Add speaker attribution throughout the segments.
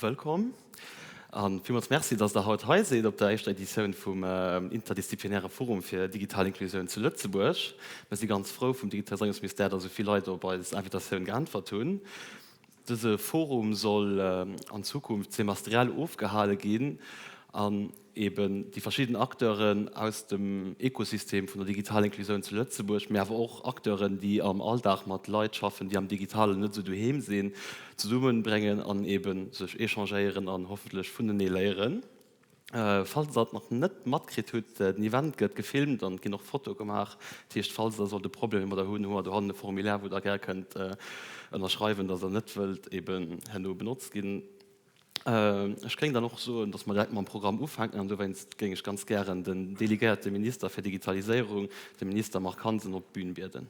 Speaker 1: Wëllkomm a villmools Merci, dass Der haut hei sidd op der éischter Editioun vum interdisziplinäre Forum fir digital Inklusioun zu Lëtzebuerg. Mir si ganz frou vum Digitaliséierungsministère, dass esou vill Leit op eis Invitatioun geäntwert hunn. Dëse Forum soll an Zukunft semestriell ofgehale ginn an eben déi verschidden Acteuren aus dem Ekosystem vun der digitaler Inklusioun zu Lëtzebuerg, mee awer och Acteuren, déi am Alldag mat Leit schaffen, déi am Digitalen net esou doheem sinn, zesummebréngen an eben sech échangéieren an hoffentlech vunenee léieren. Falls der et nach net matkritt hutt, den Event gëtt gefilmt an et ginn och Fotoe gemaach. Dat heescht, falls der sollt e Problem domadder hunn, hu mer dohannen e Formulaire, wou der gär kënnt ënnerschreiwen, dass der net wëllt eben herno benotzt ginn. Ech géing dann och soen, dass mer direkt mam Programm ufänken an dowéinst géing ech ganz gären den delegéierte Minister fir Digitaliséierung, de Minister Marc Hansen, op d'Bün bieden.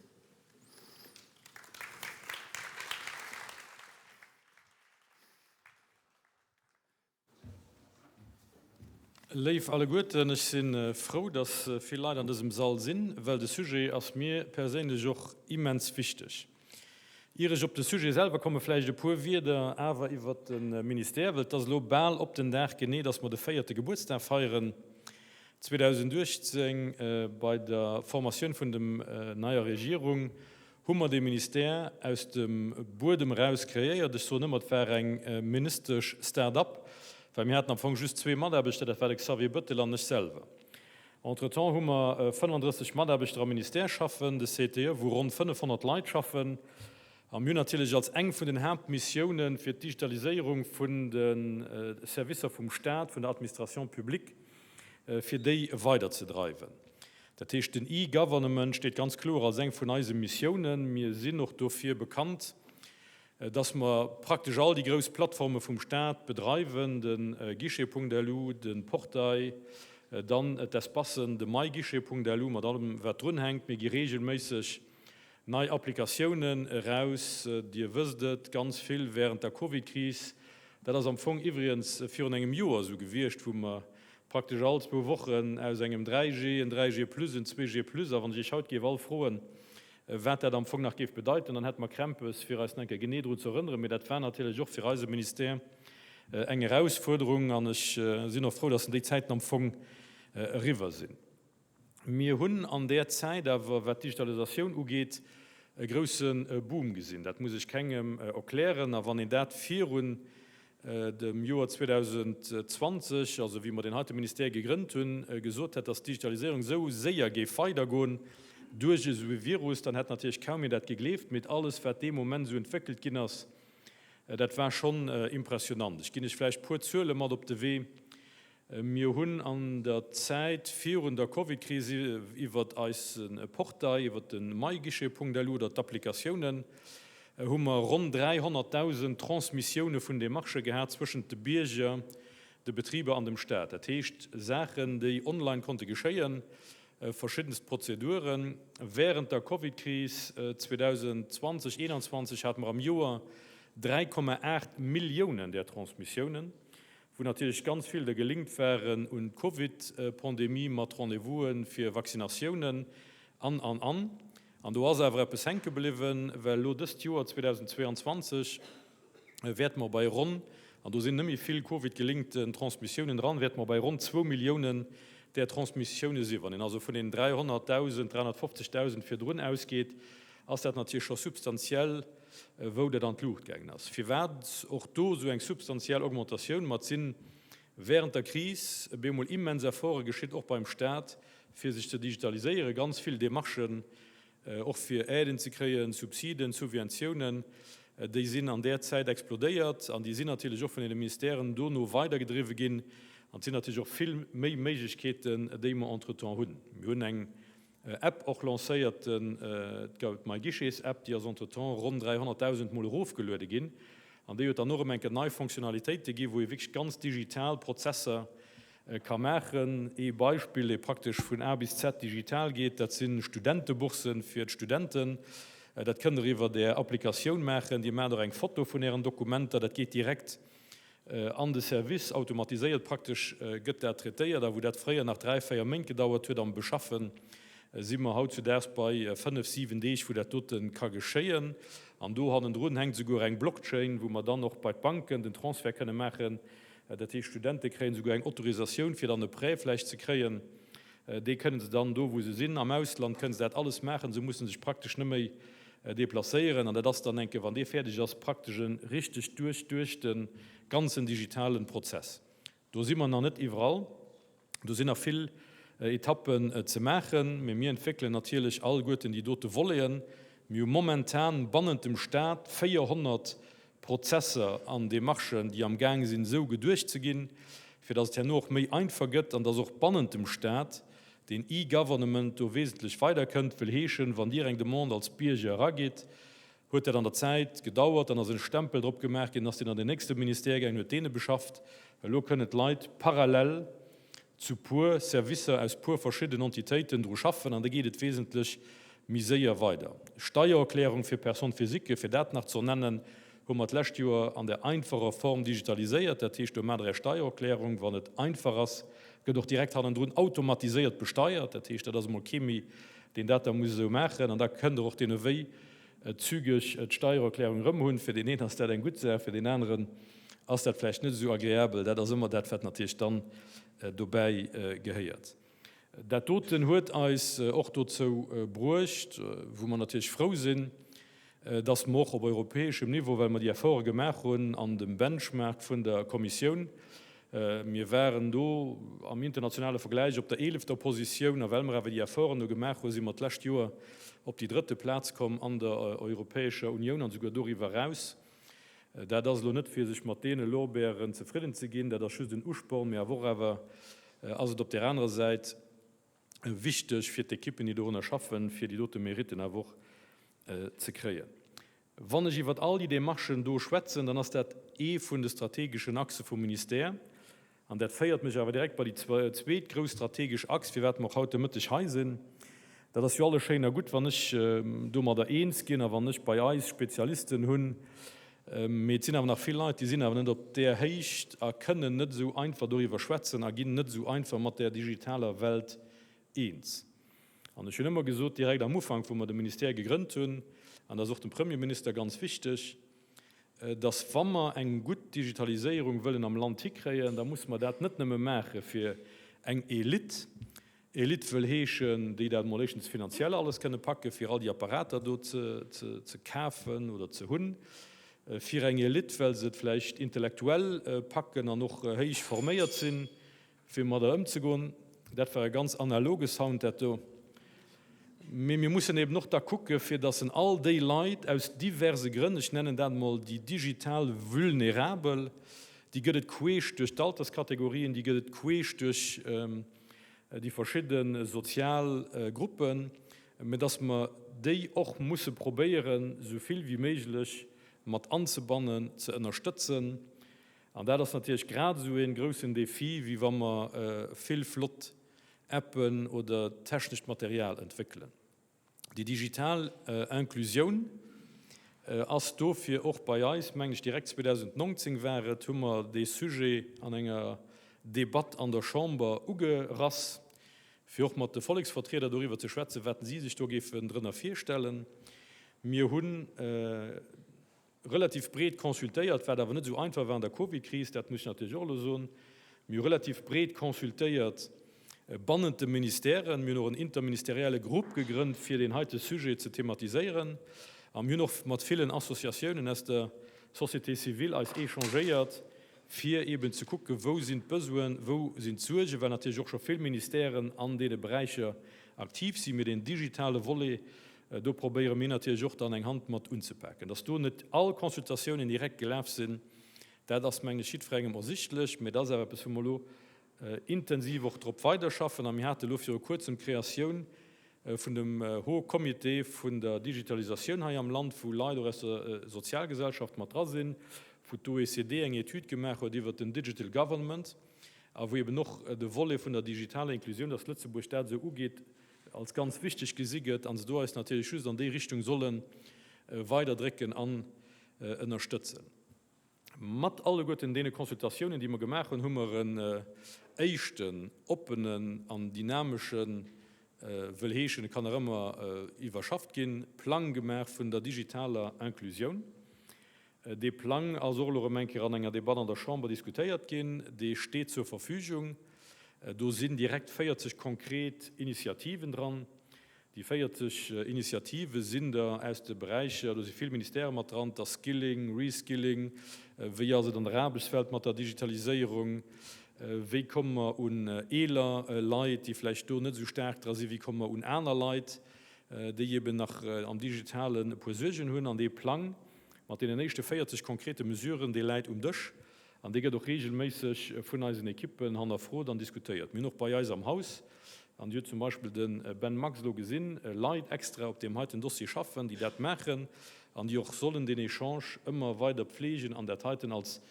Speaker 2: Léif alleguerten, ech si frou, dass vill Leit an dësem Sall sinn, well de Sujet ass mir perséinlech och immens wichteg. Ier ech op de Sujet selwer komme vläicht e puer Wierder awer iwwert de Ministère, well et ass elo bal op den Dag genee, dass mer de véierte Gebuertsdag feieren. 2018 bei der Formatioun vun dem neier Regierung hu mer dee Ministère aus dem Buedem eraus kreéiert. Ech soen ëmmer, et war eng ministesch Start-up, well mir haten am Fong just zwee Mataarbechter, dat war de Xavier Bettel an ech selwer. Entretemps hu mer 35 Mataarbechter am Ministère schaffen, de CTE, wou ronn 500 Leit schaffen. A mir hunn natierlech als eng vun den Haaptmissiounen, fir d'Digitaliséierung vun de Servicer vum Stat, vun der Administration publique, fir déi weiderzedreiwen. Dat heescht, den E-Government steet ganz kloer als eng vun eise Missiounen. Mir sinn och dofir bekannt, dass mer praktesch all déi grouss Plattforme vum Stat bedreiwen, de Guichet.lu, de Portail, dann d'Espacen, de myguichet.lu mat allem, wat drunhänkt. Mir gi reegelméisseg nei Applikatiounen eraus. Dir wësst et, ganz vill während der Covidkris. Dat ass am Fong iwwregens virun engem Joer esou gewiescht, wou mer praktesch all zwou Wochen aus engem 3G en 3G plus, en 2G plus, a wann ech Iech haut géif all froen, wat dat am Fong nach géif bedeiten, dann hätte mer Krämpes, fir eis nach eng Kéier genee drun ze erënneren. Mee dat war natierlech och fir eise Ministère eng Erausfuerderung an ech sinn och frou, dass déi Zäiten am Fong eriwwer sinn. Mir hunn an där Zäit awer, wat d'Digitalisatioun ugeet, e grousse Boom gesinn. Dat muss ech kengem erklären. A wann een dat virun dem Joer 2020, also wéi mer deen heite Ministère gegrënnt hunn, gesot hätt, dass d'Digitaliséierung esou séier géif weidergoen duerch esou e Virus, dann hätt natierlech kaum een dat gegleeft. Mee alles, wat dee Moment esou entwéckelt ginn ass, dat war schonn impressionant. Ech ginn lech vläicht e puer Zuele mat op de Wee. Mir hunn an der Zäit virun der Covidkris iwwert eise Portail, iwwert de myguichet.lu oder d'Applikatiounen, hu mer ronn 300.000 Transmissioune vun Demarchë gehat zwëschent de Bierger, de Betriber an dem Staat. Dat heescht Saachen, déi online konnte geschéien, verschiddenst Prozeduren. Wärend der Covidkris 2020, 2021 hate mer am Joer 3,8 Milliounen där Transmissiounen. wou natierlech ganz vill der gelinkt waren un d'Covid-Pandemie mat Rendez-vouse fir Vaccinatiounen an, an, an. An do ass awer eppes hänke bliwwen, well elo dëst Joer 2022 wäerte mer bei ronn, an do sinn net méi vill Covid-gelinkten Transmissiounen dran, wäerte mer bei ronn zwou Milliounen där Transmissioune sinn. Wann een also vun den 300.000, 350.000 virdrun ausgeet, ass dat natierlech scho substantiell, wou dat an d'Luucht gaangen ass. Firwat och do esou eng substantiell Augmentatioun? Ma et si während der Kris bemol immens Efforte geschitt, och beim Stat, fir sech ze digitaliséieren, ganz vill Demarchen, och fir Aiden ze kréien, Subsiden, Subventiounen, déi sinn an där Zäit explodéiert an déi sinn natierlech och vun deene Ministèren dono weidergedriwwe ginn. An et sinn natierlech och vill méi Méiglechkeeten, déi mer entretemps hunn. Mir hunn eng App och lancéiert, d'MyGuichets-App, déi ass entretemps ronn 300.000 Mol erofgeluede ginn an déi huet dann och erëm eng Kéier nei Fonctionnalitéite ginn, wou ee wierklech ganz digital Prozesser ka maachen. Ee Beispill, dee praktesch vun A bis Z digital geet, dat si Studenteboursen fir d'Studenten. Dat kënnt Der iwwer Är Applikatioun maachen. Dir maacht och eng Foto vun Ären Dokumenter, dat geet direkt An de Service, automatiséiert praktesch, gëtt dat traitéiert. A wou dat fréier nach dräi, véier Méint gedauert huet am Beschaffen, Si mer hautzudaags bei 5, 7 Deeg, wou dat dote ka geschéien. An do hannendrun hänkt esouguer eng Blockchain, wou mer dann och bei d'Banken den Transfert kënne maachen. Dat heescht, d'Studente kréien esouguer eng Autorisatioun, fir dann e Prêt vläicht ze kréien. Dee kënne se dann do, wou se sinn, am Ausland, kënne se dat alles maachen. Se musse sech praktesch net méi deplacéieren. An dat ass dann enke, wann dee fäerdeg ass, praktesch e richteg duerchduechte ganzen digitale Prozess. Do si mer nach net iwwerall, do sinn nach vill Etappen ze maachen, mee mir entwéckelen natierlech alleguerten déi dote Voleten. Mir hu momentan bannent dem Stat 400 Prozesser an Demarchen, déi am Gaang sinn esou geduecht ze ginn, fir datt et herno och méi einfach gëtt an datt och bannent dem Stat deen E-Government do wesentlech weiderkënnt. Wëll heeschen, wann Dir eng Demande als Bierger eragitt, Huet dat an der Zäit gedauert, dann ass en Stempel drop gemaach ginn, ass deen an den nächste Ministère gaangen, huet deen e beschafft. Elo kënnen d'Leit parallel zu puer Servicer aus puer verschiddenen Entitéiten dru schaffen an da geet et wesentlech méi séier weider. Steiererklärung fir Personnes physiques, fir dat nach ze nennen, hu mer d'lescht Joer an der einfacher Form digitaliséiert. Dat heescht, do maacht Der Är Steiererklärung, wann et einfach ass, gëtt och direkt hannendrun automatiséiert besteiert. Dat heescht, dat ass emol kee méi, deen dat da muss esou maachen an da kënnt Der och deen ewéi zügeg d'Steiererklärung erëm hunn. Fir deen een ass dat eng gutt Saach, fir deen aneren ass dat vläicht net esou agreabel. Dat ass ëmmer dat, wat natierlech dann dobäi gehéiert. Dat doten huet eis och dozou bruecht, wou mer natierlech frou sinn, dass mer och op europäeschem Niveau, well mer déi Efforte gemaach hunn an dem Benchmark vun der Kommissioun, Mir waren do am internationale Vergläich op der eelefter Positioun a well mer awer déi Efforten do gemaach hunn, si mer d'lescht Joer op déi drëtte Plaz komm an der Europäescher Unioun an esouguer doriwwer eraus. Dat ass elo net fir sech mat deene Lorbeeren zefridden ze ginn, dat ass just en Usporn, mee awer och awer ass et op där anerer Säit wichteg fir d'Ekippen, déi dorunner schaffen, fir déi dote Mériten awer och ze kréien. Wann ech iwwert all déi Démarchen do schwätzen, dann ass dat ee vun de strategeschen Achse vum Ministère. An dat féiert mech awer direkt bei déi zweet grouss strategesch Achs, firwat mer och haut de Mëtteg hei sinn. Dat ass jo alles schéin a gutt, wann ech domadder eens ginn a wann ech bei eis Spezialisten hunn, mee et sinn awer nach vill Leit, déi sinn awer net op där Héicht a kënnen net esou einfach doriwwer schwätzen a ginn net esou einfach mat där digitaler Welt eens. An ech hunn ëmmer gesot, direkt am Ufank, wou mer de Ministère gegrënnt hunn, an dat ass och dem Premierminister ganz wichteg, dass wa mer eng gutt Digitaliséierung wëllen am Land hikréien, da musse mer dat net nëmme maache fir eng Elite, Elite wëll heeschen, déi dat emol éischtens finanziell alles kënne packen, fir all déi Apparater do ze kafen oder ze hunn, fir eng Elite, well se et vläicht intellektuell packen an och héich forméiert sinn, Fir mat der ëmzegoen. Dat war e ganz analoge Sound, dat do. Mee mir mussen eben och da kucke fir datt en all déi Leit aus diverse Grënn, ech nennen dat emol déi digital Vulnerabel, déi gëtt et queesch duerch d'Alterskategorien, déi gëtt et queesch duerch déi verschidde sozial Gruppen, mä datt mer déi och musse probéieren, esou vill wéi méiglech mat anzebannen, ze ënnerstëtzen. An dat ass natierlech grad esou een groussen Défi, wéi wa mer vill flott Appen oder technescht Material entwéckelen. Déi digital Inclusioun ass dofir och bei eis, mengen ech direkt 2019 war et, hu mer dee Sujet an enger Debatt an der Chamber ugerass, fir och mat de Volleksvertrieder doriwwer ze schwätzen, wat si sech do géifen drënner virstellen. Mir hunn relativ breet consultéiert, wat awer net esou einfach war an der Covidkris, dat muss ech natierlech och elo soen. Mir hu relativ breet consultéiert bannent de Ministèren. Mir hunn och en interministerielle Grupp gegrënnt, fir deen heite Sujet ze thematiséieren. A mir hunn och mat villen Associatiounen aus der Société civile eis échangéiert, fir eeben ze kucken, wou sinn d'Besoinen, wou sinn d'Suergen, well natierlech och scho vill Ministèren an deene Beräicher aktiv sinn. Mee deen digitale Volet, Do probéiere mir natierlech och dann eng Hand mat unzepaken. Dass do net all Consultatiounen direkt gelaf sinn, dat ass, mengen ech, jiddwerengem ersichtlech, mä dat ass awer eppes, wou mer elo intensiv och drop weiderschaffen. A mir hate elo viru Kuerzem d'Kreatioun vun dem Haut Comité vun der Digitalisatioun hei am Land, wou Leit och aus der Sozialgesellschaft mat dra sinn, wou d'OECD eng Etüd gemaach huet iwwert den Digital Government a wou eben och de Volet vun der digitaler Inklusioun, dass Lëtzebuerg dat esou ugeet, als ganz wichteg gesi gëtt a se do eis natierlech just an déi Richtung solle weiderdrécken an ënnerstëtzen. Mat alleguerten deene Consultatiounen, déi mer gemaach hunn, hu mer en éischten oppenen an dynamesche. wëll heeschen, e kann nach ëmmer iwwerschafft ginn, Plang gemaach vun der digitaler Inclusioun. Dee Plang ass och elo erëm eng Kéier an enger Debatt an der Chamber diskutéiert ginn. Dee steet zur Verfügung. Do sinn direkt 40 konkret Initiativen dran. Déi 40 Initiative sinn der aus de Beräicher, do si vill Ministèrë mat dran, et ass Skilling, Reskilling, wéi ass et an der Aarbechtswelt mat der Digitaliséierung, wéi komme mer un eeler Leit, déi vläicht do net esou staark dra sinn, wéi komme mer un aner Leit, déi eben nach am Digitalen e puer Suergen hunn. An dee Plang mat deenen éischte 40 konkrete Mesuren, dee läit um Dësch an dee gëtt och reegelméisseg vun eisen Ekippen hannerfrot an diskutéiert. Mir hunn och bei eis am Haus An Dir hutt zum Beispill de Ben Max elo gesinn, Leit extra op deem heiten Dossier schaffen, déi dat maachen an déi och sollen deen Echange ëmmer weider pflegen an dat heiten als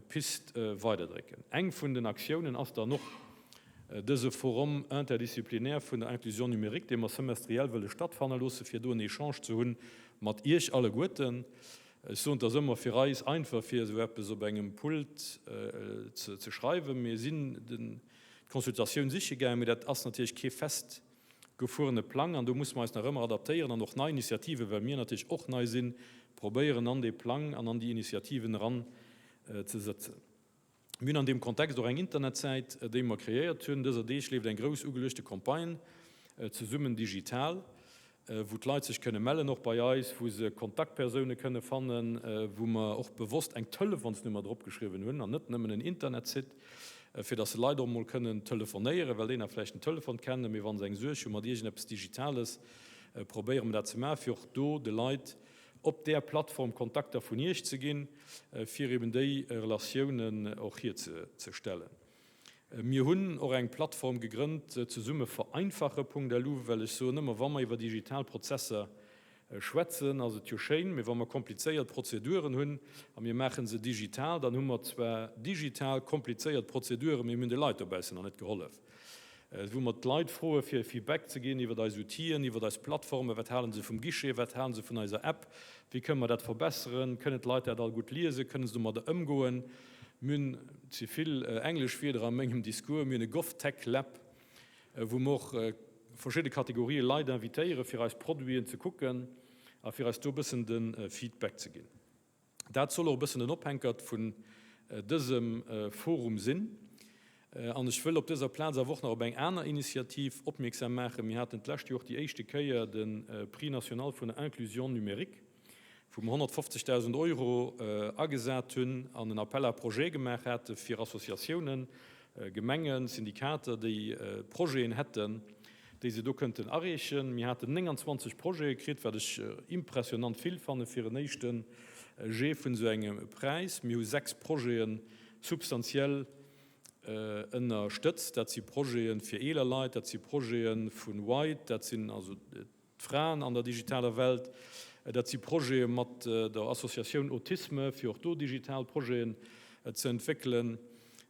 Speaker 2: Pist weiderdrécken. Eng vun den Aktiounen ass dann och dëse Forum interdisciplinaire vun der Inclusion numérique, dee mer semestriell wëlle stattfanne loosse, fir do en Echange ze hu mat Iech alleguerten. Ech soen, et ass ëmmer fir eis einfach, fir esou eppes op engem Pult ze schreiwen. Mir sinn den d'Consultatioun siche gaangen, mee dat ass natierlech kee festgefuerene Plang an do musse mer eis nach ëmmer adaptéieren an och nei Initiativen, well mir natierlech och nei sinn, probéieren an dee Plang an an déi Initiativen eran ze sëtzen. Mir hunn an deem Kontext och eng Internetsäit, déi mer kreéiert hunn. Dëser Deeg leeft eng grouss ugeluechte Campagne Zesummen digital, wou d'Leit sech kënne mellen, och bei eis, wou se Kontaktpersoune kënne fannen, wou mer och bewosst eng Telefonsnummer drop geschriwwen hunn an net nëmmen en Internetsite, fir datt se Leit och emol kënnen telefonéieren, well déi nach vläicht den Telefon kennen, mee wa se eng Suerg hu mat iergendeppes Digitales, probéiere mer dat ze maachen, fir och do de Leit op där Plattform Kontakter vun Iech ze ginn, fir eben déi Relatiounen och hierzestellen. Mir hunn och eng Plattform gegrënnt, zesumme vereinfache.lu, well ech soen ëmmer, wa mer iwwer digital Prozesser schwätzen, ass et jo schéin, mee wa mer komplizéiert Prozeduren hunn a mir maache se digital, dann hu mer zwar digital komplizéiert Prozeduren, mee mir hunn de Leit dobaussen nach net gehollef. Wou mer d'Leit froe fir e Feedback ze ginn iwwer eis Outiller, iwwer eis Plattformen, wat hale se vum Guichet, wat hale se vun eiser App, wéi kënne mer dat verbesseren, kënnen d'Leit dat all gutt liesen, kënne se domadder ëmgoen. Mir hunn, et si vill englesch Wierder a mengem Discours, mir hunn e GovTech Lab, wou mer och verschidde Kategorië Leit invitéieren, fir eis Produiten ze kucken a fir eis do e bëssen de Feedback ze ginn. Dat soll och e bëssen den Ophänkert vun dësem Forum sinn. An ech wëll op dëser Plaz awer och nach op eng aner Initiativ opmierksam maachen. Mir haten d'lescht Joer déi éischte Kéier de Prix national vun der Inclusion numérique, wou mer 150.000 Euro agesat hunn an en Appel à projets gemaach hate fir Associatiounen, Gemengen, Syndikater, déi Projeten hätten, déi se do kënnten areechen. Mir haten 29 Projete kritt, wat ech impressionnant vill fanne fir en éischte Jet vun esou engem Präis. Mir hu sechs Projete substantiell ënnerstëtzt. Dat si Projete fir eeler Leit, dat si Projete vu White, dat sinn also d'Fraen an der digitaler Welt. Dat si Projete mat der Associatioun Autisme, fir och do digital Projeten ze entwéckelen.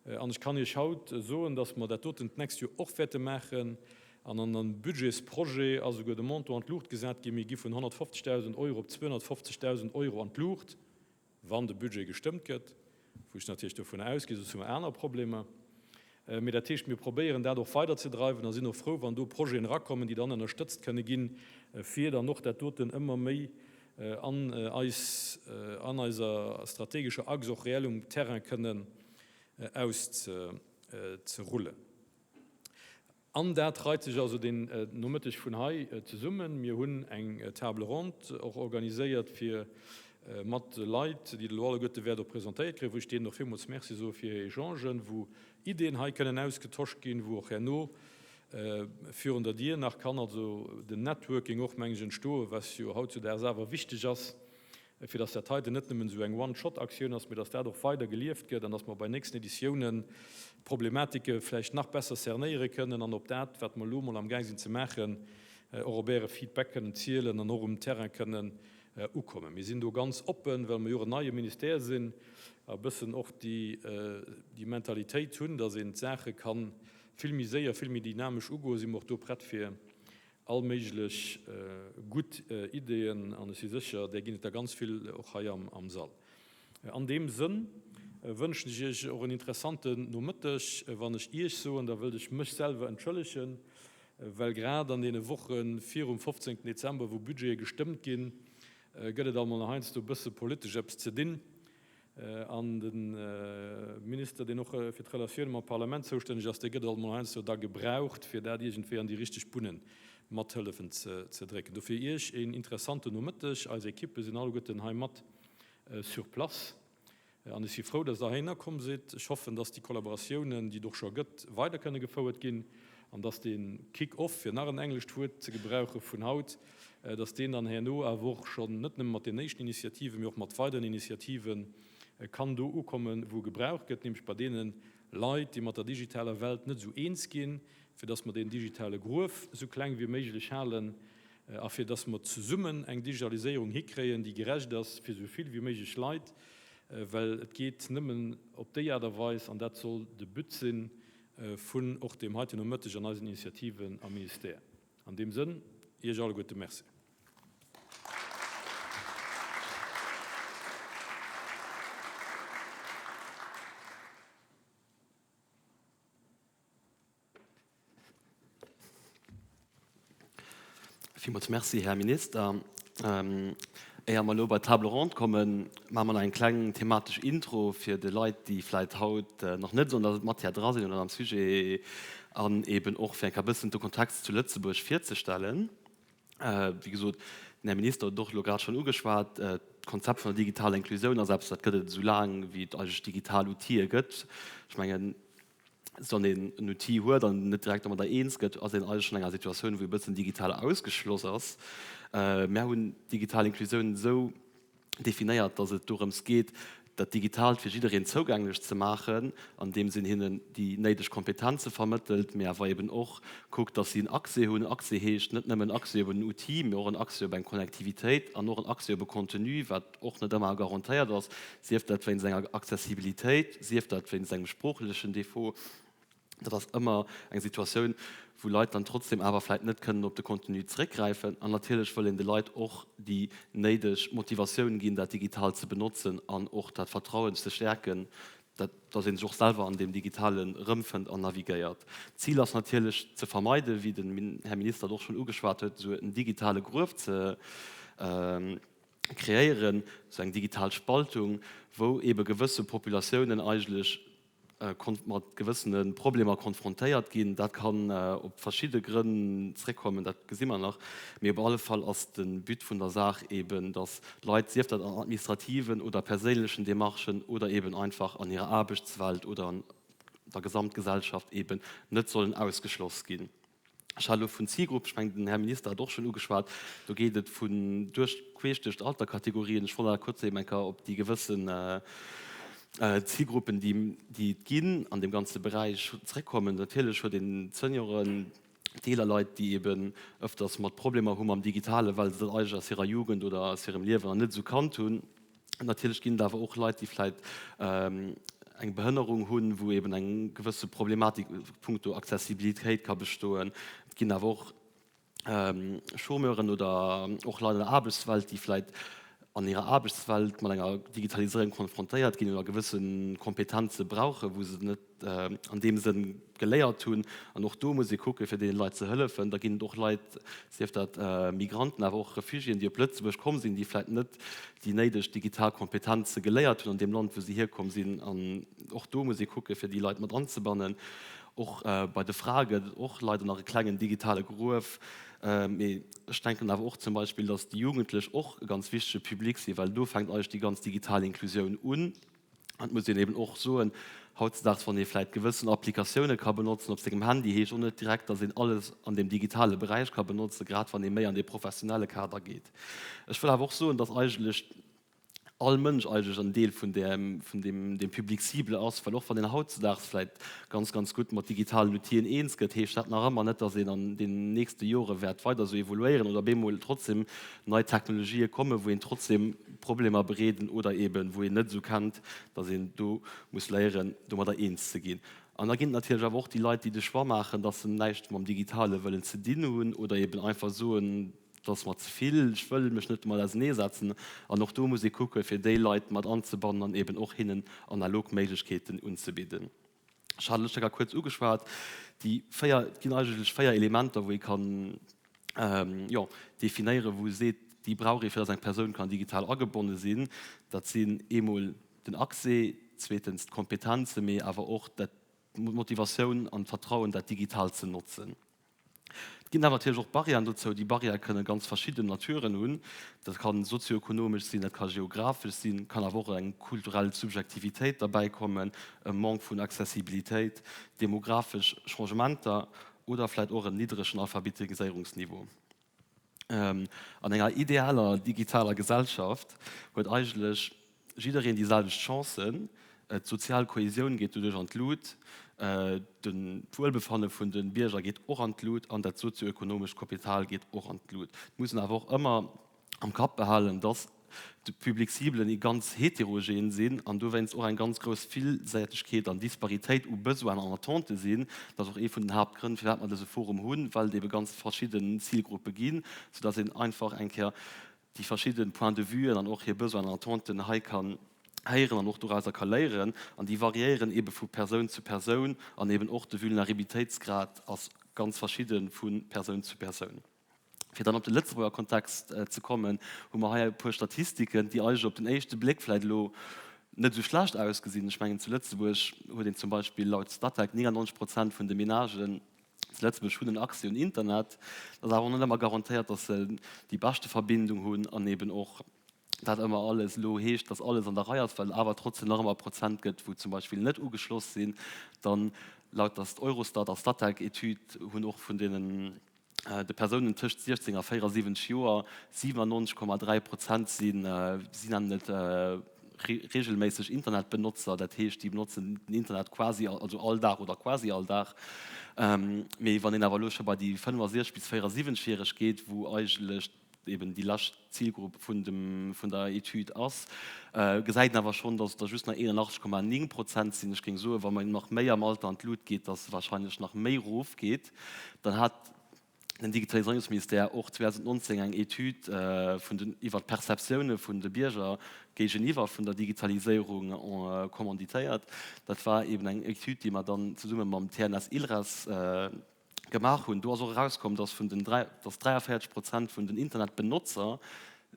Speaker 2: An ech kann Iech haut soen, dass mer dat doten d'nächst Joer och wäerte maachen. An an dem Budgetsprojet ass esouguer de Montant an d'Luucht gesat ginn. Mir gi vun 150.000 Euro op 250.000 Euro an d'Luucht. Wann de Budget gestëmmt gëtt, wou ech natierlech dovunner ausginn, soss hu mer aner Problemer. Mee dat heescht, mir probéieren dat och weiderzedreiwen a sinn och frou, wann do Projeten erakommen, déi dann ënnerstëtzt kënne ginn, fir dann och dat doten ëmmer méi an eis, an eiser strategescher Achs och reell um Terrain kënnen auszerullen. An dat reit sech also deen Nomëtteg vun hei zesummen. Mir hunn eng Table ronde och organiséiert, fir mat Leit, déi elo alleguerte wäert och presentéiert kréien, wou ech deenen och villmools Merci soe fir hir Echangen, wou Ideeën hei kënnen ausgetosch ginn, wou och herno virun der Dier nach kann also den Networking och, meng ech, entstoen, was jo hautzudaags awer wichteg ass, fir dass dat heiten net nëmmen esou eng One-Shot-Aktioun ass, mee dass dat och weider gelieft gëtt an dass mer bei nächsten Editiounen d'Problematike vläicht nach besser cernéiere kënnen an op dat, wat mer elo emol amgaang sinn ze maachen, och op Äre Feedback kënnen zielen an och um Terrain kënnen ukommen. Mir sinn do ganz oppen, well mer jo och en neie Ministère sinn a e bëssen och déi Mentalitéit hunn, dass een d'Saache ka vill méi séier, vill méi dynamesch ugoen, si mer och do prett fir All méiglech gutt Ideeën, an ech si sécher, där ginn et der ganz vill och hei am Sall. An deem Sënn wënschen ech Iech och en interessanten Nomëtteg. Wann ech Iech soen, da wëllt ech mech selwer entschëllegen. well grad an deene Woche virum 15. Dezember, wou Budgete gestëmmt ginn, gëtt et alt mol nach heiansdo e bësse politesch eppes ze dinn. An de Minister, deen och fir d'Relatioune mam Parlament zoustänneg ass, dee gëtt alt mol heiansdo da gebraucht, fir dat iergendwéi an déi richteg Bunne mat hëllefen ze drécken. Dofir Iech een interessanten Nomëtteg. Eis Ekippe sinn alleguerten hei mat sur place. An ech si frou, dass Der heihinner komm sidd. Ech hoffen, dass déi Kollaboratiounen, déi et och scho gëtt, weider kënne gefouert ginn an dass dee Kick-off, fir nach en englescht Wuert ze gebrauche vun haut, dass deen dann herno awer och schonn net nëmme mat den éischten Initiativen, mee och mat weideren Initiative kann do ukommen, wou e gebraucht gëtt, nämlech bei deene Leit, déi mat der digitaler Welt net esou eens ginn, fir dass mer deen digitale Gruef esou kleng wéi méiglech halen. A fir dass mer zesummen eng Digitaliséierung hikréien, déi gerecht ass fir esou vill wéi méiglech Leit, well et geet nëmmen op déi Aart a Weis, an dat soll de But si vun och deem heiten Nomëtteg an eisen Initiativen am Ministère. An deem Sënn, Iech alleguerte Merci.
Speaker 1: Villmools Merci, Här Minister. Éier mer elo bei d'Table ronde kommen, maache mer nach eng kleng thematesch Intro fir de Leit, déi vläicht haut nach net esou an der Matière dra sinn oder am Sujet, an eeben och fir eng Kéier e bëssen de Kontext zu Lëtzebuerg virzestellen. Wéi gesot, den Här Minister huet et och elo grad schonn ugeschwat, d'Konzept vun der digitaler Inklusioun ass eppes, dat gëtt et esou laang, wéi et eigentlech digital Outile gëtt. Ech mengen, wann een en Outil huet an net direkt domadder eens gëtt, ass een eigentlech schonn an enger Situatioun, wou ee bëssen digital ausgeschloss ass. Mär hunn d'digital Inklusioun esou definéiert, datt et dorëms geet, dat Digitaalt fir jiddereen zougänglech ze maachen, andeems een hinnen déi néideg Kompetenze vermëttelt, mee awer eben och kuckt, datt si en Accès hunn. Accès heescht net nëmmen Accès op en Outil, mee och en Accès op eng Connectivitéit an och en Accès op e Contenu, wat och net ëmmer garantéiert ass, sief dat wéinst enger Accessibilitéit, sief dat wéinst engem sproochlechen Defaut. Dat ass ëmmer eng Situatioun, wou Leit dann trotzdem awer vläicht net kënnen op de Contenu zeréckgräifen. An natierlech wëll een de Leit och déi néideg Motivatioun ginn, dat digital ze benotzen an och dat Vertrauen ze stäerken, dat dass ee sech och selwer an deem Digitalen erëmfënnt an navigéiert. D'Zil ass natierlech ze vermeiden, wéi den Här Minister et och schonn ugeschwat huet, esou en digitale Gruef ze kreéieren, esou eng digital Spaltung, wou eebe gewësse Populatiounen eigentlech mat gewëssene Problemer konfrontéiert ginn. Dat kann op verschidde Grënn zréckkommen, dat gesi mer nach. Mee op alle Fall ass de But vun der Saach eeben, datt Leit, sief dat an administrativen oder perséinlechen Demarchen oder eeben einfach an hirer Aarbechtswelt oder an der Gesamtgesellschaft eeben net sollen ausgeschloss ginn. Ech hat elo vun Zilgrupp, ech mengen, den Här Minister hat och schonn ugeschwat, do geet et vun duerch, queesch duerch d'Alterkategorien. Ech wollt awer kuerz eben eng Kéier op déi gewëssen Zilgruppen, déi, déi et ginn an deem ganze Beräich zréckkommen. Natierlech huet een d'Senioren, d'eeler Leit, déi eben ëfters mat Problemer hu mam Digitalen, well se dat eigentlech aus hirer Jugend oder aus hirem Liewen nach net esou kannt hunn. Natierlech ginn et awer och Leit, déi vläit eng Behënnerung hunn, wou eben eng gewësse Problematik punkto Accessibilitéit ka bestoen. Et ginn awer och Chômeuren oder och Leit an der Aarbechtswelt, déi vläit an hirer Aarbechtswelt mat enger Digitaliséierung konfrontéiert ginn oder gewësse Kompetenze brauchen, wou se net an deem Sënn geléiert hunn. An och do muss ee kucken, fir deene Leit ze hëllefen. Da ginn et och Leit, sief dat Migranten, awer och Refugiéen, déi op Lëtzebuerg komm sinn, déi vläicht net déi néideg digital Kompetenze geléiert hunn an deem Land, wou se hierkomm sinn. An och do muss ee kucken, fir déi Leit mat anzebannen. Och bei de Frae gëtt et och leider nach e klengen digitale Gruef. Mee ech denken awer och zum Beispill, datt déi Jugendlech och e ganz wichtege Public sinn, well do fänkt eigentlech déi ganz digital Inklusioun un. An et muss een eben och soen, hautzedaags, wann ee vläicht gewëssen Applikatioune ka benotzen op sengem Handy, heescht och net direkt, datt een alles an deem digitale Beräich ka benotzen, grad wann ee méi an dee professionelle Kader geet. Ech wëll awer och soen, datt eigentlech all Mënsch eigentlech en Deel vun deem, vun deem, deem Public cible ass, well och wann een hautzedaags vläicht ganz, ganz gutt mat digitalen Outile eens gëtt, heescht dat nach ëmmer net, datt een an den nächste Jore wäert weider esou evoluéieren oder op eemol trotzdem nei Technologië kommen, wou een trotzdem Problemer bereeden oder eben wou een net esou kennt, datt een do muss léieren, domadder eens ze ginn. An da ginn et natierlech awer och déi Leit, déi de Choix maachen, datt se näischt mam Digitale wëllen ze dinn hunn oder eben einfach soen, dat ass mer ze vill, ech wëll mech net domat auserneesetzen. An och do muss ee kucken, fir déi Leit mat anzebannen an eben och hinnen analog Méiglechkeeten unzebidden. Ech hat lech da kuerz ugeschwat, Déi 4, et ginn eigentlech 4 Elementer, wou ee kann, jo, definéieren, wou ee seet, déi brauch ee fir datt eng Persoun kann digital agebonne sinn. Dat sinn eemol den Accès, zweetens d'Kompetenzen, mee awer och dat, d'Motivatioun an d'Vertrauen, dat digital ze notzen. Et ginn awer natierlech och Barrièren dozou. Déi Barrièrë kënne ganz verschidden Naturen hunn. Dat ka sozioekonomesch sinn, dat ka geographesch sinn, kann awer och eng kulturell Subjektivitéit derbäi kommen, e Manque vun Accessibilitéit, demographesch Changementer oder vläicht och en niddregen Alphabetiséierungsniveau. An enger idealer digitaler Gesellschaft huet eigentlech jiddereen déi selwecht Chancen, d'sozial Kohesioun geet doduerch an d'Lut, d'Wuelbefanne vun de Bierger geet och an d'Lut an dat sozioekonomescht Kapital geet och an d'Lut. Et muss een awer och ëmmer am Kapp behalen, dass d'Public ciblen ee ganz heterogen sinn an dowéinst och eng ganz grouss Villsäitegkeet an Disparitéit u Besoinen an Attente sinn. Dat ass och ee vun den Haaptgrënn, firwat mer dëse Forum hunn, well et ebe ganz verschidden Zilgruppe ginn, soudass een einfach eng Kéier déi verschidde Points de vuen an och hir Besoinen an Attenten hei kann héieren an och dorauser ka léieren. An déi variéieren ebe vu Persoun zu Persoun an eben och de Vulnerabilitéitsgrad ass ganz verschidde vu Persoun zu Persoun. Fir dann op de Lëtzebuerger Kontext ze kommen, hu mer hei e puer Statistiken, déi eigentlech op den éischte Bléck vläicht elo net esou schlecht ausgesinn. Ech mengen, zu Lëtzebuerg huet een zum Beispill laut Statec 99 Prozent vun de Menagen zu Lëtzebuerg hunn en Accès un Internet. Dat ass awer och net ëmmer garantéiert, datt se déi beschte Verbindung hunn an eben och dat ëmmer alles elo heescht, dass alles an der Rei ass, well et awer trotzdem nach ëmmer Prozent gëtt, wou zum Beispill net ugeschloss sinn. Dann laut der Eurostat a Statec-Etüd hunn och vun deenen de Persounen tëscht 16 a 74 Joer 97,3 Prozent sinn, si nennen et regelméisseg Internetbenotzer, dat heescht, déi benotzen den Internet quasi, also all Dag oder quasi all Dag. Mee wann een awer elo scho bei déi 65 bis 74 Järeg geet, wou eigentlech eben déi lescht Zilgrupp vun dem, vun der Etüd ass, gesäit een awer schonn, dass et der just nach 81,9 Prozent sinn. Ech géing soen, wa mer nach méi am Alter an d'Lut geet, dass se wahrscheinlech nach méi erofgeet. Dann hat den Digitaliséierungsministère och 2019 eng Etüd vun den, iwwert d'Perceptioune vun de Bierger géigeniwwer vun der Digitaliséierung commanditéiert. Dat war eben eng Etüd, déi mer dann zesumme mam TNS-ILReS gemaach hunn, do ass och erauskomm, dass vun den dass 43 Prozent vun den Internetbenotzer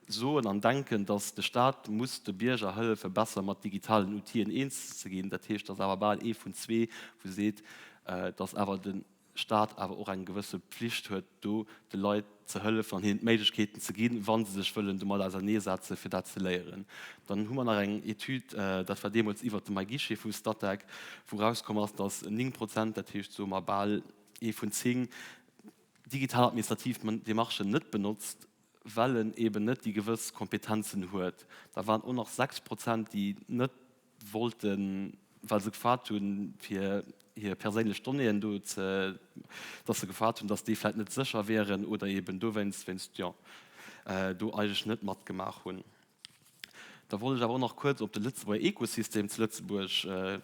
Speaker 1: soen an denken, dass de Staat muss de Bierger hëllefe besser mat digitalen Outile eens ze ginn. Dat heescht, dass awer bal ee vun zwee wou seet, dass awer de Staat awer och eng gewësse Pflicht huet, do de Leit ze hëllefen an hinnen d'Méiglechkeeten ze ginn, wa se sech wëllen domat auserneesetzen, fir dat ze léieren. Dann hu mer nach eng Etüd, dat war deemools iwwert de MyGuichet vu Statec, wou erauskomm ass, dass 9 Prozent, dat heescht soe mer bal ee vun 10, digital administrativ Demarchen net benotzt, well en eeben net déi gewëss Kompetenzen huet. Da waren och nach 6 Prozent, déi net wollten, well se gefaart hunn, fir hir perséinlech Donnéeën do ze, dass se gefaart hunn, dass déi vläicht net sécher wieren oder eeben dowéinst, wéinst, jo, do eigentlech net matgemaach hunn. Da wollt ech awer och nach kuerz op de Lëtzebuerger Ekosystem zu Lëtzebuerg,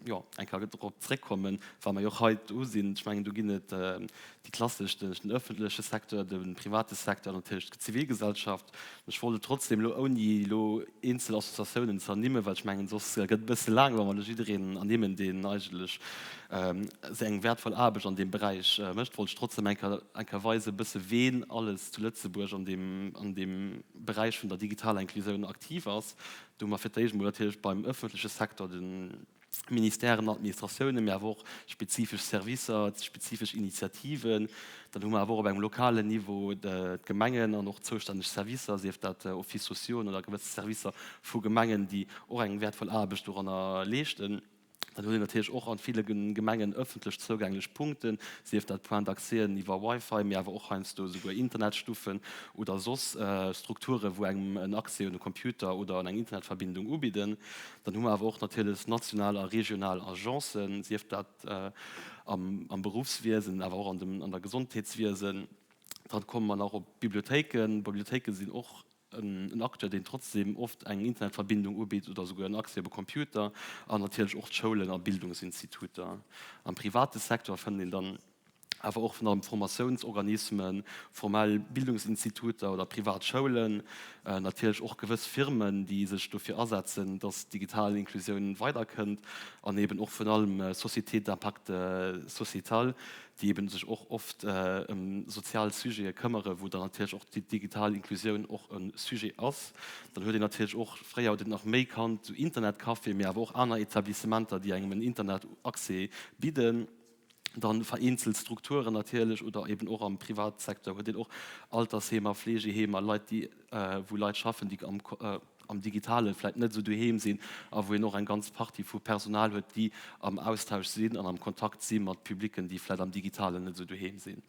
Speaker 1: jo, eng Kéier drop zréckkommen, well mer jo och hei do sinn. Ech mengen, do ginn et déi klassesch, den öffentleche Secteur, de private Secteur an natierlech d'Zivilgesellschaft. Ech wollt et trotzdem elo, ouni elo eenzel Associatiounen ze ernimmen, well ech mengen, soss gëtt et e bësse laang, wa mer elo jiddereen ernimmen, deen eigentlech eng wäertvoll Aarbecht an deem Beräich mécht, wollt ech trotzdem eng Kéier, eng Kéier weisen, e bësse ween alles zu Lëtzebuerg an deem, an deem Beräich vun der digitaler Inklusioun aktiv ass. Do hu mer fir d'éischt emol natierlech beim öffentleche Secteur de Ministèren, Administratiounen, mee awer och spezifesch Servicer, spezifesch Initiativen. Dann hu mer awer och op engem lokalen Niveau d'Gemengen an och zoustänneg Servicer, sief dat Offices sociaux oder gewësse Servicer vu Gemengen, déi och eng wäertvoll Aarbecht doranner leeschten. Dann huet een natierlech och an ville Gemengen ëffentlech zougänglech Punkten, sief dat Points d'accèsen iwwer Wi-Fi, mee awer och heiansdo esouguer Internetstuffen oder soss Strukture wou engem en Accès un e Computer oder un eng Internetverbindung ubidden. Dann hu mer awer och natierlech national a regional Agencen, sief dat am Beruffswiesen, awer och an der Gesondheetswiesen. Dann komme mer nach op d'Bibliothéiken. D'Bibliothéike sinn och en Acteur, deen trotzdem oft eng Internetverbindung ubitt oder souguer en Accès op e Computer, an natierlech och d'Schoulen a Bildungsinstituter. Am private Secteur fënnt een dann. Awer och virun allem Formatiounsorganismen, formell Bildungsinstituter oder privat Schoulen, natierlech och gewëss Firmen, déi sech dofir asetzen, dass d'digital Inklusioun weiderkënnt, an eben och virun allem Sociétés d'impact sociétal, déi eben sech och oft ëm sozial Sujete këmmere, wou dann natierlech och déi digital Inklusioun och e Sujet ass. Dann huet een natierlech och, fréier huet een nach méi kannt, esou Internetcaféen, mee awer och aner Etablissementer, déi engem en Internetaccès bidden. Dann vereenzelt Strukturen natierlech oder eben och am Privatsecteur huet een och Altersheemer, Fleegeheemer, Leit, déi, wou Leit schaffen, déi am, am Digitale vläicht net esou doheem sinn a wou een och eng ganz Partie vu Personal huet, déi am Austausch sinn an am Kontakt si mat Publicken, déi vläicht am Digitalen net esou doheem sinn.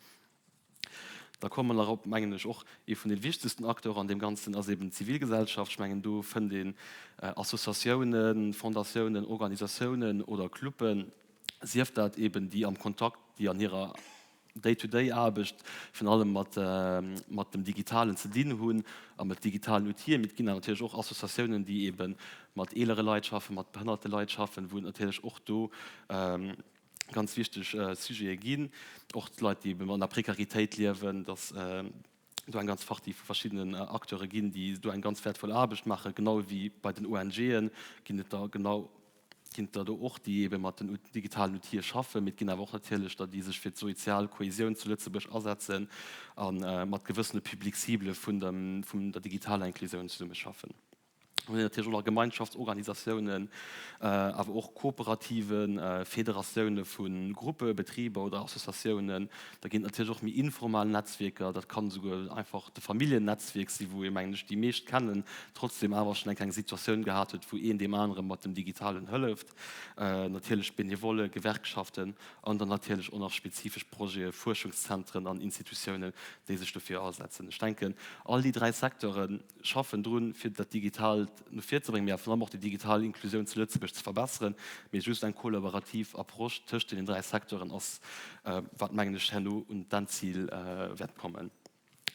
Speaker 1: Da komme mer nach op, mengen ech, och ee vun de wichtegsten Acteuren an deem Ganzen ass eben d'Zivilgesellschaft. Ech mengen, do fënnt een Associatiounen, Fondatiounen, Organisatiounen oder Cluben, sief dat eben déi am Kontakt, déi an hirer Day-to-day-Aarbecht virun allem mat, mat dem Digitalen ze dinn hunn a mat digitalen Outile. Mee et ginn awer natierlech och Associatiounen, déi ebe mat eelere Leit schaffen, mat behënnerte Leit schaffen, wou et natierlech och do ganz wichteg Sujete ginn. Och d'Leit, déi eben an der Prekaritéit liewen, dass do eng ganz Partie vu verschiddenen Acteure ginn, déi do eng ganz wäertvoll Aarbecht maachen. Genau wéi bei den ONGen ginn et der genau, ginn et der do och, déi ebe mat den digitalen Outile schaffen. Mee et ginn awer och natierlech der, déi sech fir d'sozial Kohesioun zu Lëtzebuerg asetzen a mat gewëssene Public cible vun dem, vun der digitaler Inklusioun zesummeschaffen. Mir hunn natierlech och nach Gemeinschaftsorganisatiounen, awer och Kooperativen, Federatioune vu Gruppe, Betriber oder Associatiounen. Da ginn et natierlech och méi informal Netzwierker. Dat kann esouguer einfach de Familljennetzwierk sinn, wou ee, mengen ech, déi meescht kennen, trotzdem awer schonn eng kleng Situatioun gehat huet, wou een deem anere mat dem Digitalen hëlleft. Natierlech Benevolle, Gewerkschaften an dann natierlech och nach spezifesch Projete, Fuerschungszentren an Institutiounen, déi sech dofir asetzen. Ech denken, all déi 3 Secteuren, schaffen drun, fir dat Digitaalt no vir ze bréngen, mee virun allem och déi digital Inklusioun zu Lëtzebuerg ze verbesseren. Mee just eng kollaborativ Approche tëscht deenen 3 Secteuren ass, wat, mengen ech, herno un d'Endzil wäert kommen.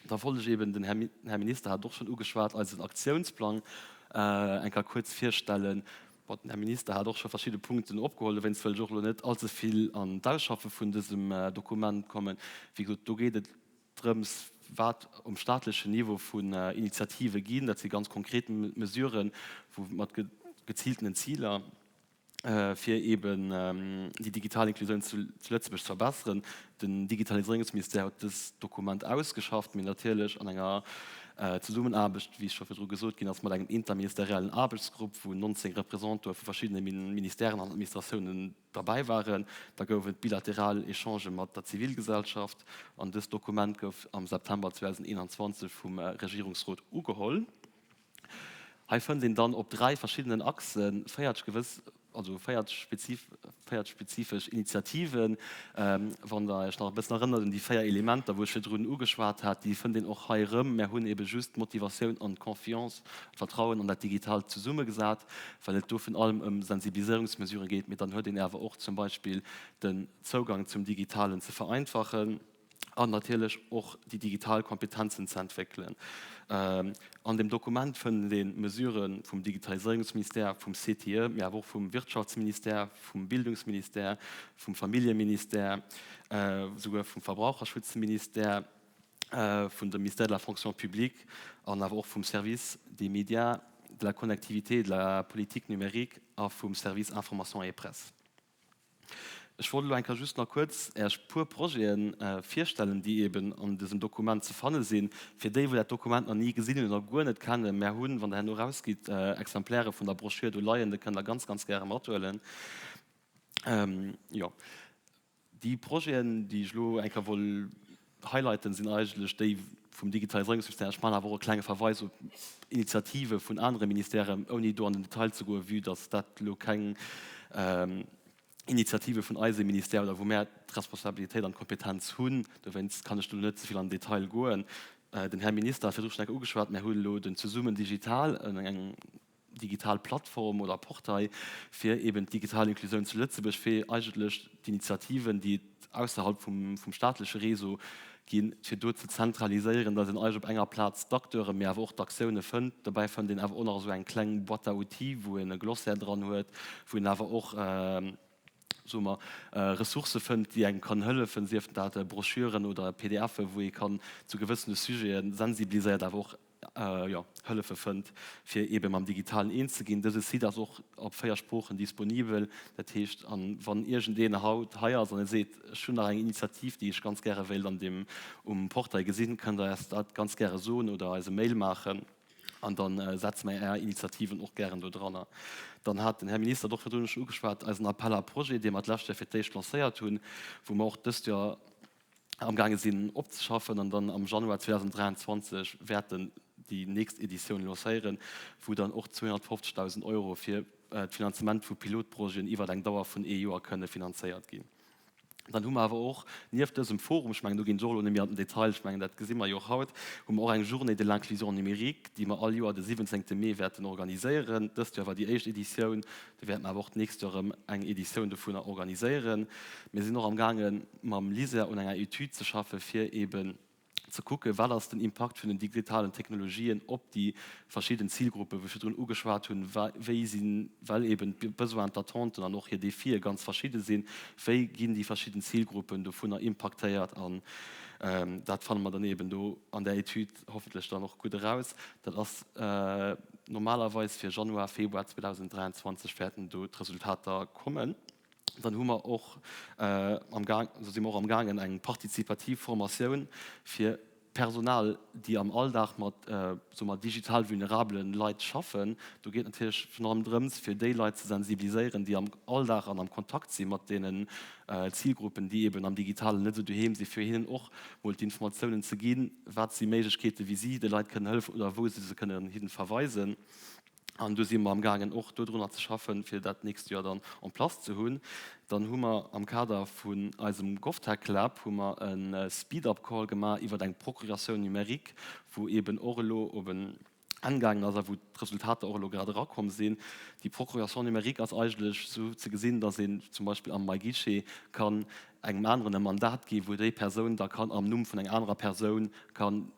Speaker 1: Da wollt ech eeben, den Här Minister hat et och schonn ugeschwat, eisen Aktiounsplang eng Kéier kuerz virstellen. Bon, den Här Minister hat och scho verschidde Punkten opgeholl, dowéinst wëll ech och elo net allze vill an d'Ausschaffe vun dësem Dokument kommen. Wéi gesot, do geet et drëms, wat um staatlechen Niveau vun Initiative ginn. Dat si ganz konkret Mesuren, wou mat geziiltenen Ziler, fir eeben déi digital Inklusioun zu Lëtzebuerg ze verbesseren. Den Digitaliséierungsministère huet dëst Dokument ausgeschafft, mee natierlech an enger Zesummenaarbecht, wéi scho virdru gesot ginn ass, mat engem interministeriellen Aarbechtsgrupp, wou 19 Représentantë vu verschiddene Ministèren an Administratiounen derbäi waren. Da gouf et bilateral Echangë mat der Zivilgesellschaft an dëst Dokument gouf am September 2021 vum Regierungsrot ugeholl. Hei fënnt een dann op 3 verschiddenen Achse 40 gewëss, also 40 spezif, 40 spezifesch Initiativen. Wann Der Iech nach e bëssen erënnert un déi 4 Elementer, wou ech virdrun ugeschwat hat, déi fënnt een och hei erëm. Mär hunn ebe just d'Motivatioun an d'Confiance, d'Vertrauen an dat Digitaalt zesummegesat. well et do vun allem ëm Sensibiliséierungsmesurë geet, mee dann huet een awer och zum Beispill den Zougang zum Digitalen ze vereinfachen an natierlech och déi digital Kompetenzen ze entwéckelen. An dem Dokument fënnt ee Mesurë vum Digitaliséierungsministère, vum CTE, mee awer och vum Wirtschaftsministère, vum Bildungsministère, vum Familljeministère, souguer vum Verbraucherschutzministère, vun dem Ministère de la Fonction publique an awer och vum Service des médias, de la connectivité et de la politique numérique a vum Service Information et Presse. Ech wollt elo eng Kéier just nach kuerz Äech puer Projete virstellen, déi eben an dësem Dokument ze fanne sinn. Fir déi, wou dat Dokument nach ni gesinn hunn oder guer net kennen, Mär hunn, wann Der herno erausgitt, Exemplaire vun der Broschür do leien, déi kënnt Der ganz, ganz gäre mathuelen. Jo. Déi Projeten, déi ech elo eng Kéier wollt highlighten, sinn eigentlech déi vum Digitaliséierungsministère. Ech maachen awer och e klenge Verweis op Initiative vun anere Ministèren, ouni do an den Detail ze goen, vue dass dat elo keng Initiative vun eisem Ministère oder wou mär d'Responsabilitéit an d'Kompetenz hunn. Dowéinst kann ech do net ze vill an den Detail goen. Den Här Minister hat virdru schonn eng Kéier ugeschwat, mär hunn elo den Zesummen digital, eng digital Plattform oder Portail fir eben d'digital Inklusioun zu Lëtzebuerg, fir eigentlech d'Initiativen, déi et ausserhalb vum, vum staatleche Réseau ginn, fir do ze zentraliséieren, datt een eigentlech op enger Plaz d'Acteuren, mee awer och d'Aktioune fënnt. Dobäi fënnt een awer och nach esou eng kleng Boîte à outils, wou een e Glossaire dran huet, wou een awer och. Soe mer, Ressourcë fënnt, déi engem kann hëllefen, sief dat Broschüren oder PDFe wou ee kann zu gewëssene Sujete sensibiliséiert, awer och, jo, Hëllefe fënnt, fir eebe mam Digitalen eens ze ginn. Dëse Site ass och op 4 Sproochen disponibel. Dat heescht, a wann iergendeen haut hei ass an e seet, ech hunn nach eng Initiativ, déi ech ganz gäre wéilt an deem um Portail gesinn, kënnt Der eis dat ganz gäre soen oder eis e Mail maachen. An da setze mer Är Initiativen och gären do dranner. Dann hat den Här Minister et och virdrun schonn ugeschwat, eisen Appel à projets, dee mer d'lescht Joer fir d'éischt lancéiert hunn, wou mer och dëst Joer amgaange sinn opzeschaffen an dann am Januar 2023 wäerten déi nächst Editioun lancéieren, wou dann och 250.000 Euro fir d'Finanzement vu Pilotprojeten iwwer eng Dauer vun ee Joer kënne finanzéiert ginn. Dann hu mer awer och nieft dësem Forum, ech mengen, do ginn ech och elo net méi an den Detail, ech mengen, dat gesi mer jo och haut, hu mer och eng Journée de l'inclusion numérique, déi mer all Joer de 17. Mee wäerten organiséieren. Dëst Joer war déi éischt Editioun, do wäerte mer awer och d'nächst Joer erëm eng Editioun dovunner organiséieren. Mir sinn och amgaange mam LISER un enger Etüd ze schaffe fir eeben ze kucken, wat ass den Impakt vun den digitalen Technologien op déi verschidden Zilgruppen, wou ech virdrun ugeschwat hunn, wéi sinn, well eben d'Besoinen, d'Attenten an och hir Defie ganz verschidde sinn, wéi ginn déi verschidden Zilgruppen dovunner impaktéiert an dat fanne mer dann eben do an där Etüd hoffentlech dann och gutt eraus. Dat ass normalerweis fir Januar, Februar 2023 wäerten do d'Resultater kommen. Dann hu mer och am Gaang, also si mer och am gaangen eng partizipativ Formatioun fir Personal, déi am Alldag mat, soe mer, digital vulnerabelen Leit schaffen. Do geet natierlech virun allem drëms, fir déi Leit ze sensibiliséieren, déi am Alldag an am Kontakt si mat deenen Zilgruppen, déi eben am Digitalen net esou doheem sinn, fir hinnen och mol d'Informatiounen ze ginn, wat si Méiglechkeeten, wéi si de Leit kënnen hëllefen oder wou se se kënnen hin verweisen. An do si mer amgaangen och dodrunner ze schaffen, fir dat d'nächst Joer dann en place ze hunn. Dann hu mer am Kader vun eisem GovTech Lab hu mer e Speed-up Call gemaach iwwer eng Procuration numérique, wou eeben och elo op en Enn gaangen ass a wou d'Resultater och elo grad erakomm sinn. Déi Procuration numérique ass eigentlech esou ze gesinn, dass een zum Beispill am MyGuichet kann engem aneren e Mandat gi wou déi Persoun da kann am Numm vun enger anerer Persoun kann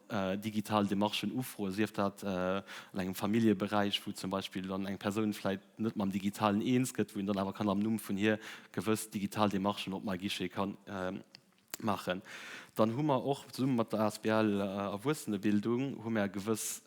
Speaker 1: digital Demarchen ufroen, sief dat an engem Familljeberäich, wou zum Beispill dann eng Persoun vläit net mam Digitalen eens gëtt, wou een dann awer kann am Numm vun hir gewëss digital Demarchen op MyGuichet kann maachen. Dann hu mer och zesumme mat der asbl Erwuessenebildung hu mer gewëss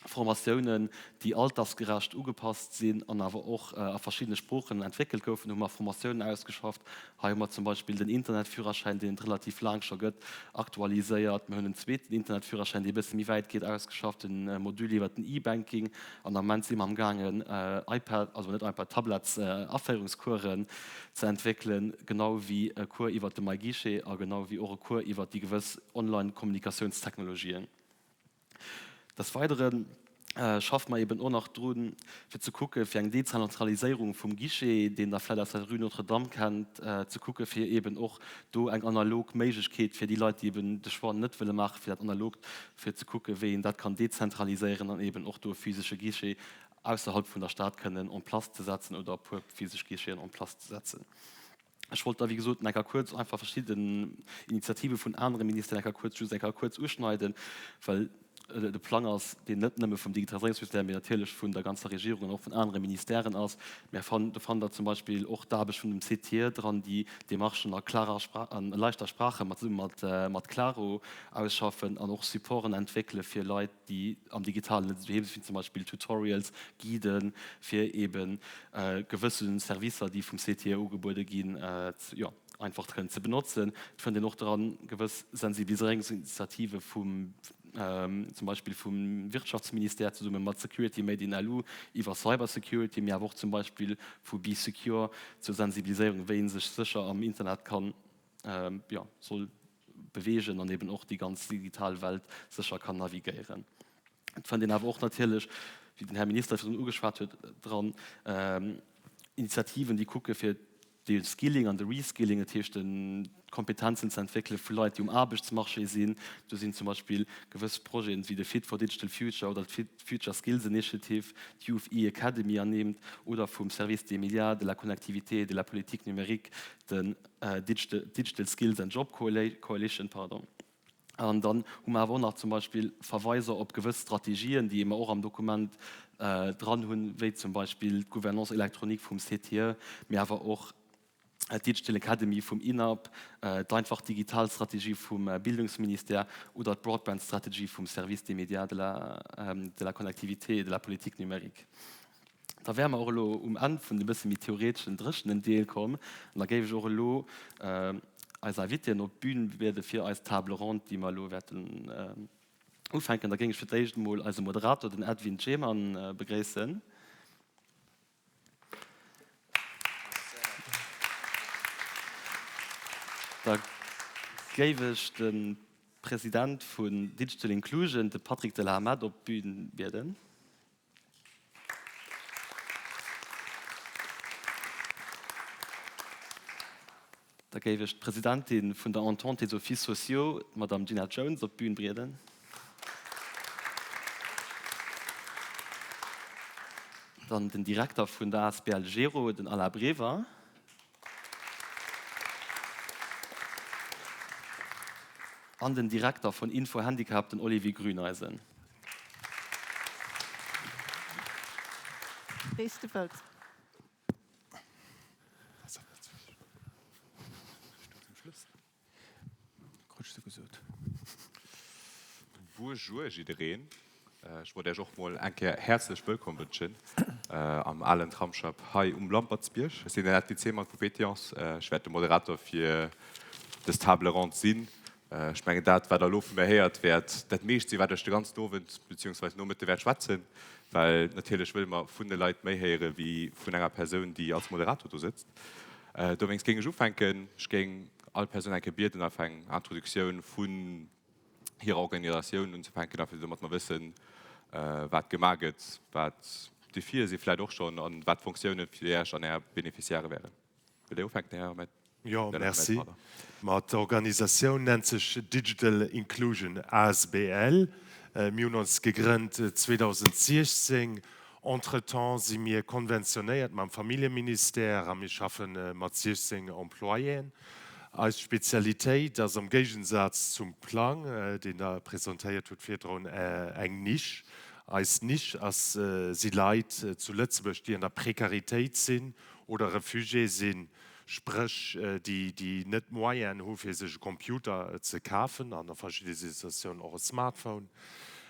Speaker 1: Formatiounen, déi altersgerecht ugepasst sinn an awer och a verschiddene Sproochen entwéckelt goufen, hu mer Formatiounen ausgeschafft. Hei hu mer zum Beispill den Internetführerschäin, deen et relativ laang scho gëtt, aktualiséiert. Mir hunn en zweeten Internetführerschäin, dee e bësse méi wäit geet, ausgeschafft, e Module iwwert den E-Banking. An am Moment si mer amgaangen, iPad, also net iPad, Tablets, Aféierungscoursen ze entwéckelen, genau wéi e Cours iwwert de MyGuichet a genau wéi och e Cours iwwert déi gewëss Online-Kommunikatiounstechnologien. Des Weidere schaffe mer eben och nach drun, fir ze kucke fir eng Dezentraliséierung vum Guichet, deen Der vläicht aus der Rue Notre-Dame kennt, ze kucke fir eben och do eng analog Méiglechkeet fir déi Leit, déi eben de Choix net wëlle maache fir dat Analogt, fir ze kucke wéi een dat kann dezentraliséieren an eben och do e physesche Guichet ausserhalb vun der Stad kënnen en place ze setzen oder e puer physesch Guicheten en place ze setzen. Ech wollt da, wéi gesot, enker kuerz einfach verschidden Initiative vun anere Ministèren enker kuerz, just enker kuerz uschneiden, well et e Plang ass, deen net nëmme vum Digitaliséierungsministère, mee natierlech vun der ganzer Regierung an och vun anere Ministèren ass. Mä do fannt Der zum Beispill och d'Aarbecht vun dem CTIE dran, déi Demarchen a klarer Sprach, an leichter Sprache mat, zesumme mat, mat Klaro ausschaffen an och Supporten entwéckele fir Leit, déi am Digitalen net esou doheem sinn, zum Beispill Tutorials, Guiden, fir eebe gewësse Servicer, déi vum CTE ugebuede ginn, jo, einfach kënnen ze benotzen. Et fënnt een och dran gewëss Sensibiliséierungsinitiative vum, zum Beispill vum Wirtschaftsministère zesumme mat Security Made in LU iwwer Cybersecurity, mee awer och zum Beispill vu Bee Secure zur Sensibiliséierung, wéi ee sech sécher am Internet kann, jo, soll beweegen an eben och déi ganz digital Welt sécher kann navigéieren. Et fënnt een awer och natierlech, wéi den Här Minister virdrun ugeschwat huet, dran Initiativen, déi kucke fir de Skilling an de Reskilling, dat heescht d'Kompetenzen ze entwéckele vu Leit, déi um Aarbechtsmarché sinn. Do sinn zum Beispill gewëss Projeten, wéi de Fit for Digital Future oder d'Fit Future Skills Initiative, d'Youth e-Academy ernimmt oder vum Service des médias, de la connectivité et de la politique numérique den Digital Skills and Job Coalition. Pardon. An dann hu mer awer och nach zum Beispill Verweiser op gewëss Strategien, déi mer och am Dokument dran hunn, wéi zum Beispill d'Gouvernance électronique vum CTE, mee awer och. D'Digital Academy vum INAP, d'Einfach Digital Strategie vum Bildungsministère oder d'Broadband Strategy vum Service des médias, de la, de la connectivité et de la politique numérique. Da wäre mer och elo um Enn vun dem bësse méi theoreteschen, dréchenen Deel komm. An da géif ech och elo eis Invitéen op d'Bün biede fir eis Table ronde, déi mer elo wäerten ufänken. Da géing ech fir d'éischt emol eise Moderator, den Edwin Ceman, begréissen. Da géif ech de President vun Digital Inclusion, de Patrick de la Hamette, op d'Bün bieden. Da géif ech d'Presidentin vun der Entente des Offices sociaux, d'Madame Gina Jones, op d'Bün brieden. Dann den Direkter vun der asbl GERO, den Alain Brever. An den Direkter vun Info-Handicap, den Olivier Grüneisen.
Speaker 3: Buerjour jiddereen. Ech wollt Iech och mol eng Kéier häerzlech wëllkomm wënschen am alen Tramsschapp hei um Lampertsbierg. Ech sinn den Edwin Zeman vu Vétiance. Ech wäert de Moderator fir dës Table ronde sinn. Ech mengen dat wat der elo vu mir héiert wäert dat meescht sinn wat ech de ganzen Owend beziehungsweise Nomëtte wäert schwätzen, well natierlech wëlle mer vun de Leit méi héiere wéi vun enger Persoun déi als Moderator do sëtzt. Dowéinst géing ech ufänken, ech géing all Persoun eng Kéier bieden einfach eng Introduktioun vun hirer Organisatioun unzefänken, einfach domat mer wëssen wat gemaach gëtt, wat d'Defie si vläicht och schonn an wat d'Fonctiounen fir Iech an Är Beneficiairë wären. Wëllt Dir ufänken, Här Ahmed?
Speaker 4: Jo, merci. Ma d'Organisatioun nennt sech Digital Inclusion asbl. Mir hunn ons gegrënnt 2016. Entretemps si mir konventionéiert mam Familljeministère a mir schaffe mat 16 Employéen. Eis Spezialitéit ass am Géigensaz zum Plang, deen Der presentéiert hutt virdrun, eng Nisch. Eis Nisch ass, si Leit zu Lëtzebuerg, déi an der Prekaritéit sinn oder Refugié sinn, spréch déi, déi net d'Moyenen hu fir sech e Computer ze kafen an a verschidde Situatiounen och e Smartphone.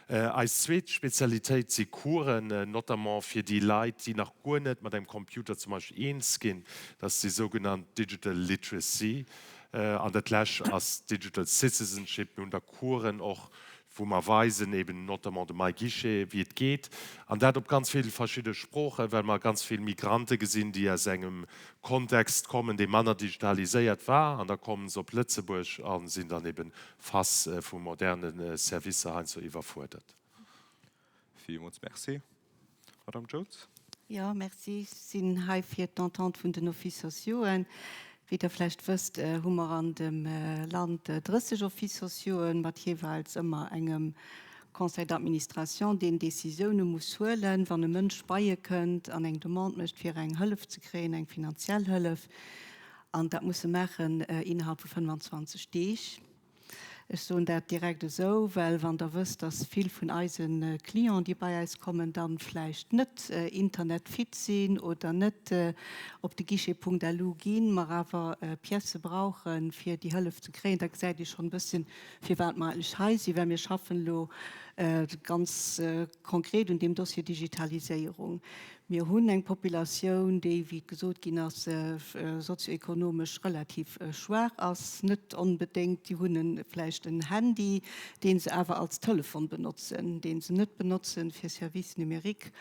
Speaker 4: Eis zweet Spezialitéit si Coursen, notamment fir déi Leit, déi nach guer net mat engem Computer zum Beispill eens ginn, dat ass déi sougenannt Digital Literacy. An dat lescht ass Digital Citizenship. Mir hunn da Coursen och wou mer weisen, eben notamment de MyGuichet, wéi et geet, an dat op ganz vill verschidde Sproochen, well mer ganz vill Migrante gesinn, déi aus engem Kontext kommen, dee manner digitaliséiert war, an da kommen se op Lëtzebuerg a sinn dann eben face vu moderne Servicer heiansdo iwwerfuerdert.
Speaker 3: Villmools Merci. Madame Jones.
Speaker 5: Jo, merci. Ech sinn hei fir d'Entente vun den Offices sociauxen. Wéi Der vläicht wësst, hu mer an dem Land 30 Offices sociauxen mat jeeweils ëmmer engem Conseil d'administration, deen Décisioune muss huelen, wann e Mënsch bei e kënnt an eng Demande mécht, fir eng Hëllef ze kréien, eng finanziell Hëllef. An dat muss e maachen innerhalb vu 25 Deeg. Ech soen dat direkt esou, well wann Der wësst, dass vill vun eise Clienten, déi bei eis kommen, dann vläicht net internetfit sinn oder net op de Guichet.lu ginn, mer awer Piècë brauchen, fir déi Hëllef ze kréien, da gesäit ee schonn e bësschen, firwat mer eigentlech hei sinn. Well mir schaffen elo ganz konkret un deem Dossier Digitaliséierung. Mir hunn eng Populatioun, déi, wéi et gesot ginn ass, sozioekonomesch relativ schwaach ass. Net onbedéngt, déi hunn e vläicht en Handy, dee se awer als Telefon benotzen, dee se net benotzen fir Service numérique.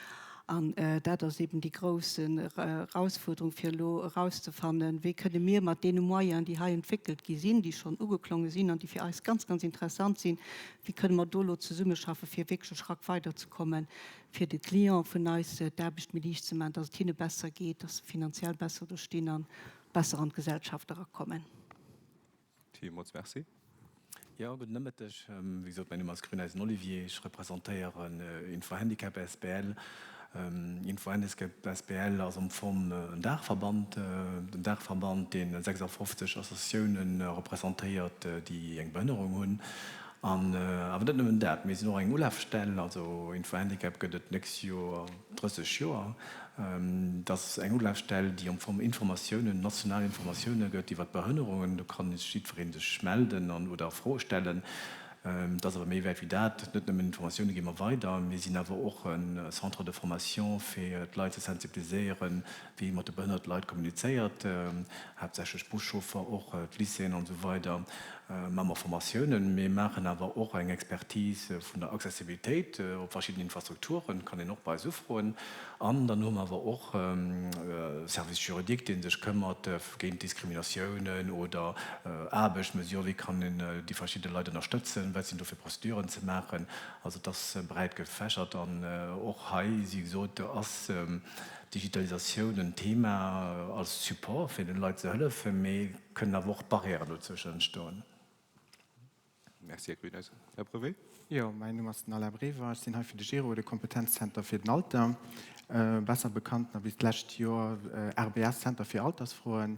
Speaker 5: An dat ass eben déi grouss Erausfuerderung, fir elo erauszefannen, wéi kënne mir mat deene Moyenen, déi hei entwéckelt gi sinn, déi schonn ugeklonge sinn an déi fir eis ganz, ganz interessant sinn, wéi kënne mer do elo zesummeschaffen, fir wierklech e Schrack weiderzekommen, fir de Client vun eis d'Aarbecht méi liicht ze maachen, dass et hinne besser geet, dass se finanziell besser do stinn a besser an d'Gesellschaft erakommen.
Speaker 3: Villmools Merci.
Speaker 6: Jo, gudden Nomëtteg. Wéi gesot, mäin Numm ass Grüneisen Olivier. Ech representéieren Info-Handicap asbl. Info-Handicap asbl ass am Fong en Daachverband, en Daachverband, dee 56 Associatioune representéiert, déi eng Behënnerung hunn. An awer net nëmmen dat, mir sinn och eng Ulafstell, also Info-Handicap gëtt et d'nächst Joer 30 Joer. Dat ass eng Ulafstell, déi am Fong Informatiounen, national Informatioune gëtt iwwer d'Behënnerungen. Do kann jiddweree sech melden an oder Froe stellen. Et ass awer méi wäit wéi dat. Net nëmmen Informatioune gi mer weider, mir sinn awer och e Centre de formation fir d'Leit ze sensibiliséieren, wéi ee mat de behënnerte Leit kommunizéiert, haaptsächlech Buschauffer, och d'Lycéeën an esou weider maache mer Formatiounen. Mir maachen awer och eng Expertise vun der Accessibilitéit op verschidden Infrastrukturen, kann een och bei eis ufroen. An dann hu mer awer och e Service juridique, dee sech këmmert géint Diskriminatiounen oder Aarbechtsmesuren, wéi kann een déi verschidde Leit ënnerstëtzen, wat sinn do fir Prozeduren ze maachen. Also et ass breit gefächert an och hei, wéi gesot, ass Digitalisatioun en Thema als Support fir den Leit ze hëllefen, mee kënnen awer och Barrièren dozwëschen entstoen.
Speaker 3: Merci, Här Grüneisen. Här Brever?
Speaker 7: Jo, mäin Numm ass den Alain Brever. Ech sinn hei fir de GERO, de Kompetenzzenter fir den Alter, besser bekannt nach bis d'lescht Joer RBS, Center fir Altersfroen.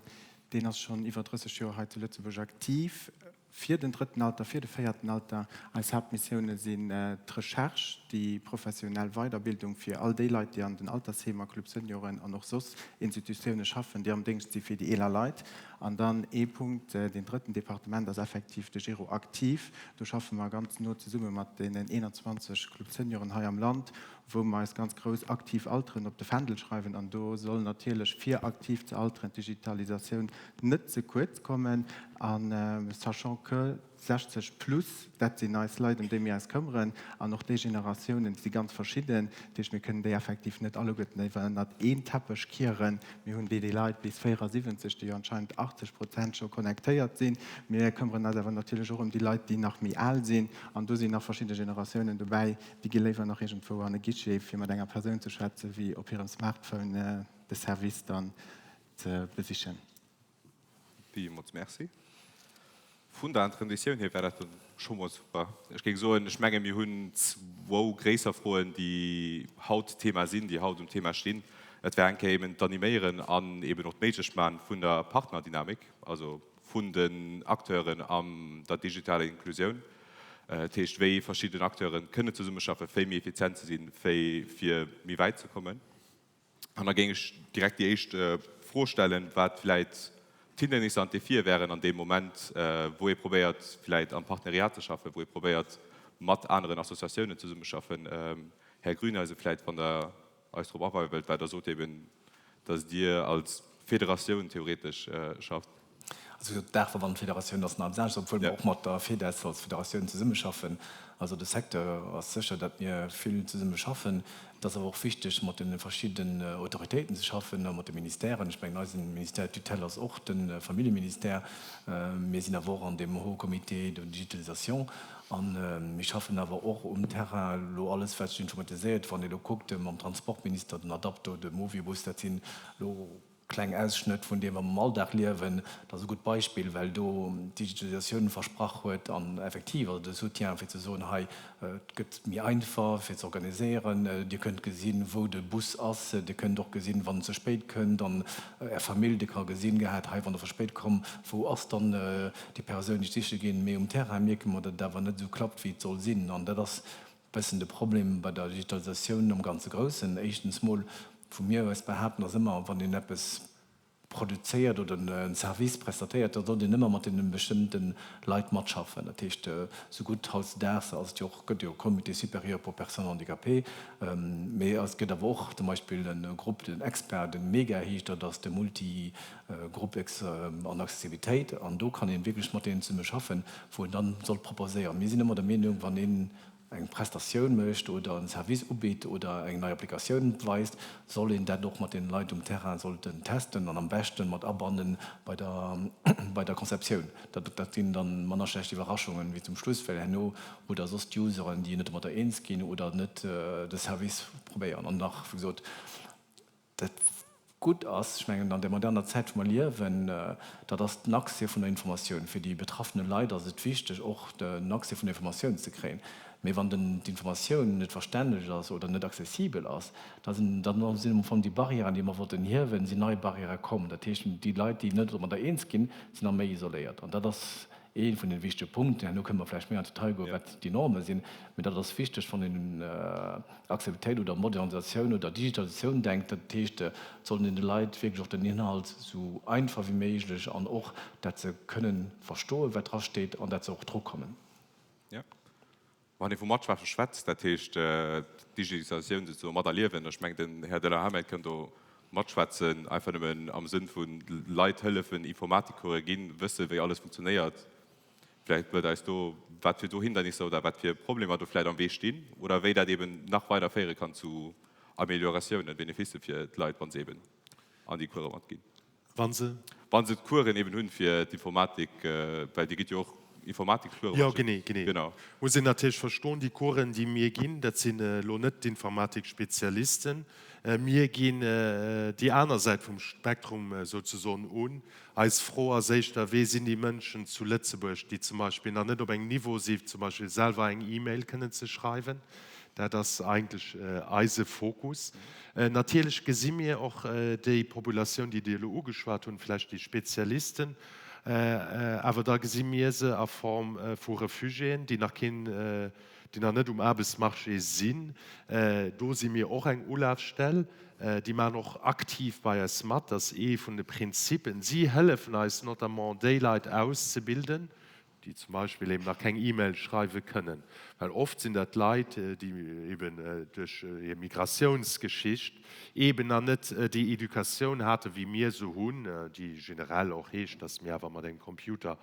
Speaker 7: Deen ass schonn iwwer 30 Joer hei zu Lëtzebuerg aktiv. Fir den drëtten Alter, fir de véierten Alter. Eis Haaptmissioune sinn d'Recherche, déi professionell Weiderbildung fir all déi Leit, déi an den Altersheemer, Club Senioren an och soss Institutioune schaffen, déi am Déngscht si fir déi eeler Leit. An dann ee Punkt, deen drëtten Departement ass effektiv de Gero Aktiv. Do schaffe mer ganz no zesumme mat deenen 21 Club Senioren hei am Land, wou mer eis ganz grouss aktiv Alteren op de Fändel schreiwen. An do soll natierlech, fir aktiv ze alteren, d'Digitalisatioun net ze kuerz kommen. A sachant que 60 plus, dat sinn eis Leit, ëm déi mir eis këmmeren, an och déi Generatiounen si ganz verschidden. Dat heescht, mir kënnen déi effektiv net alleguerten iwwer ënnert een Teppech kieren. Mir hunn déi déi Leit bis 74, déi jo anscheinend 80 Prozent scho connectéiert sinn. Mir këmmeren eis awer natierlech och ëm déi Leit, déi nach méi al sinn. An do sinn nach verschidde Generatiounen dobäi, Déi gi léiwer nach iergendwou an e Guichet, fir mat enger Persoun ze schwätzen, wéi op hirem Smartphone de Service dann ze besichen.
Speaker 3: Villmools Merci. Vun der Introductioun hier war dat dann scho mol super. Ech géing soen, ech menge mir hunn zwou gréisser Froen, déi haut Thema sinn, déi haut um Thema stinn. Dat wär eng Kéier eben d'Animéieren an eben och d'Méiglechmaachen vun der Partnerdynamik, also vun den Acteuren an der digitaler Inklusioun. Dat heescht, wéi verschidden Acteure kënnen zesummeschaffen, fir méi effizient ze sinn, fir méi wäit ze kommen. An da géing ech direkt déi éischt Fro stellen, wat vläicht d'Hindernisser an d'Defie wären an deem Moment, wou ee probéiert, vläicht am Partenariat ze schaffen, wou ee probéiert, mat aneren Associatiounen zesummeschaffen. Här Grüneisen, vläicht, wann Der eis drop aweie wëllt, well Der sot eben, dass Dir als Federatioun theoretesch schafft.
Speaker 6: Also d'Daachverbandfederatioun ass nach eppes anescht, obwuel mer och mat der FEDES als Federatioun zesummeschaffen. Also de Secteur ass sécher, datt mir vill zesumme schaffen. Et ass awer och wichteg, mat de verschidden Autoritéiten ze schaffen, mat de Ministèren. Ech mengen, eise Ministère de tutelle ass och de Familljeministère. Mir sinn awer och an deem Haut Comité de digitalisation a mir schaffen awer och um Terrain elo alles, wat sech informatiséiert. Wann ee elo kuckt mam Transportminister, den Adapto, de Movibus, dat sinn elo kleng Ausschnëtt vun deem, wat mer am Alldag liewen. Dat ass e gutt Beispill, well do d'Digitalisatioun versprach huet an effektiv, also de Soutien fir ze soen, hei, et gëtt méi einfach fir ze organiséieren, Dir kënnt gesinn, wou de Bus ass, Dir kënnt och gesinn, wann en ze spéit kënnt an Är Famill, Dir ka gesinn, gehat, hei, wann der verspéit komm, wou ass dann déi Persoun, déi ech siche ginn. Mee um Terrain mierke mer, datt et awer net esou klappt, wéi et soll sinn. An dat ass bëssen de Problem bei der Digitalisatioun am ganze Groussen. Éischtens mol, wou mir eis behaapten, ass ëmmer, wann een eppes produzéiert oder en Service prestatéiert, da sollt een ëmmer mat deene bestëmmte Leit matschaffen. Dat heescht, sougutt hautzedaags ass et jo och, gëtt jo e Comité supérieur pour personnes handicapées, mee et gëtt awer och zum Beispill e Grupp, den Expert, de MEGA heescht dat, ass de Multigroupe an Accessibilitéit, an do kann ee wierklech mat deenen zesumme schaffen, wou een dann sollt proposéieren. Mir sinn ëmmer der Meenung, wann een eng Prestatioun mécht oder en Service ubitt oder eng nei Applikatioun weist, soll een dat och mat den Leit um Terrain sollten testen an am beschten mat abannen bei der bei der Conceptioun. Dat dat sinn dann manner schlecht Iwwerraschungen wéi zum Schluss, well herno hutt Der soss d'Useren, déi net domatter eens ginn oder net de Service probéieren. An nach, wéi gesot, Dat gutt ass, ech mengen an där moderner Zäit wou mer liewen, dat ass den Accès vun der Informatioun. Fir déi betraffene Leit ass et wichteg och den Accès vun der Informatioun ze kréien. Mee wann den d'Informatioun net verständlech ass oder net accessibel ass, da sinn dann sinn am Fong déi Barrièren, déi mer wollten hiewen, sinn nei Barrièrë komm. Dat heescht, déi Leit, déi net domadder eens ginn, sinn nach méi isoléiert. An dat ass. Ee vun de wichtege Punkten, herno kënne mer vläicht méi an d'Detail goen, wat déi Norme sinn, mä dat ass wichteg, wann een un Accessibilitéit oder Modernisatioun oder Digitalisatioun denkt. Dat heescht, et sollen een de Leit wierklech och den Inhalt esou einfach wéi méiglech an och dat se kënnen verstoen, wat drasteet, an dat se och drukommen.
Speaker 3: Jo. Wann ee vu Matschwätze schwätzt, dat heescht d'Digitalisatioun souzesoe materliewen, ech mengen den Här De la Hamet kënnt do matschwätzen, einfach nëmmen am Sënn vu Leit hëllefen, Informatikcoure ginn, wësse wéi alles funktionéiert. Vläicht wëllt Der eis do, wat fir do Hindernisser oder wat fir Problemer do vläicht am Wee stinn oder wéi dat eeben nach weider féiere kann zu Amelioratiounen, Beneficë fir d'Leit, wa se eeben an déi Coure matginn.
Speaker 4: Wa se?
Speaker 3: Wa se d'Coursen eben hunn fir d'Informatik, well Dir gitt jo och Informatikcoursen.
Speaker 4: Jo, genee, genee. Genau. Muss een natierlech verstoen, déi Coursen, déi mir ginn, dat sinn elo net d'Informatikspezialisten. Mir ginn déi aner Säit vum Spektrum souzesoen un. Eis Fro ass éischter, Wee sinn déi Mënschen zu Lëtzebuerg, déi zum Beispill nach net op engem Niveau si zum Beispill selwer eng E-Mail kënnen ze schreiwen? Dat ass eigentlech eise Fokus. Natierlech gesi mir och déi Populatioun, déi Dir elo ugeschwat hunn, vläicht déi Spezialisten, awer da gesi mir se a Form vu Refugiéen, déi nach keen, déi nach net um Aarbechtsmarché sinn. Do si mir och eng Ulafstell. Déi maachen och aktiv bei eis mat. Dat ass ee vun de Prinzipen. Si hëllefen eis notamment, déi Leit auszebilden, déi zum Beispill eben nach keng E-Mail schreiwe kënnen, well oft sinn dat Leit, déi eben duerch hir Migratiounsgeschicht eben nach net déi Educatioun hate wéi mir se hunn, déi generell och heescht, dass mir awer mat engem Computer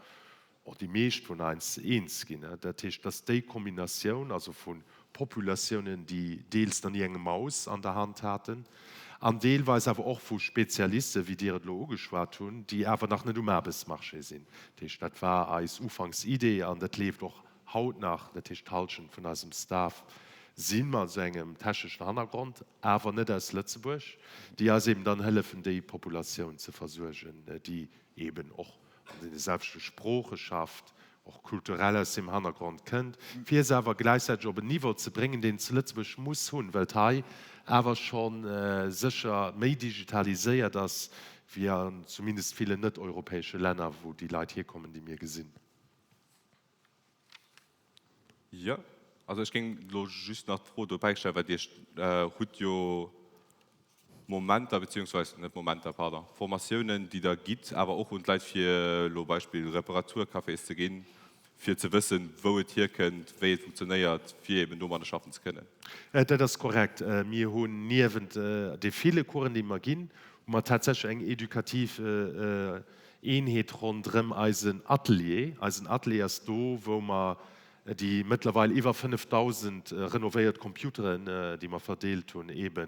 Speaker 4: och déi meescht vun eis eens ginn. Dat heescht, dass déi Kombinatioun also vu Populatiounen, déi deels nach ni eng Maus an der Hand haten, an deelweis awer och vu Spezialisten, wéi Dir et elo ugeschwat hunn, déi awer nach net um Aarbechtsmarché sinn. Dat heescht, dat war eis Ufanksidee an dat leeft och haut nach. Dat heescht, d'Hallschent vun eisem Staff si mat esou engem techneschen Hannergrond, awer net aus Lëtzebuerg, déi eis eben dann hëllefen, déi Populatioun ze versuergen, déi eben och an deene selwechte Sprooche schafft, och kulturell aus deem Hannergrond kënnt, fir se awer gläichzäiteg op en Niveau ze bréngen, deen et zu Lëtzebuerg muss hunn, well et hei awer scho sécher méi digitaliséiert ass wéi an zumindest villen net-europäesche Länner, wou déi Leit hierkommen, déi mir gesinn.
Speaker 3: Jo, also ech géing elo just nach d'Fro dobäi stellen, well Dir hutt jo Momenter, beziehungsweise net Momenter, pardon, Formatiounen, déi Der gitt, awer och un d'Leit, fir elo Beispill Reparaturcafés ze ginn, fir ze wëssen, wou et hierkënnt, wéi et funktionéiert, fir eben domadder schaffen ze kënnen.
Speaker 4: Dat ass korrekt. Mir hunn niewent de ville Coursen, déi mer ginn, hu mer tatsächlech eng edukativ Eenheet ronderëm eisen Atelier. Eisen Atelier ass do, wou mer déi mëttlerweil iwwer 5.000 renovéiert Computeren, déi mer verdeelt hunn, eebe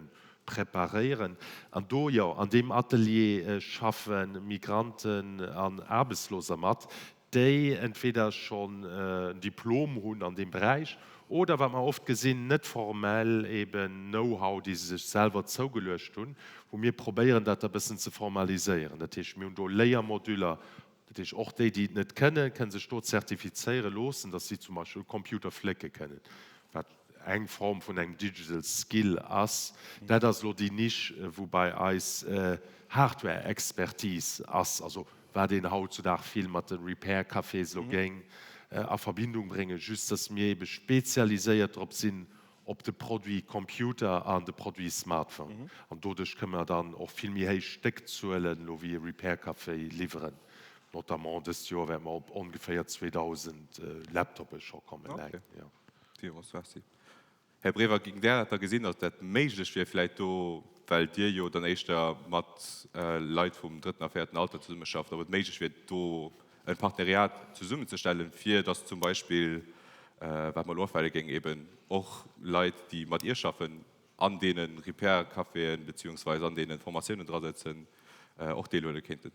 Speaker 4: preparéieren. An do, jo, an deem Atelier schaffe Migranten an Aarbechtsloser mat, déi entweder schonn en Diplom hunn an deem Beräich oder, wat mer oft gesinn, net formell eben Know-how, déi se sech selwer zougeluecht hunn, wou mir probéieren, dat da bëssen ze formaliséieren. Dat heescht, mir hunn do Léiermoduler, dat heescht, och déi, déi et net kënnen, kënnen sech do zertifizéiere loossen, dass si zum Beispill Computer flécke kënnen, wat eng Form vun engem Digital Skill ass. Dat ass elo déi Nisch, wou bei eis Hardware-Expertise ass, also wat een hautzudag vill mat de Repair Cafés elo géing a Verbindung bréngen, just dass mir ebe spezialiséiert drop sinn op de Produit Computer an de Produit Smartphone. An doduerch kënne mer dann och vill méi héich Stéckzuelen elo wéi e Repair Café liwweren. Notamment dëst Joer wäerte mer op ongeféier 2.000 Laptoppe scho kommen.
Speaker 3: Okay. Villmools Merci. Här Brever, géingt Där dat da gesinn, datt dat méiglech wier, vläicht do, well Dir jo dann éischter mat Leit vum drëtten a véierten Alter zesummeschafft, ob et méiglech wier, do e Partenariat zesummenzestellen, fir datt zum Beispill, wat mer elo afale géing, eben och Leit, déi mat Iech schaffen, an deene Repair-Caféen beziehungsweise an deene Formatiounen drasëtzen, och deelhuele kéinten?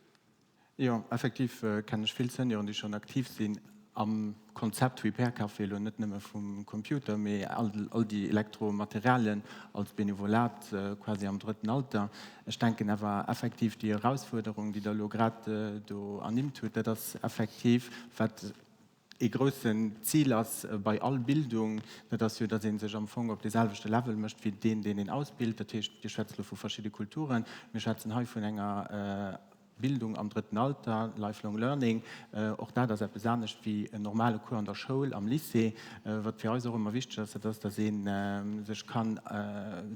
Speaker 7: Jo, effektiv kennen ech vill Senioren, déi schonn aktiv sinn am Konzept Repair Café, elo net nëmme vum Computer, mee all déi Elektromaterialien als Benevolat quasi am drëtten Alter. Ech denken awer effektiv déi Erausfuerderung, déi Der elo grad do ernimmt hutt, dat ass effektiv wat ee groussen Zil ass bei all Bildung, dat ass jo, datt ee sech am Fong op dee selwechte Level mécht wéi deen, deen een ausbilt. Dat heescht, Dir schwätzt elo vu verschidde Kulturen, mir schwätzen hei vun enger. Bildung am drëtten Alter, Lifelong Learning. Och dat ass eppes anescht wéi en normale Cours an der Schoul, am Lycée. Wat fir eis och ëmmer wichteg ass, dat ass, datt ee sech kann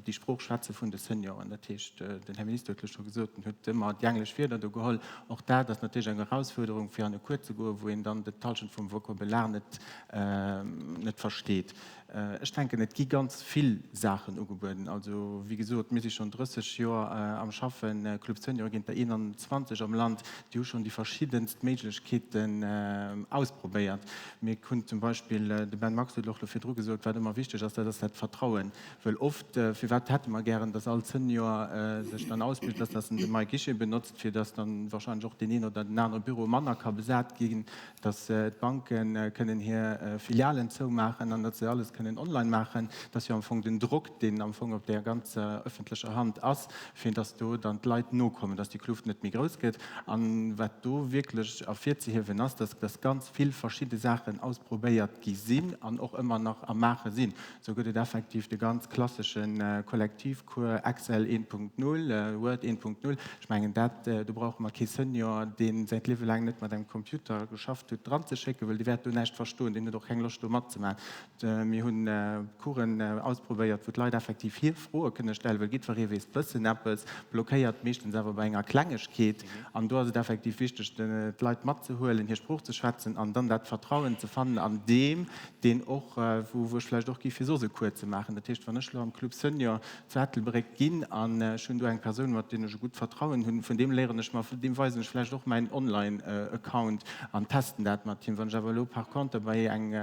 Speaker 7: déi Sprooch schwätze vun de Senioren. Dat heescht, den Här Minister huet elo scho gesot, en huet ëmmer déi englesch Wierder do geholl. Och dat ass natierlech eng Erausfuerderung, fir an e Cours ze goen, wou een dann d'Hallschent vum Vokabular net net versteet. Ech denken, et gi ganz vill Saachen ugebueden. Also, wéi gesot, mir si schonn 30 Joer am Schaffen. Club Senior ginn der 21 am Land. Déi hu schonn déi verschiddenst Méiglechkeeten ausprobéiert. Mir hunn zum Beispill, de Ben Max huet et och elo virdru gesot, wat ëmmer wichteg ass, dat ass dat Vertrauen. Well oft, firwat hätte mer gären, dass all Senior sech dann ausbilt, ass, dass en de MyGuichet benotzt, fir dass dann wahrscheinlech och deen een oder den anere Büro manner ka besat ginn. dass d'Banke kënnen hir Filialen zoumaachen an datt se alles kënnen online maachen, dat ass jo am Fong den Drock, deen am Fong op där ganzer öffentlecher Hand ass, fir datt do dann d'Leit nokommen, datt déi Kluft net méi grouss gëtt. A wat do wierklech ervirzehiewen ass, datt dass ganz vill verschidde Saachen ausprobéiert gi sinn an och ëmmer nach am Maache sinn. Sou gëtt et effektiv de ganz klassesche Kollektivcours Excel 1.0, Word 1.0. Ech mengen dat, do brauche mer kee Senior, dee säin Liewe laang net mat engem Computer geschafft huet, dranzeschécken, well dee wäert do näischt verstoen, deen huet och keng Loscht do matzemaachen. Mir hu Coursen ausprobéiert, wou d'Leit effektiv hir Froe kënne stellen, well jiddweree weess bëssen eppes, blockéiert meeschtens awer bei enger Klengegkeet. An do ass et effektiv wichteg, d'Leit matzehuelen, hir Sprooch ze schwätzen an dann dat Vertrauen ze fannen an deem, deen och, wou ech vläicht och gi fir soss e Cours ze maachen. Dat heescht, wann ech elo am Club Senior zu Ettelbréck ginn an ech hunn do eng Persoun, mat deem ech e gutt Vertrauen hunn, vun deem léieren ech mer, deem weisen ech vläicht och mäin Online-Account an testen dat mat him. Wann ech awer elo par contre bei eng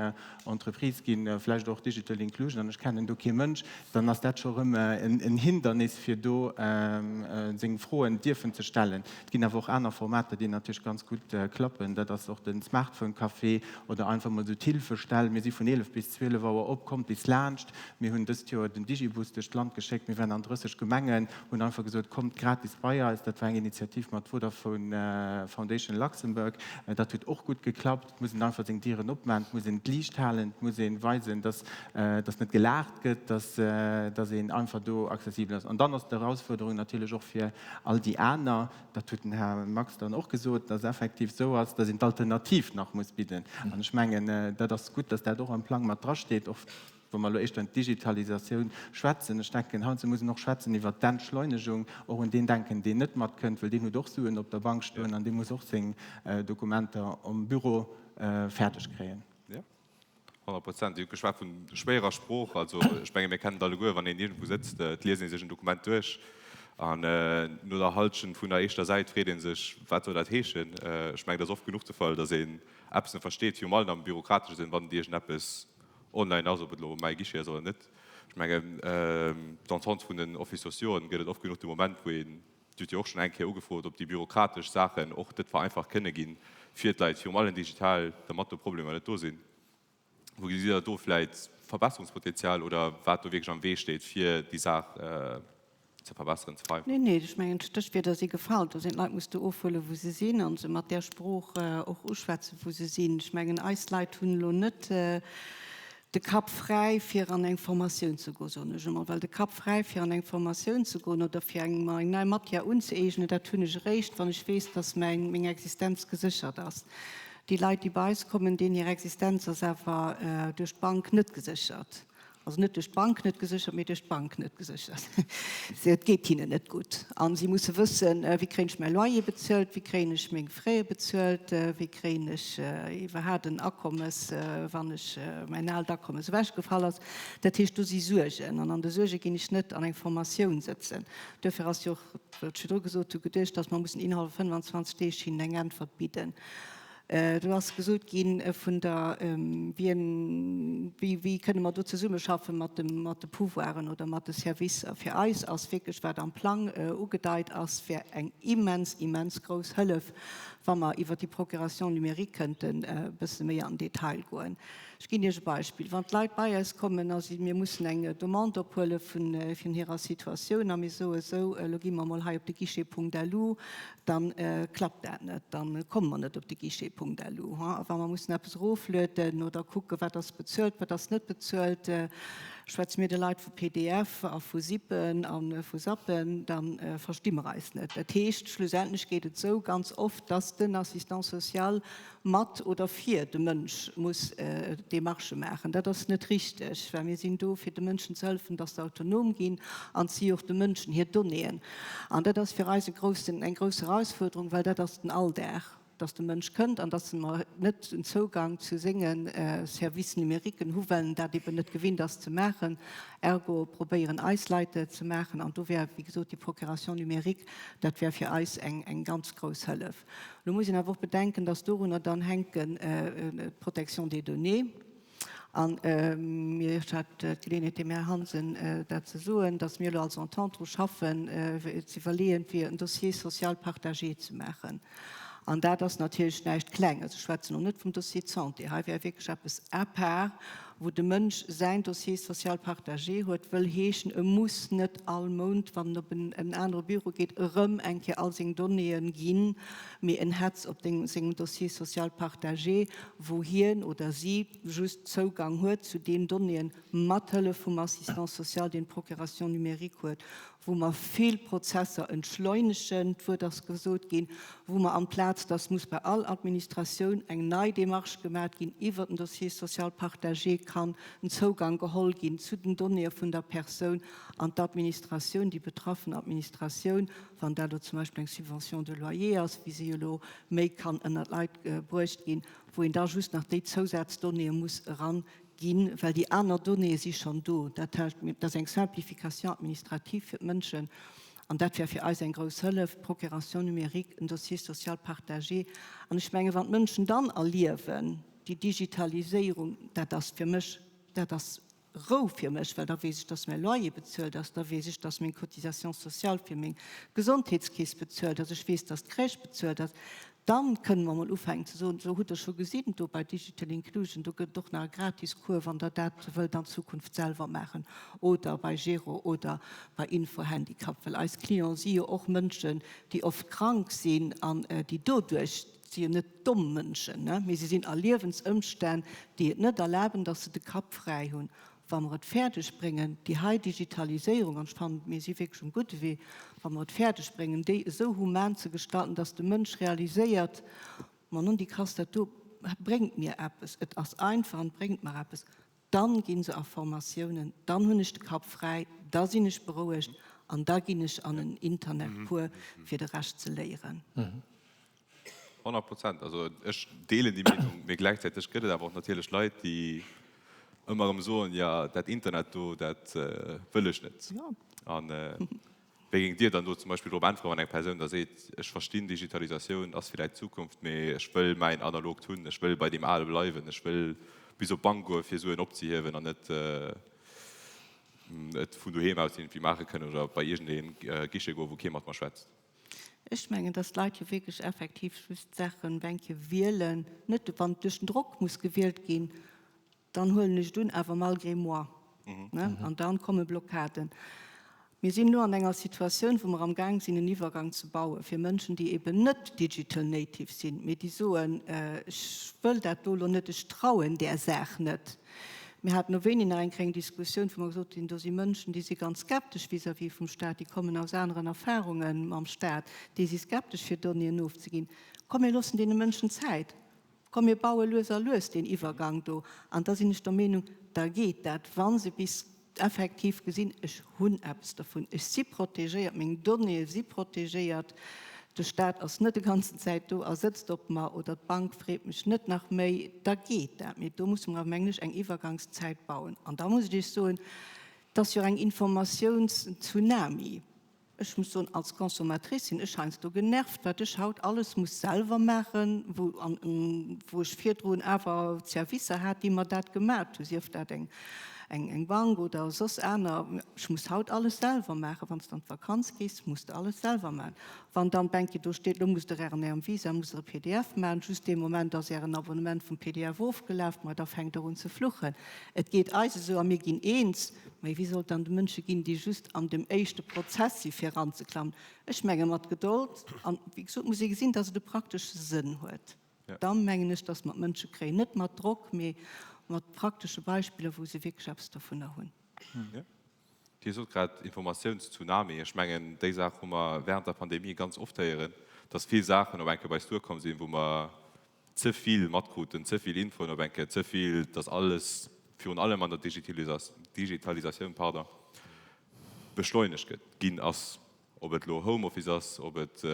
Speaker 7: Entreprise ginn, vläicht och Digital Inclusion, an ech kennen do kee Mënsch, dann ass dat scho erëm en Hindernis, fir do seng Froen dierfen ze stellen. Et ginn awer och aner Formater, déi natierlech ganz gutt klappen. Dat ass och de Smartphone-Café oder einfach mol esou d'Hilfestell. Mir si vun 11 bis 12 Auer op, kommt bis laanscht. Mir hunn dëst Joer den Digibus duerch d'Land geschéckt. Mir waren an 30 Gemengen, hunn einfach gesot, kommt gratis bei eis. Dat war eng Initiativ mat Vodafone Foundation Luxembourg. Dat huet och gutt geklappt. Et muss een einfach seng Dieren opmaachen, et muss een d'Liicht halen, et muss ee weisen, dass dass net gelaacht gëtt, dass dass een einfach do accessibel ass. An dann ass d'Erausfuerderung natierlech och fir all déi aner, dat huet den Här Max dann och gesot, dass effektiv esou ass, dass een d'Alternativ nach muss bidden. An ech mengen, dat ass gutt, dass dat och am Plang mat drasteet, och wa mer elo éischter un d'Digitalisatioun schwätzen. Ech denken, heiansdo muss een och schwätzen iwwert d'Entschleunegung, och un deen denken, deen net matkënnt, well deen huet och Suen op der Bank stoen an dee muss och seng Dokumenter am Büro fäerdeg kréien.
Speaker 3: Jo, 100 Prozent. Dir hutt geschwat vun schwéierer Sprooch. Also ech menge mir kennen et alleguer, wann een iergendwou sëtzt, et liest ee sech en Dokument duerch an no der Hallschent vun der éischter Säit freet ee sech, wat soll dat heeschen? Ech mengen, et ass oft genuch de Fall, datt een eppes net versteet, virum allem am bürokratesche Sënn, wann et iergendeppes online ass, ob et elo mäi Guichet ass oder net. Ech mengen, d'Entente vun den Offices sociauxen gëtt et oft genuch de Moment, wou een, Dir hutt jo och schonn eng Kéier ugefrot, ob déi bürokratesch Saachen och net vereinfacht kënne ginn fir d'Leit, virum allem digital, dermat do Problemer net do sinn. Wou gesitt Der do vläicht Verbesserungspotenzial oder wat do wierklech am Wee steet, fir déi Saach ze verbesseren, ze vereinfachen?
Speaker 5: Neen, neen, ech mengen, d'Stéchwierder si gefall. Do sinn d'Leit muss du ofhuelen, wou se sinn, a se mat där Sprooch och uschwätzen, wou se sinn. Ech mengen, eis Leit hunn elo net de Kapp fräi, fir an eng Formatioun ze goen, soen ech emol, well de Kapp fräi, fir an eng Formatioun ze goen oder fir eng mer eng nei Matière unzëeegnen, dat hunn ech eréischt, wann ech weess, dass mäin, meng Existenz geséchert ass. Déi Leit, déi bei eis kommen, deenen hir Existenz ass awer duerch d'Bank net geséchert. Also net duerch d'Bank net geséchert, mee duerch d'Bank net geséchert. Et geet hinnen net gutt a si musse wëssen, wéi kréien ech mäi Loyer bezuelt, wéi kréien ech meng Fraie bezuelt, wéi kréien ech iwwerhaat en Akommes, wann ech mäin aalt Akommes ewechgefall ass. Dat heescht, do si Suergen an an de Suerge ginn ech net an eng Formatioun sëtzen. Duerfir ass jo och, wat ech virdru gesot hu, geduecht, datt mer mussen innerhalb 25 Deeg hinnen eng Äntwert bidden. Do ass gesot gi vun der, wien, wéi, wéi kënne mer do zesummeschaffe mat de, mat de Pouvoiren oder mat de Servicer. Fir eis ass wierklech, wat am Plang ugedeit ass, wär eng immens, immens grouss Hëllef, wa mer iwwert déi Procuration numérique kënnten e bësse méi an den Detail goen. Ech ginn Iech e Beispill, Wann d'Leit bei eis kommen a si, mir mussen eng Demande ophuele vun hirer Situatioun a mir soe sou, elo gi mer emol hei op de Guichet.lu, da klappt dat net, da komme mer net op de Guichet. pdf.lu. A wa mer mussen eppes eroflueden oder kucken, wat ass bezuelt, wat ass net bezuelt, schwätze mir de Leit vu pdf a vu Zippen a vu Zappen, da versti mer eis net. Dat heescht, schlussendlech geet et esou ganz oft, dass den Assistant social mat oder fir de Mënsch muss Démarchë maachen. Dat ass net richteg, well mir sinn do, fir de Mënschen ze hëllefen, dass se autonom ginn an si och de Mënschen hir Donnéeën. An dat ass fir eis e groussen, eng grouss Erausfuerderung, well dat ass den Alldag, dass de Mënsch kënnt an dass mer net den Zougang zu senge Services numériquen hu, well en dat eben net gewinnt ass ze maachen. Ergo probéieren eis Leit dat ze maachen. An do wär, wéi gesot, déi Procuration numérique, dat wär fir eis eng, eng ganz grouss Hëllef. Elo muss een awer och bedenken, dass dorunner dann hänken d'Protection des données. An mir, ech hat d'Geleeënheet dem Här Hansen dat ze soen, dass mir elo als Entente dru schaffen, ze iwwerleeën, fir en Dossier social partagé ze maachen. An dat ass natierlech näischt Klenges. Ech schwätzen elo net vum Dossier de santé. Hei wär wierklech eppes à part, wou de Mënsch säin Dossier social partagé huet, wëll heeschen, e muss net all Mount, wann en op en anere Büro geet, erëm eng Kéier all seng Donnéeën ginn, mee en hätt se op sengem Dossier social partagé, wou hien oder si just Zougang huet zu deenen Donnéeën, mat Hëllef vum Assistant social, deen d'Procuration numérique huet, wou mer vill Prozesser entschleunegen, d'Wuert ass gesot ginn, wou mer amplaz dass muss bei all Administratioun eng nei Démarche gemat ginn iwwert den Dossier social partagé, kann en Zougang geholl ginn zu den Donnéeë vun der Persoun an d'Administratioun, déi betraffen Administratioun, wann dat elo zum Beispill eng Subvention de loyer ass, wéi se jo elo méi kann ënnert d'Leit bruecht ginn, wou een da just nach déi Zousazdonnéeë muss eran Ginn, well déi aner Donnéeë si schonn do. Dat heescht, dat ass eng Simplification administrative fir d'Mënschen an dat wär fir eis eng grouss Hëllef, d'Procuration numérique, en Dossier social partagé. An ech mengen, wann d'Mënschen dann erliewen, déi Digitaliséierung, dat ass fir mech, dat ass Rou fir mech, well da weess ech, dass mäi Loyer bezuelt ass, da weess ech, dass meng Cotisation sociale fir meng Gesondheetskeess bezuelt ass, ech weess, dass d'Crèche bezuelt ass. Dann kënne mer emol ufänken ze soen, Sou, hutt Der scho gesinn, do bei Digital Inclusion, do gëtt et och nach e gratis Cours, wann Der dat wëllt an Zukunft selwer maachen, oder bei Gero oder bei Info-Handicap. Well eis Clienten si jo och Mënschen, déi oft krank sinn an déi doduerch, si jo net domm Mënschen, mee si sinn a Liewensëmstänn, déi et net erlaben, dass se de Kapp fräi hunn. Wa mer et fäerdeg bréngen, déi hei Digitaliséierung, an ech fannen, mir si wierklech um gudde Wee, wa mer et fäerdeg bréngen, déi esou human ze gestalten, dass de Mënsch realiséiert, Ma non, déi Krass, dat do bréngt mir eppes, et ass einfach an et bréngt mer eppes, dann gi se a Formatiounen, dann hunn ech de Kapp fräi, da sinn ech berouegt an da ginn ech an en Internetcours, fir de Rescht ze léieren.
Speaker 3: 100 Prozent. Also ech deelen déi Meenung, mee gläichzäiteg gëtt et awer och natierlech Leit, déi ëmmer erëm soen, jo dat Internet do, dat wëll ech net. An wéi géingt Dir dann do zum Beispill drop äntweren, wann eng Persoun da seet, ech verstinn, Digitalisatioun ass villäicht d'Zukunft, mee ech wëll mäin analogt hunn, ech wëll bei deem ale bleiwen, ech wëll bis op d'Bank goe fir Suen opzehiewen an net et vun doheem aus iergendwéi maache kënnen oder bei iergendee Guichet goen, wou kee mat mer schwätzt.
Speaker 5: Ech mengen, dass d'Leit jo wierklech effektiv just d'Saachen eng Kéier wielen, net wann duerch den Drock muss gewielt ginn, dann huelen ech et un, awer malgré moi, ne, an dann komme Blockaden. Mir sinn elo an enger Situatioun, wou mer amgaang sinn en Iwwergang ze baue fir Mënschen, déi eben net digital native sinn, mee déi soen, ech wëll dat do elo net, ech trauen där Saach net. Mir haten no wéini nach eng kleng Diskussioun, wou mer gesot hunn, do si Mënschen, déi si ganz skeptesch vis-à-vis vum Stat, déi kommen aus aneren Erfahrunge mam Stat, déi si skeptesch fir Donnéeën ofzeginn. Komm mir loossen deene Mënschen Zäit, komm mir baue lues a lues deen Iwwergang do. An da sinn ech der Meenung, da geet dat, wa se bis effektiv gesinn, ech hunn eppes dervun, ech si protegéiert, meng Donnéeë si protegéiert, de Staat ass net de ganzen Zäit do a sëtzt op mer oder d'Bank freet mech net nach méi, da geet dat. Mee do musse mer awer, mengen ech, eng Iwwergangszäit bauen. An da muss ech Iech soen, et ass jo och eng Informatiounstsunami. Ech muss soen, als Consommatrice sinn ech heiansdo genervt, wat ech haut alles muss selwer maachen, wou an wou ech virdrun awer Servicer hat, déi mer dat gemat hunn, sief dat eng eng Bank oder soss aner. Ech muss haut alles selwer maachen. Wann s de an d'Vakanz gees, muss de alles selwer maachen. Wann dann d'Bank do steet, elo musst Der Ären Ärem Visa, musst Der e pdf maachen, just dee Moment ass Ären Abonnement vum pdf ofgelaf, ma da fänkt Der un ze fluchen. Et geet eis esou a mir ginn eens. Mee wéi soll et dann de Mënsche ginn, déi just an dem éischte Prozess si fir eranzeklammen? Ech menge mat Gedold an, wéi gesot, muss ee gesinn, datt et e praktesche Sënn huet. Da mengen ech, dass mer d'Mënsche kréien, net mat Drock, mee mat praktesche Beispiller, wou se wierklech eppes dovunner hunn.
Speaker 3: Dir sot grad Informatiounstsunami. Ech mengen, déi Saach hu mer während der Pandemie ganz oft héieren, dass vill Saachen op eng Kéier bei eis duerkomm sinn, wou mer ze vill matkruten, ze vill Infoen op eng Kéier, ze vill, dass alles virun allem an der Digitalisatioun, pardon, beschleunegt gëtt, ginn ass. Ob et elo Homeoffice ass, ob et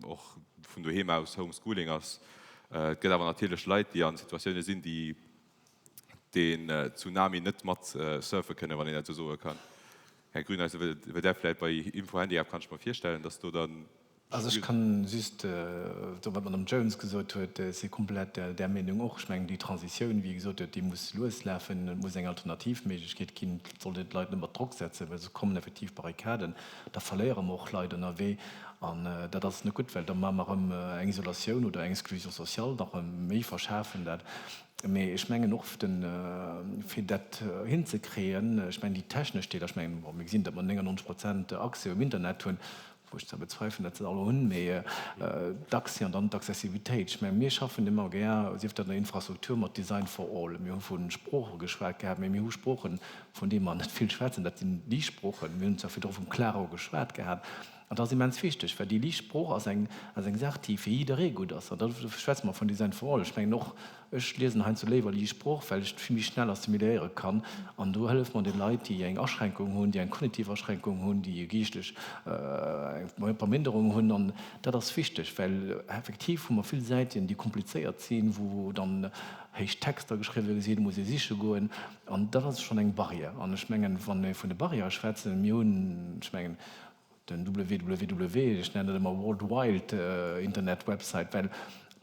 Speaker 3: och vun doheem aus Homeschooling ass. Et gëtt awer natierlech Leit, déi a Situatioune sinn, déi deen Tsunami net mat surfe kënnen, wann een dat esou soe kann. Här Grüneisen, wëllt Der vläicht bei Info-Handicap, kann ech mer virstellen, dass do dann.
Speaker 6: Also ech kann just soen, wat d'Madame Jones gesot huet, ech si komplett där Meenung och. Ech mengen, déi Transitioun, wéi e gesot huet, déi muss lues lafen. Et muss eng Alternativméiglechkeet ginn. Et sollt een d'Leit net mat Drock setzen, well soss kommen effektiv Barrikaden. Da verléiere mer och Leit ënnerwee an dat ass net gutt, well da maache mer erëm eng Isolatioun oder eng Exclusion sociale nach méi, verschaarfen dat. Mee ech mengen och, fir dat hinzekréien, ech mengen déi technesch Deeler, ech mengen, bon, mir gesinn, datt mer 99 Prozent Accès um Internet hunn, wou ech zwar bezweifelen, datt se dat all hunn, mee d'Accès an dann d'Accessibilitéit. Ech mengen, mir schaffen ëmmer gär, sief dat an der Infrastruktur, mat Design for all. Mir hu vu Sprooche geschwat gehat, mee mir hu Sproochen, vun deene mer net vill schwätzen, dat sinn Liicht-Sproochen. Mir hunn zwar virdru vum Klaro geschwat gehat. An dat ass immens wichteg, well déi liicht Sprooch ass eng, ass eng Saach, déi fir jidderee gutt ass. An da schwätze mer vun Design for all. Ech mengen och, ech liesen heiansdo léiwer liicht Sprooch, well ech vill méi schnell assimiléiere kann. An do hëlleft mer de Leit, déi eng Aschränkung hunn, déi eng kognitiv Aschränkung hunn, déi e geeschtlech eng Verminderung hunn. An dat ass wichteg, well effektiv hu mer vill Säiten, déi komplizéiert sinn, wou dann héich Texter geschriwwe sinn, muss ee siche goen. An dat ass schonn eng Barrière. An ech mengen, wa mir vun de Barrièrë schwätzen, mir hunn, ech mengen, Den www, ech nennen dat ëmmer World Wild Internet Website, well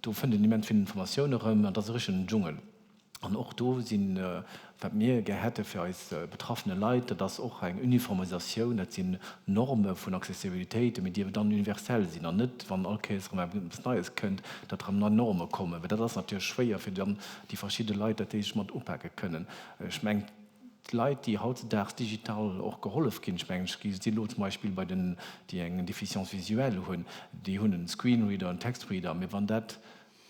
Speaker 6: do fënnt een immens vill Informatioun erëm an dat ass e richtegen Dschungel. An och do sinn, wat mir gär hätte fir eis betraffene Leit, dat ass och eng Uniformisatioun, dat sinn Norme vun Accessibilitéit, mee déi dann universell sinn an net, wann all Kéiers erëm eppes Neies kënnt, datt erëm nei Norme kommen, well dat ass natierlech schwéier fir dann déi verschidde Leit, datt déi sech mat upake kënnen. Ech mengen, D'Leit, déi hautzedaags digital och gehollef ginn, ech mengen, ech si elo zum Beispill bei den, déi eng Déficience visuelle hunn, déi hunn en Screenreader, en Textreader, mee wann dat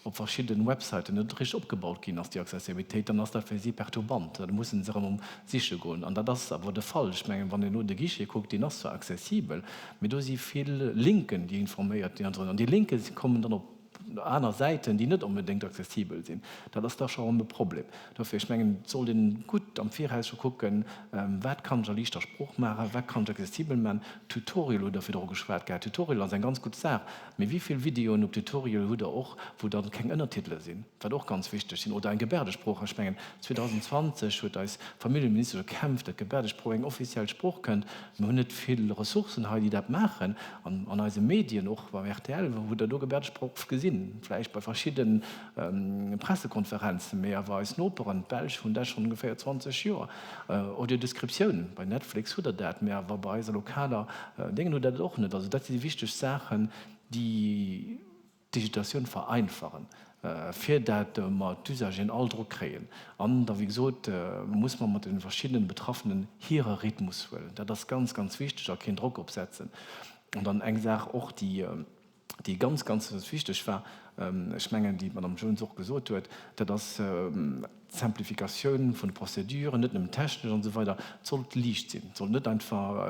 Speaker 6: op verschidde Websäiten net richteg opgebaut ginn ass, déi Accessibilitéit, dann ass dat fir si perturbant, da mussen se erëm siche goen. An dat ass awer de Fall. Ech mengen, wann een elo de Guichet kuckt, deen ass zwar accessibel, mee do si vill Linken, déi informéiert ginn an déi Linke kommen dann op aner Säiten, déi net onbedéngt accessibel sinn. Dat ass da scho erëm e Problem. Dofir, ech mengen, et sollt ee gutt am Viraus scho kucken, Wat kann ech a liichter Sprooch maachen, wat kann ech accessibel maachen? Tutorial hutt Der virdru geschwat gehat. Tutorial ass eng ganz gutt Saach, mee wéi vill Videoen op Tutorial hutt Der och, wou dann keng Ënnertitele sinn, wat och ganz wichteg sinn? Oder eng Gebärdesprooch. Ech mengen, 2020 huet eis Familljeministesch gekämpft, datt d'Gebärdesprooch eng offiziell Sprooch kënnt. Mir hunn net vill Ressourcen hei, déi dat maachen. An an eise Medien, och beim rtl, hutt Der do Gebärdesprooch oft gesinn, vläicht bei verschidde Pressekonferenzen, mee awer eis Noperen, d'Belsch, hunn dat schonn ongeféier 20 Joer. Audiodescriptioun, bei Netflix hutt Der dat, mee awer bei eiser lokaler Déngen hutt Der dat och net. Also dat si wichteg Saachen, déi. D'Digitatioun vereinfachen, fir dat mer d'Usageren all dru kréien. An da, wéi gesot, muss mer mat de verschiddenen Betraffenen hire Rhythmus huelen. Dat ass ganz, ganz wichteg a keen Drock opsetzen. An dann eng Saach och, déi, déi ganz, ganz wichteg war, ech mengen, déi d'Madame Jones och gesot huet, dat ass d'Simplificatioun vun de Prozeduren, net nëmmen technesch an esou weider. Et sollt liicht sinn. Et sollt net einfach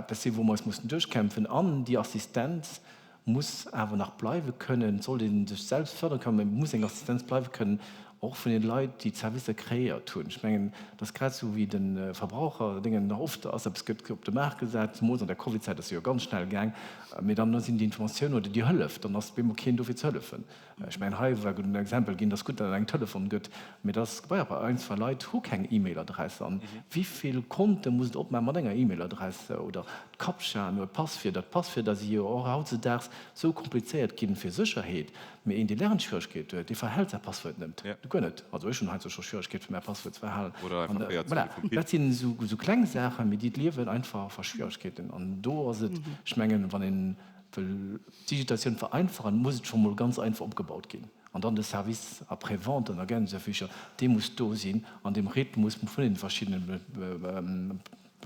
Speaker 6: eppes sinn, wou mer eis mussen duerchkämpfen. An déi Assistenz muss awer nach bleiwe kënnen, et sollt ee sech selbst fërdere kënnen, mä et muss eng Assistenz bleiwe kënnen, och vun den Leit, déi d'Servicer kreéiert hunn. Ech mengen, et ass grad esou wéi de Verbraucherdéngen nach oft ass, eppes gëtt op de Maart gesat, zemools an der Covidzäit ass se jo ganz schnell gaang, mä dann sinn déi Informatiounen oder déi Hëllef, dann ass op eemol keen do fir ze hëllefen. Ech mengen, hei war gutt en Exempel ginn, et ass gutt, datt et eng Telefon gëtt, mee et ass bei ein, zwei Leit hu keng E-Mail-Adress. An wéi vill Konte muss et opmaachen mat enger E-Mail-Adress oder d'Captchaen oder d'Passwierder? D'Passwierder si jo och hautzedaags esou komplizéiert ginn fir Sécherheet, mee een, dee Lernschwieregkeet huet, dee verhält säi Passwuert net, guer net. Also ech hunn heiansdo scho Schwieregkeet fir mäi Passwuert ze verhalen. An voilà, dat sinn esou kleng Saachen, mee déi d'Liewen einfach verschwieregkeeten. An do ass et, ech mengen, wann een wëll d'Digitatioun vereinfachen, muss et scho mol ganz einfach opgebaut ginn. An dann de Service après-vente an Ergänzungsservicer, dee muss do sinn an deem Rhythmus vun deene verschiddene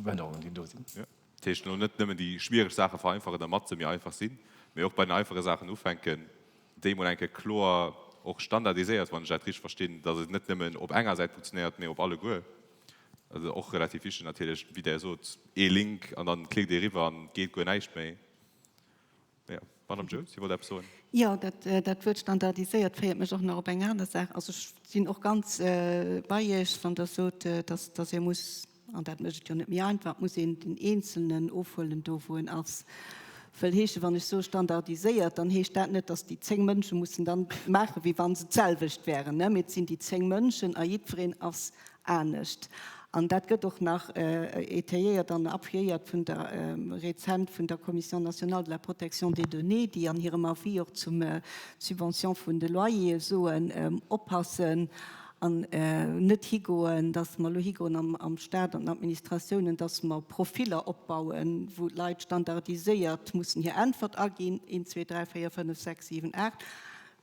Speaker 6: Behënnerungen, déi do sinn.
Speaker 3: Dat heescht elo net nëmmen déi schwiereg Saache vereinfachen, dermat se méi einfach sinn, mee och bei den einfache Saachen ufänken. Déi mol eng Kéier kloer och standardiséiert, wann ech dat richteg verstinn, datt et net nëmmen op enger Säit funktionéiert, mee op alleguer. Dat ass och relativ wichteg natierlech, wéi Der sot, ee Link an dann klickt ee riwwer an et geet guer näischt méi. Jo, Madame Jones, Dir wollt eppes soen?
Speaker 5: Jo, dat, dat Wuert standardiséiert féiert mech och nach op eng aner Saach. Also ech sinn och ganz bei Iech, wann Der sot, dass, dass ee muss, an dat mécht et jo net méi einfach, et muss een den Eenzelnen ofhuelen do, wou en ass. Wëll heeschen, wann ech soe standardiséiert, dann heescht dat net, dass déi 10 Mënsche mussen dann maachen, wéi wa se d'selwecht wären, mee et sinn déi 10 Mënschen a jiddwereen ass anescht. An dat gëtt och nach étayéiert an appuyéiert vun der, rezent vun der Commission nationale de la protection des données, déi an hirem Avis och zum Subvention vun de Loyere soen, oppassen an net higoen, dass mer elo higoen am Stat, an den Administratiounen, dass mer Profiller opbauen, wou d'Leit standardiséiert mussen hir Äntwert aginn, een, zwee, dräi, véier, fënnef, sechs, siwen, aacht,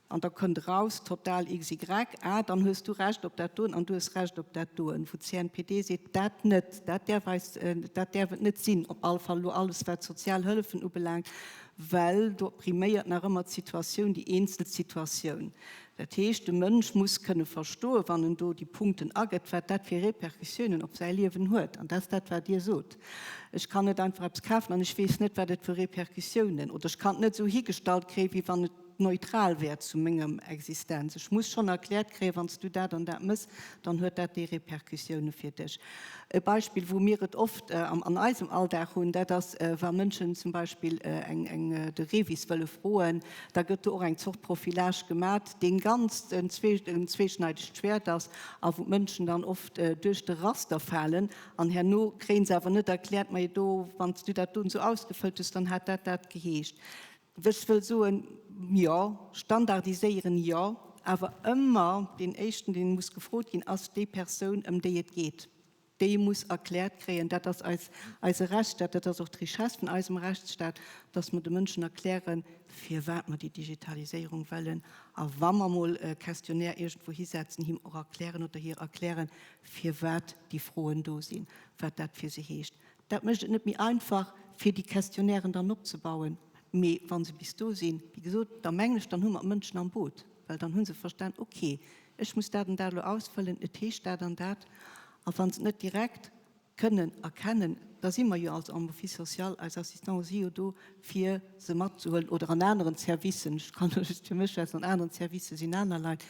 Speaker 5: An da kënnt eraus, total XY, ah, dann hues du Recht op dat doen an du hues Recht op dat doen, wou d'CNPD seet, dat net, dat däerf eis, dat däerf et net sinn, op alle Fall elo alles wat d'sozial Hëllefen ubelaangt, well do priméiert nach ëmmer d'Situatioun, déi eenzel Situatioun. Dat heescht, de Mënsch muss kënne verstoen, wann en do déi Punkten agëtt, wat dat fir Répercussiounen op säi Liewen huet. An dat ass dat, wat Dir sot. Ech kann net einfach eppes kafen an ech weess net, wat et fir Répercussiounen, oder ech kann et net esou higestallt kréien, wéi wann et neutral wär zu mengem Existenz. Ech muss schonn erkläert kréien, wann s du dat an dat mëss, dann huet dat déi Répercussioune fir dech. E Beispill, wou mir et oft an eisem Alldag hunn, dat ass, wa Mënschen zum Beispill eng, eng, de REVIS wëlle froen, da gëtt do och eng Zort Profilage gemat, dee ganz en zweeschneidegt Schwäert ass a wou d'Mënschen dann oft duerch de Raster falen an herno kréie se awer net erkläert, majo do, wann s du dat doen esou ausgefëllt hues, dann hat dat dat geheescht. Ech wëll soen, jo, standardiséieren, jo, awer ëmmer deen Éischten, deen muss gefrot ginn, ass déi Persoun, ëm déi et geet. Déi muss erkläert kréien, dat ass eis, eise Rechtsstaat, dat ass och d'Richesse vun eisem Rechtsstaat, dass mer de Mënschen erklären, firwat mer déi Digitaliséierung wëllen. A wa mer emol e Questionnaire iergendwou hisetzen, him och erklären oder hir erklären, firwat déi Froen do sinn, wat dat fir se heescht. Dat mécht et net méi einfach, fir déi Questionnairen dann opzebauen. Mee wa se bis do sinn, wéi gesot, da mengen ech, dann hu mer d'Mënschen am Boot, well dann hu se verstan, okay, ech muss dat an dat elo ausfëllen, et heescht dat an dat. A wa se et net direkt kënnen erkennen, da si mer jo als Office social, eis Assistante si jo do, fir se matzehuelen, oder an aneren Servicen, ech kann elo just fir mech schwätzen, an aneren Servicë sinn aner Leit,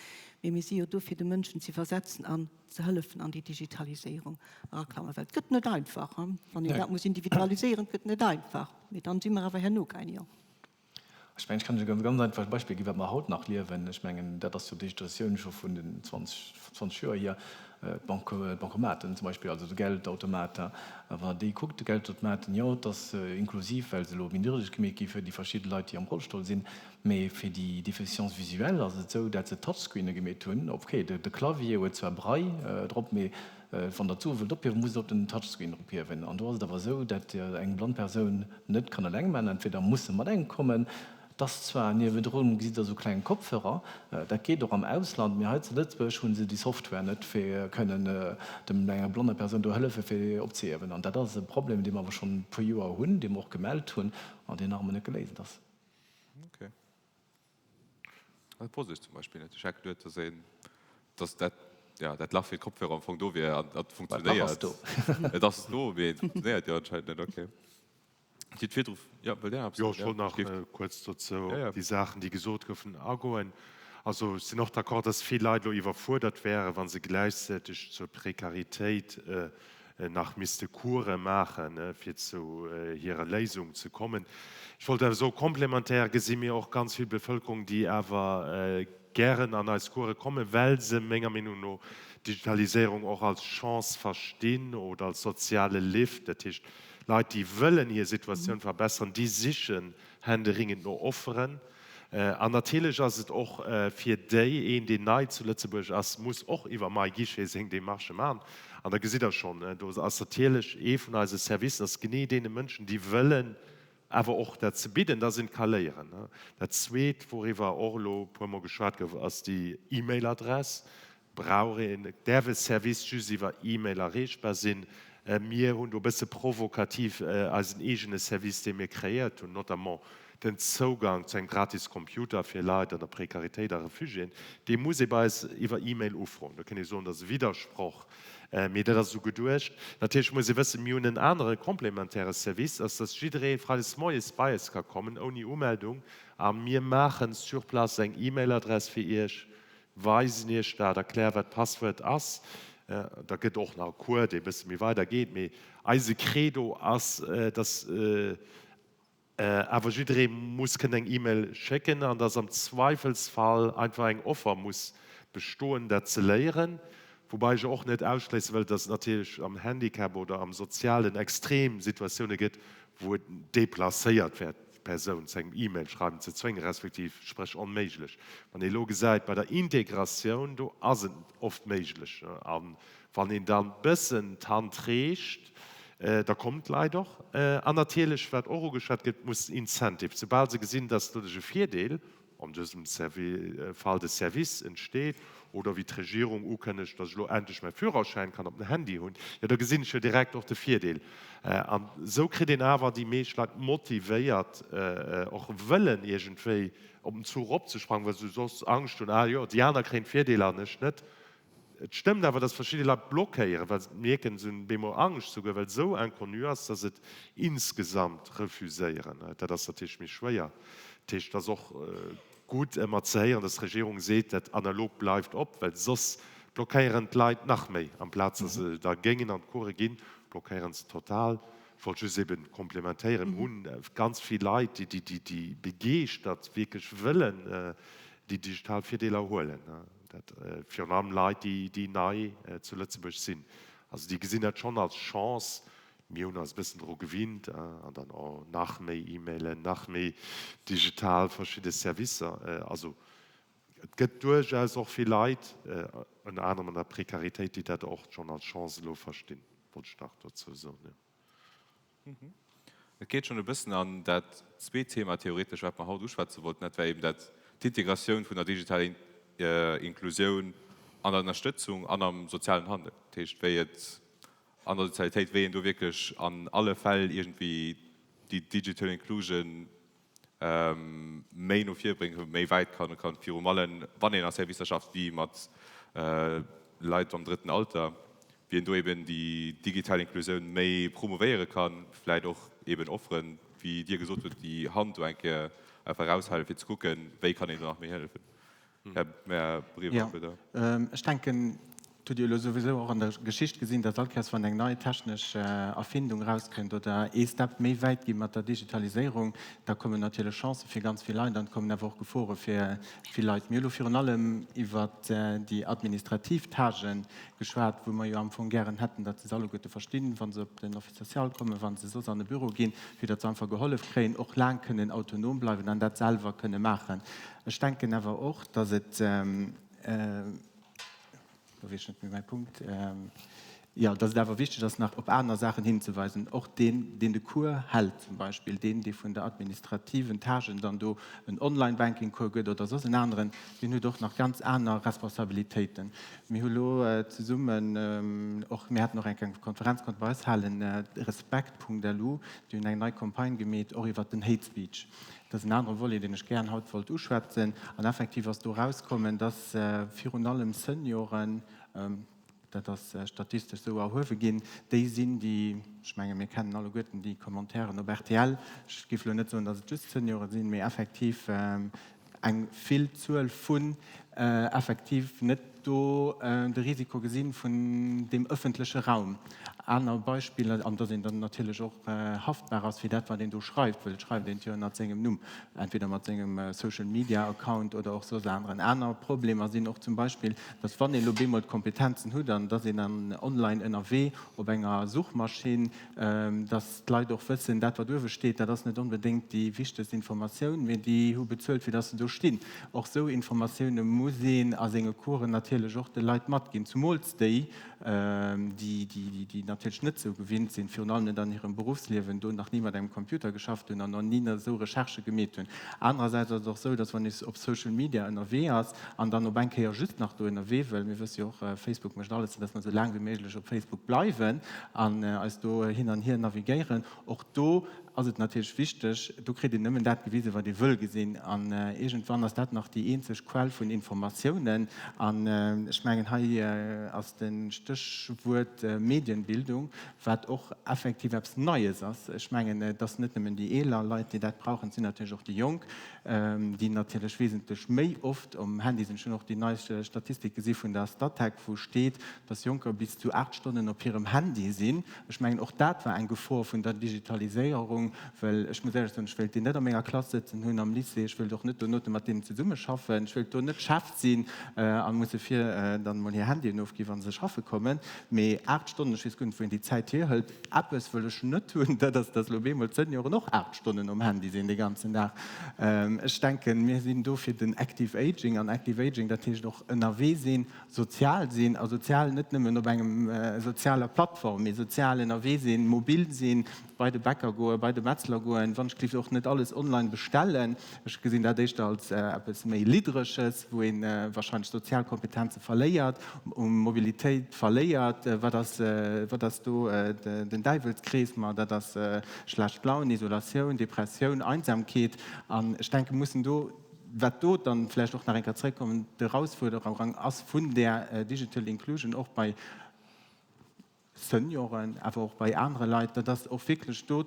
Speaker 5: mee mir si jo do, fir de Mënschen ze iwwersetzen an ze hëllefen an déi Digitaliséierung eraklammen, well et gëtt net einfach, wann een dat muss individualiséieren, et gëtt net einfach, mee dann si mer awer herno gagnant.
Speaker 6: Ech mengen, ech kann lech e ganz, ganz einfacht Beispill ginn, wat mer haut nach liewen. Ech mengen, dat ass jo d'Digitalisatioun scho vun den 20, 20 Joer hier, d'Bankomaten zum Beispill, also de Geldautomat. Wann Der déi kuckt, de Geldautomaten, jo, et ass inklusiv, well se elo méi niddreg gemeet gi fir déi verschidde Leit, déi am Rollstoll sinn. Mee fir déi Déficience visuelle ass et esou, dat se Touchscreene gemeet hunn. Ok, de Clavier huet zwar Braille drop, mee wann Der d'Sue wëllt ophiewen, musst Der op den Touchscreen drop hiewen. An do ass et awer esou, dat eng blann Persoun net kann eleng maachen. Entweder muss se mat engem kommen. Et ass zwar niewedrun, gesitt Der, esou kleng Kopfhörer, dat geet och am Ausland, mee hei zu Lëtzebuerg hu se déi Software net, fir kënnen dem enger blanner Persoun do hëllefe fir opzehiewen. An dat ass e Problem, dee mer awer schonn e puer Joer hunn, dee mer och gemellt hunn an deen nach ëmmer net geléist ass.
Speaker 3: Okay. Dat wosst ech zum Beispill net. Ech hat geduet, dass een, dass dat, ja, dat Lach fir d'Kopfhörer am Fong do wier an dat funktionéiert.
Speaker 6: Dat ass do.
Speaker 3: Et ass do, mee et funktionéiert jo anscheinend net. Okay. Dir hutt virdru, jo, wëllt Dir nach eppes
Speaker 4: Jo,
Speaker 3: soen?
Speaker 4: ech wollt nach kuerz dozou op déi Saachen, déi gesot goufen, agoen. Also ech sinn och d'accord, dass vill Leit elo iwwerfuerdert wären, wa se gläichzäiteg zur Prekaritéit nach misste Course maachen, fir zu hirer Léisung ze kommen. Ech wollt awer soen, complémentaire gesi mir och ganz vill Bevëlkerung, déi awer gären an eis Course kommen, well se menger Meenung no d'Digitaliséierung och als Chance verstinn oder als soziale Lift. Dat heescht, Leit, déi wëllen hir Situatioun verbessern, déi sichen händeringend no Offeren. An natierlech ass et och fir déi, een deen nei zu Lëtzebuerg ass, muss och iwwer MyGuichet seng Demarchë maachen. An da gesitt Der schonn, do ass natierlech ee vun eise Servicen ass genee deene Mënschen, déi wëllen awer och dat ze bidden, dass een et ka léieren. Dat Zweet, wouriwwer och elo e puermol geschwat gouf, ass déi E-Mail-Adress. Brauch een, däerf e Service just iwwer E-Mail erreechbar sinn? Mir hunn do e bësse provokativ eisen eegene Service, dee mir kreéiert hunn, notamment den Zougang zu engem gratis Computer fir Leit an der Prekaritéit a Refugiéen, dee muss ee bei eis iwwer E-Mail ufroen. Do kënnt ee soen, dat ass e Widdersproch, mee dat ass esou geduecht. Natierlech muss ee wëssen, mir hunn en anere komplementäre Service, ass, dass jidderee freides moies bei eis ka kommen, ouni Umeldung, a mir maachen sur place eng E-Mail-Adress fir Iech, weisen Iech dat, erklären, wat d'Passwuert ass. Da gëtt och nach e Cours, dee e bësse méi weider geet, mee eise Credo ass, dass Awer jidderee muss kënnen eng E-Mail schécken an dass am Zweifelsfall einfach eng Offer muss bestoen, dat ze léieren. Woubäi ech och net ausschléisse wëll, dass et natierlech am Handicap oder am Sozialen extrem Situatioune gëtt, wou et deplacéiert wär, d'Persoun zu engem E-Mail-Schreiwen ze zwéngen, respektiv spréch onméiglech. Wann ee elo gesäit, bei der Integratioun, do ass et oft méiglech. A Wann een dann bëssen d'Hand reecht, da kommen d'Leit och. An natierlech, wat och ugeschwat gëtt, muss Incentive, soubal se gesinn, dass doduerch e Virdeel, an dësem Fall de Service, entsteet, oder wéi d'Regierung ukënnegt, dass ech elo endlech mäi Führerschäin kann op den Handy hunn, jo da gesinn ech jo direkt och de Virdeel. An esou kritt een awer déi meescht Leit motivéiert, och wëllen iergendwéi op den Zuch eropzesprangen, well se soss Angscht hunn, ah jo, déi aner kréien d'Virdeeler an ech net. Et stëmmt awer, dass verschidde Leit blockéieren, well se mierken, se hunn bemol Angscht souguer, well et esou inconnu ass, dass se et insgesamt refuséieren. Dat ass natierlech méi schwéier. Dat heescht, et ass och gutt ëmmer ze héieren, dass d'Regierung seet, dat Analog bleift op, well soss blockéieren d'Leit nach méi. Amplaz dass se da géingen an d'Course ginn, blockéieren se total. Ech wollt just eben komplementéieren, mir hunn ganz vill Leit, déi begeeschtert wierklech wëllen déi digital Virdeeler huelen. Dat virun allem Leit, déi nei zu Lëtzebuerg sinn. Also déi gesinn dat schonn als Chance. Mir hunn eis e bëssen dru gewinnt an dann, oh, nach méi E-Mailen, nach méi digital verschidde Servicer. Also et gëtt duerchaus och vill Leit, ënner anerem an der Prekaritéit, déi dat och schonn als Chance elo verstinn, wollt ech nach dozou soen, jo.
Speaker 3: Et geet schonn e bëssen an dat zweet Thema theoretesch, wat mer haut uschwätze wollten, dat war eben dat, d'Integratioun vun der digitaler Inklusioun an der Ënnerstëtzung an am sozialen Handel. Dat heescht, wéi et an der Sozialitéit, wéi een do wierklech an alle Fäll iergendwéi déi digital inclusion méi no vir bréngen, méi wäit kann, kann virum allen, wann een a Servicer schafft, wéi mat Leit am drëtten Alter, wéi een do eben déi digital Inklusioun méi promouvéiere kann, vläit och eben Offeren, wéi Dir gesot hutt, déi Hand do eng Kéier einfach eraushalen, fir ze kucken, wéi kann een do nach méi hëllefen. Här Brever, bitte.
Speaker 7: Ech denken, et hutt Dir elo souwisou och an der Geschicht gesinn, datt all Kéiers, wann eng nei technesch Erfindung erauskënnt oder ee Step méi wäit gi mat der Digitaliséierung, da kommen natierlech Chancë fir ganz vill Leit an et kommen awer och Gefore fir vill Leit. Mir hu elo virun allem iwwert déi administrativ Tâchen geschwat, wou mer jo am Fong gären hätten, datt se se alleguerte verstinn, wa se op den Office social kommen, wa se soss an e Büro ginn, fir datt se einfach gehollef kréien, och laang kënnen autonom bleiwen an dat selwer kënne maachen. Ech denken awer och, dass et, lo weess ech net méi mäi Punkt, jo, dass et awer wichteg ass, nach op aner Saachen hinzeweisen, och deen, deen de Cours hält zum Beispill, deen, dee vun der administrativen Tâchen dann do en Online-Banking-Cours gëtt oder soss en aneren, deen huet och nach ganz aner Responsabilitéiten. Mir hu lo zesummen och, mir haten och eng Konferenz konnte bei eis halen, Respekt.lu, déi hunn eng nei Campagne gemeet, och iwwert den Hate Speech. Dat ass en anere Volet, deen ech gären haut wollt uschwätzen. An effektiv ass do erauskommen, dass virun allem Senioren, dat ass statistesch esou erhuewe ginn, déi sinn, déi, ech menge mir kennen alleguerten déi Commentairen op rtl, ech géif elo net soen, dass et just Seniore sinn, mee effektiv eng vill Zuel vun effektiv net do de Risiko gesinn vun deem ëffentleche Raum. Aner Beispiller, an dass een dann natierlech och haftbar ass fir dat, wat een do schreift, well et schreift een et jo ënnert sengem Numm, entweder mat sengem Social Media Account oder och soss aneren. Aner Problemer sinn och zum Beispill, dass wann ee lo bemol d'Kompetenzen hutt an dass een dann online ënnerwee op enger Suchmaschinn, dass d'Leit och wëssen, dat wat uewe steet, dat ass net onbedéngt déi wichtegst Informatioun, mee déi hu bezuelt fir dass se do stinn. Och esou Informatioune muss een a senge Coursen natierlech och de Leit matginn, zumools déi, déi. natierlech net esou gewinnt sinn, virun allem net an hirem Beruffsliewen, do nach ni mat engem Computer geschafft hunn an nach ni esou Recherchë gemeet hunn. Anerersäits ass et och esou, dass wann ee op Social Media ënnerwee ass an dann op eng Kéier just nach do ënnerwee wëll, mir wësse jo och, Facebook mécht alles, fir dass mer esou laang wéi méiglech op Facebook bleiwen an eis do hin an hier navigéieren, och do ass et natierlech wichteg, do kritt een nëmmen dat gewisen, wat ee wëll gesinn. An iergendwann ass dat nach déi eenzeg Quell vun Informatiounen. An ech mengen, hei ass de Stéchwuert Medienbildung, wat och effektiv eppes Neies ass. Ech mengen, et ass net nëmmen déi eeler Leit, déi dat brauchen, et sinn natierlech och déi Jonk, déi natierlech wesentlech méi oft um Handy sinn. Ech hunn och déi nei Statistik gesi vun der Statec, wou steet, dass Jonker bis zu 8 Stonnen op hirem Handy sinn. Ech mengen, och dat war eng Gefor vun der Digitaliséierung, well ech muss éierlech soen, ech wéilt déi net a menger Klass sëtzen hunn am Lycée, ech wéilt och net donote mat deenen zesummeschaffen, ech wéilt do net Chef sinn a musse vir dann emol hir Handyen ofginn, wa se schaffe kommen. Mee 8 Stonnen, ech weess guer net, wou een déi Zäit hierhëlt. Eppes wëll ech net hunn, dat ass, dass elo op eemol d'Senioren och 8 Stonnen um Handy sinn de ganzen Dag. Ech denken, mir sinn do fir den Active Aging, an Active Aging, dat heescht och ënnerwee sinn, Sozial sinn, a sozial net nëmmen op engem sozialer Plattform, mee sozial ënnerwee sinn, mobil sinn, bei de Bäcker goen, bei de Metzler goen, wann ech gelift och net alles online bestellen. Ech gesinn dat éischter als eppes méi Liddreges, wou ee wahrscheinlech sozial Kompetenze verléiert, Mobilitéit verléiert. Wat ass, wat ass do den Däiwelskrees? Ma dat ass schlecht Laun, Isolatioun, Depressioun, Einsamkeet. An ech denke, mir mussen do, Wat do dann vläicht och nach eng Kéier zrëckkommen, d'Erausfuerderung ass vun där Digital Inclusion och bei Senioren, awer och bei anere Leit, dat ass och wierklech do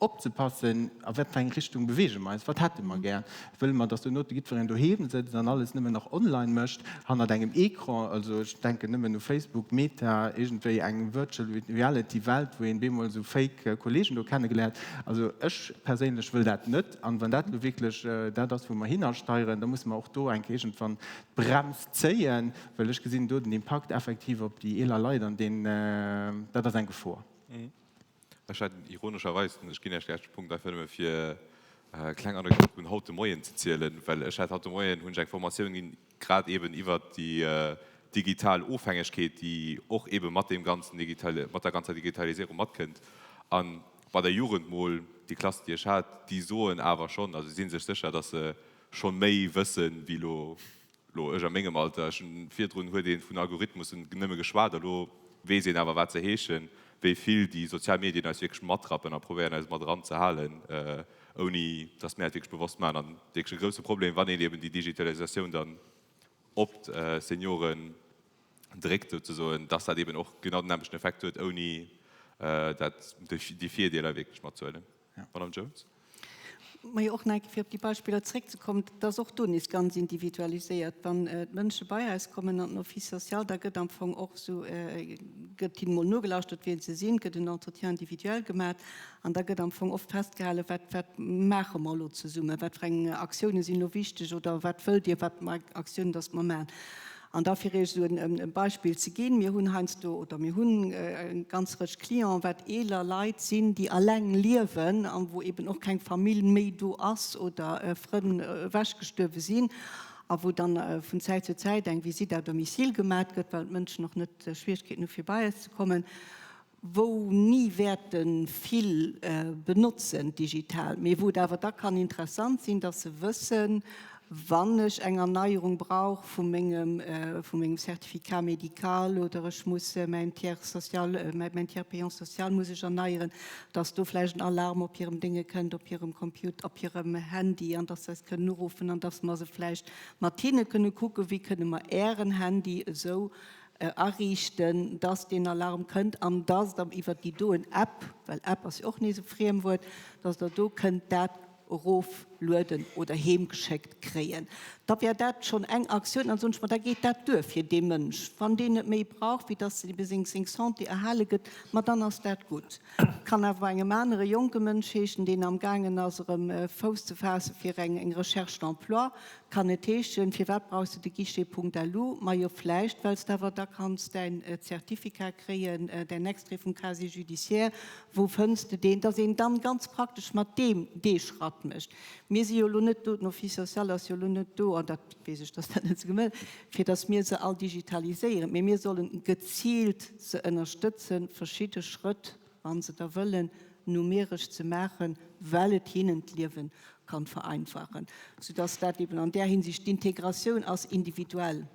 Speaker 7: opzepassen, a wat fir eng Richtung beweege mer eis, wat hätte mer gär. Wëlle mer, dass dono jiddwereen doheem sëtzt an alles nëmmen nach online mécht, hannert engem Ecran, also ech denken nëmmen u Facebook, Meta, iergendwéi eng Virtual Reality Welt, wou een bemol esou fake Kollegen do kennegeléiert. Also ech perséinlech wëll dat net. An wann dat elo wierklech dat ass, wou mer hinasteieren, da musse mer och do eng Kéier iergendwann d'Brems zéien, well ech gesinn do den Impakt effektiv op déi eeler Leit an deen, dat ass eng Gefor.
Speaker 3: Ech hat ironescherweis, ech ginn Iech gläich de Punkt, einfach nëmme fir e kleng Anekdot vun haut de Moien ze zielen, well ech hat haut de Moien, hunn ech eng Formatioun ginn, grad eeben iwwert déi digital Ofhängegkeet, déi och eebe mat deem ganzen Digital, mat der ganzer Digitalisierung matkënnt. An bei der Jugend mol, déi Klass, déi ech hat, déi soen awer schonn, also si sech sécher, datt se scho méi wëssen, wéi elo, elo ech a mengem Alter. Ech hunn, virdrun huet ee vun Algorithmussen nëmme geschwat, elo weess een awer, wat se heeschen, wéi vill déi sozial Medien eis wierklech matrappen a probéieren, eis mat eranzehalen, ouni datt mir dat wierklech bewosst maachen. An wierklech e grousse Problem, wann een eben déi Digitalisatioun dann op d'Senioren dréckt souzesoen, dass dat eben och genau den nämmlechten Effekt huet, ouni dat déi Virdeeler wierklech matzehuelen. Madame Jones.
Speaker 5: Majo, och nach eng Kéier fir op déi Beispiller zréckzekommen, dat ass och do nees ganz individualiséiert. Wann d'Mënsche bei eis kommen an den Office social, da gëtt am Fong och esou, gëtt hinnen emol nogelauschtert, wien se sinn, gëtt en Entretien individuel gemaach an da gëtt am Fong oft festgehalen, wat, wat maache mer elo zesummen, wat fir eng Aktioune sinn elo wichteg oder wat wëllt Dir, wat Aktiounen dass mer maachen. An da fir Iech esou e Beispill ze ginn, Mir hunn heiansdo, oder mir hunn eng ganz Rëtsch Clienten, wat eeler Leit sinn, déi alleng liewen a wou eben och keng Famill méi do ass oder Frënn ewechgestuerwe sinn a wou dann vun Zäit zu Zäit eng Visite à domicile gemat gëtt, well d'Mënschen och net Schwierigkeeten hu fir bei eis ze kommen. wou ni wäerte vill benotzen digital, mee wou et awer da kann interessant sinn, dass se wëssen, wann ech eng Erneierung brauch vu mengem, vu mengem Certificat médical oder ech muss mäin Tiers social, mäin Tiers payant social muss ech erneieren, dass do vläicht en Alarm op hirem Dénge kënnt, op hirem Computer, op hirem Handy an dass se eis kënnen uruffen an dass mer se vläicht mat hinne kënne kucken, wéi kënne mer Ären Handy esou ariichten, dass deen Alarm kënnt an dass Der iwwert déi doen App, well App ass jo och nees e Friemwuert, dass Der do kënnt dat eroflueden oder heemgeschéckt kréien. Da wär dat schonn eng Aktioun. An soen ech mer, da geet dat duer fir dee Mënsch. Wann deen net méi brauch, wéi dass ebe seng Santé erhale gëtt, ma dann ass dat gutt. Kann awer bei engem anere jonke Mënsch heeschen, deen amgaangen ass erëm Fouss ze faasse fir eng Recherche d'emploi, Kann et heeschen, firwat brauchs de de Guichet.lu? Majo vläicht well s de awer da kanns däin Zertificat kréien, däin Extrait vum Casier judiciaire, wou fënns de deen? Dass een dann ganz praktesch mat deem dee Schratt. matmécht. Mir si jo elo net do, den Office social ass jo elo net do, an dat weess ech, dass dat net esou gemécht, fir dass mir se all digitaliséieren, mee mir sollen geziilt se ënnerstëtzen, verschidde Schrëtt, wa se da wëllen, numeresch ze maachen, well et hinnen d'Liewe kann vereinfachen, soudass dat eben an där Hinsicht, d'Integratioun ass individuell.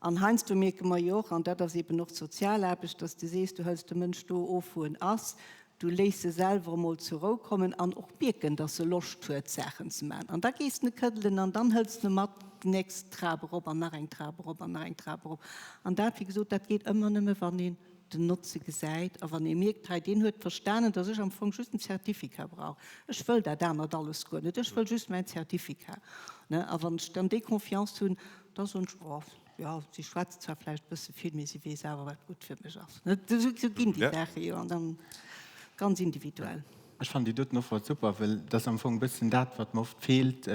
Speaker 5: An heiansdo mierke mer jo och, an dat ass eben och d'Sozialaarbecht, dass de sees, du hëls de Mënsch do of, wou en ass, du léiss e selwer emol zur Rou kommen an och mierken, dass e Loscht huet, Saachen ze maachen. An da gees de e këddelen an dann hëls de e mat déi nächst Trap erop an nach eng Trap erop an nach eng Trap erop. An dat, wéi gesot, dat geet ëmmer nëmme, wann een den Notze gesäit a wann ee mierkt, hei deen huet verstanen, dass ech am Fong just en Certificat brauch, ech wëll dat anert alles guer net, ech wëll just mäin Certificat. A wann ech dann déi Confiance hunn, Da soen ech, Oh, jo, si schwätzt zwar vläicht e bësse vill, mee si weess awer, wat gutt fir mech ass. Esou ginn déi Saache jo, an dann ganz individuell.
Speaker 7: Ech fannen déi doten Offer super, well dat ass am Fong e bëssen dat, wat mer oft feelt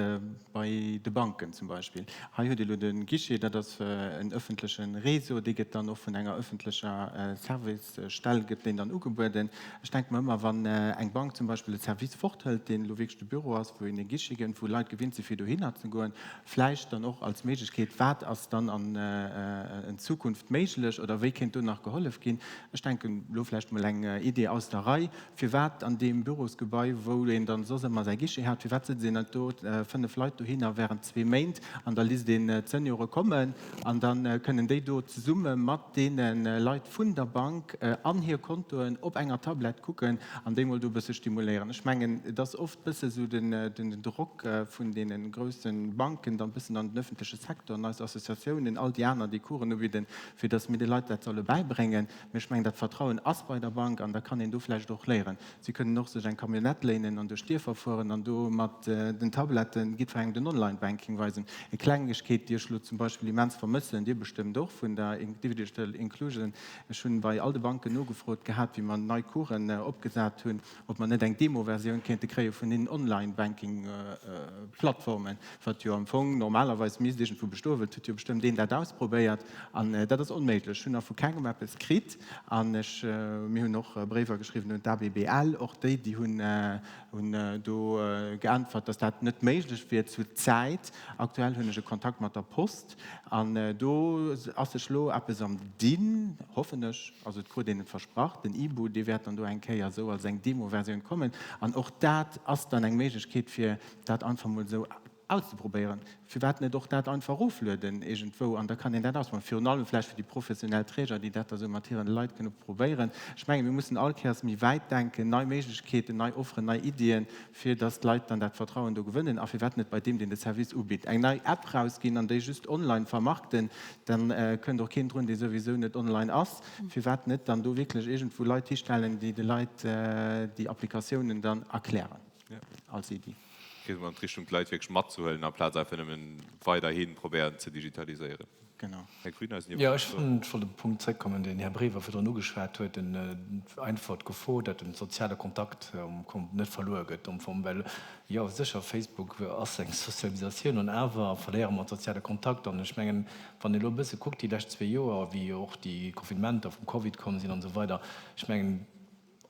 Speaker 7: bei de Banken zum Beispill. Hei huet Dir elo de Guichet, dat ass en öffentleche Réseau, dee gëtt dann och vun enger öffentlecher Servicestell gëtt deen dann ugebueden. Ech denke mer ëmmer, wann eng Bank zum Beispill e Service forthëlt, deen elo wierklech de Büro ass, wou een e Guichet gëtt, wou Leit gewinnt si fir dohinner ze goen, Vläicht dann och als Méiglechkeet, Wat ass dann an Zukunft méiglech oder wéi kéint do nach gehollef ginn? Ech denken elo vläicht mol eng Idee aus der Rei, Firwat an deem Bürosgebai, wou een dann soss ëmmer säi Guichet hat, firwat sëtzt een net do 5 Leit dohinner während zwee Méint an da lisst een d'Seniore kommen an da kënnen déi do zesumme mat deene Leit vun der Bank an hir Kontoen op enger Tablett kucken an déi mol do e bësse stimuléieren. Ech mengen, et ass oft bësse sou den Drock vun deene grousse Banken dann bëssen an den öffentleche Secteur, an eis Associatiounen, all déi aner, déi Coursen ubidden, fir datt mir de Leit dat solle bäibréngen. Mee ech mengen, dat Vertrauen ass bei der Bank an da kann een do vläicht och léieren. Si kënnen och sech eng Camionnette léinen an duerch d'Dierfer fueren an do mat den Tabletten jiddwerengem den Online-Banking weisen. Eng Klengegkeet, déi ech elo zum Beispill immens vermëssen, Dir bestëmmt och, vun der Digital Inclusion, Ech hunn bei all de Banken nogefrot gehat, wéi mer nei Coursen opgesat hunn, ob mer net eng Demo-Versioun kéinte kréie vun deenen Online-Banking-Plattformen, wat jo am Fong normalerweis misst iergendwou bestoen, well et huet jo bestëmmt een dat ausprobéiert. An dat ass onméiglech. Ech hunn nach vu kengem eppes kritt. An ech, mir hunn och Bréiwer geschriwwen un d'ABBL, och déi, déi hunn do geäntwert, dass dat net méiglech wier zur Zäit. Aktuell hunn ech e Kontakt mat der Post an do ass sech elo eppes am Dinn, hoffen ech. Also et krut een et versprach, den Ibu, dee wäert dann do eng Kéier esou als eng Demo-Versioun kommen. An och dat ass dann eng Méiglechkeet, fir dat einfach mol esou auszeprobéieren. Firwat net och dat einfach eroflueden iergendwou an da kann een dat ausprobieren. Virun allem vläicht fir déi professionell Träger, déi dat da sou mat hiren Leit kënne probéieren. Ech mengen, mir mussen all Kéiers méi wäit denken, nei Méiglechkeeten, nei Offeren, nei Iddien, fir dass d'Leit dann dat Vertrauen do gewënnen. A firwat net bei deem, deen de Service ubitt, eng nei App rausginn an déi just online vermarkten, dann kënnt och keen drun, dee souwisou net online ass. Firwat net dann do wierklech iergendwou Leit histellen, déi de Leit déi Applikatiounen dann erklären als Iddi.
Speaker 3: Geet emol an d'Richtung, d'Leit wierklech matzehuelen, amplaz einfach nëmmen weiderhi probéieren ze digitaliséieren.
Speaker 7: Genau.
Speaker 3: Här Grüneisen,
Speaker 6: Dir
Speaker 2: Jo,
Speaker 6: wollt
Speaker 2: ech
Speaker 6: soen. Wollt op e Punkt zréckkommen, deen den Här Brever virdrun ugeschwat huet, den einfach d'Gefor, datt den soziale Kontakt net verluer gëtt am Fong, well jo sécher, Facebook ass eng Sozialisatioun an awer verléiere mer de soziale Kontakt. An ech mengen, wann ee elo e bësse kuckt déi lescht zwee Joer, wéi och déi Confinementer vum Covid komm sinn an esou weider, ech mengen,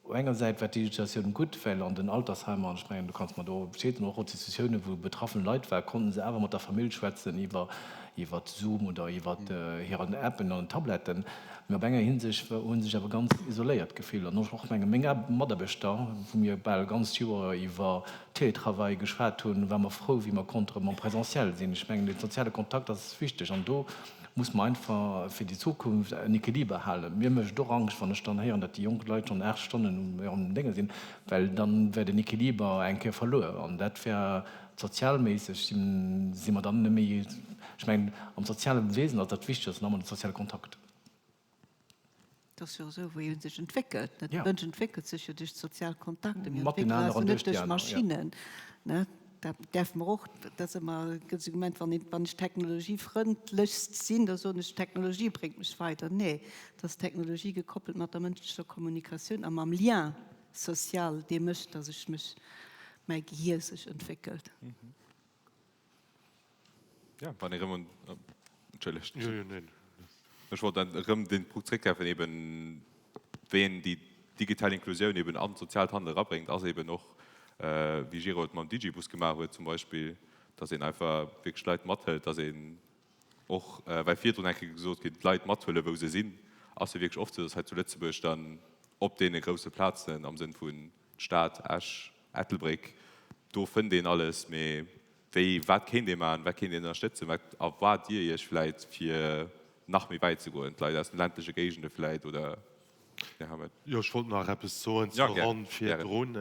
Speaker 6: Op enger Säit war d'Digitalisatioun gutt, well an den Altersheimer, an ech mengen, du kanns mer do Bescheed soen, och Institutiounen, wou betraffen Leit waren, konnten se awer mat der Famill schwätzen iwwer iwwer Zoom oder iwwer hiren Appen an Tabletten. Mee op enger Hinsicht hu se sech awer ganz isoléiert gefillt. An och menge meng Mataarbechter, wou mir bal ganz Joer iwwer Télétravail geschwat hunn, ware mer frou, wéi mer konnte erëm en présentiel sinn. Ech mengen, de soziale Kontakt ass wichteg an do muss mer einfach fir déi Zukunft en Equiliber halen. Mir mécht et och Angscht, wann ech dann héieren, datt déi jonk Leit schonn 8 Stonnen um hirem Dénge sinn, well dann wär den Equiliber eng Kéier verluer an dat wär sozialméisseg si mer dann net méi, ech mengen am soziale Wesen ass dat Wichtegst nach emol de soziale Kontakt.
Speaker 5: Et ass jo esou, wéi ee sech entwéckelt. De Mënsch entwéckelt sech jo duerch d'sozial Kontakter. Mir
Speaker 2: Mat den
Speaker 5: entwéckelen eis
Speaker 2: aneren,
Speaker 5: jo net
Speaker 2: duerch déi
Speaker 5: duerch
Speaker 2: aner, ja.
Speaker 5: Maschinnen. Dat däerfe mer och, dat ass ëmmer e guddes Argument, wann een, wann ech technologiefrëndlechst sinn, da soen ech, d'Technologie bréngt mech weider. Nee, et ass d'Technologie gekoppelt mat der mënschlecher Kommunikatioun a mam Lien social, dee mécht, datt ech mech, mäi Gehier sech entwéckelt.
Speaker 3: Ja, wann ee rëm un, entschëllegt. Jo, jo, neen. Ech wollt dann erëm den Punkt zréckgräifen, eben wéi een déi digital Inklusioun eben an d'soziaalt Handele erabréngt, ass eben och. Wéi Gero et mam Digibus gemaach huet zum Beispill, dass een einfach wierklech d'Leit mathëlt, dass een och, well virdrun eng Kéier gesot ginn, d'Leit mathuelen, wou se sinn, ass jo wierklech oft esou, dass hei zu Lëtzebuerg dann op deene grousse Plazen am Sënn vun Stad, Esch, Ettelbréck, do fënnt een alles, mee wéi, wat kéint ee maachen, wat kéint een ënnerstëtzen, wat erwaart Dir Iech vläit, fir nach méi wäit ze goen, d'Leit aus den ländleche Géigende vläit oder Här Hamet?
Speaker 4: Jo, ech wollt nach eppes soen zur Ronn virdrun,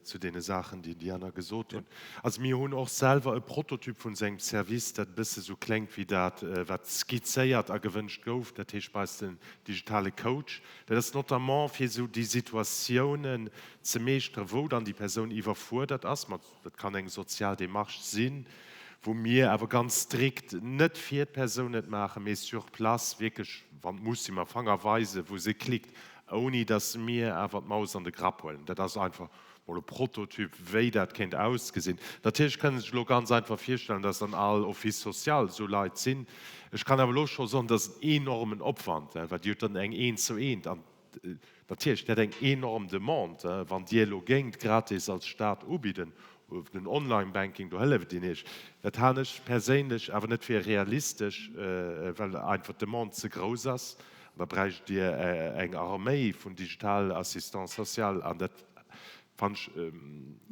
Speaker 4: zu deene Saachen, déi déi aner gesot hunn. Also mir hunn och selwer e Prototyp vun esou engem Service, dat e bësse sou kléngt wéi dat, wat skizzéiert a gewënscht gouf. Dat heescht bei eis den digitale Coach. Dat ass notamment fir esou déi Situatiounen ze meeschteren, wou dann déi Persoun iwwerfuerdert ass mat Dat kann eng sozial Démarche sinn, wou mir awer ganz strikt net fir d'Persoun et maachen, mee sur place wierklech, wann et muss sinn, mam Fanger weisen, wou se klickt, ouni datt mir awer d'Maus an de Grapp huelen. Dat ass einfach mol e Prototyp, wéi dat kéint ausgesinn. Natierlech kënne sech elo ganz einfach virstellen, datt an all Office social esou Leit sinn. Ech kann awer elo scho soen, dat ass en enormen Opwand, well Dir hutt dann eng eent zu eent an Natierlech, dat eng enorm Demande. Wann Dir elo géingt gratis als Staat ubidden, den Online-Banking, do hëlleft een Iech. Dat halen ech perséinlech awer net fir realistesch, well einfach d'Demande ze grouss ass. An da bräicht Dir eng Arméi vun digitale Assistants sociaux an dat fannen ech,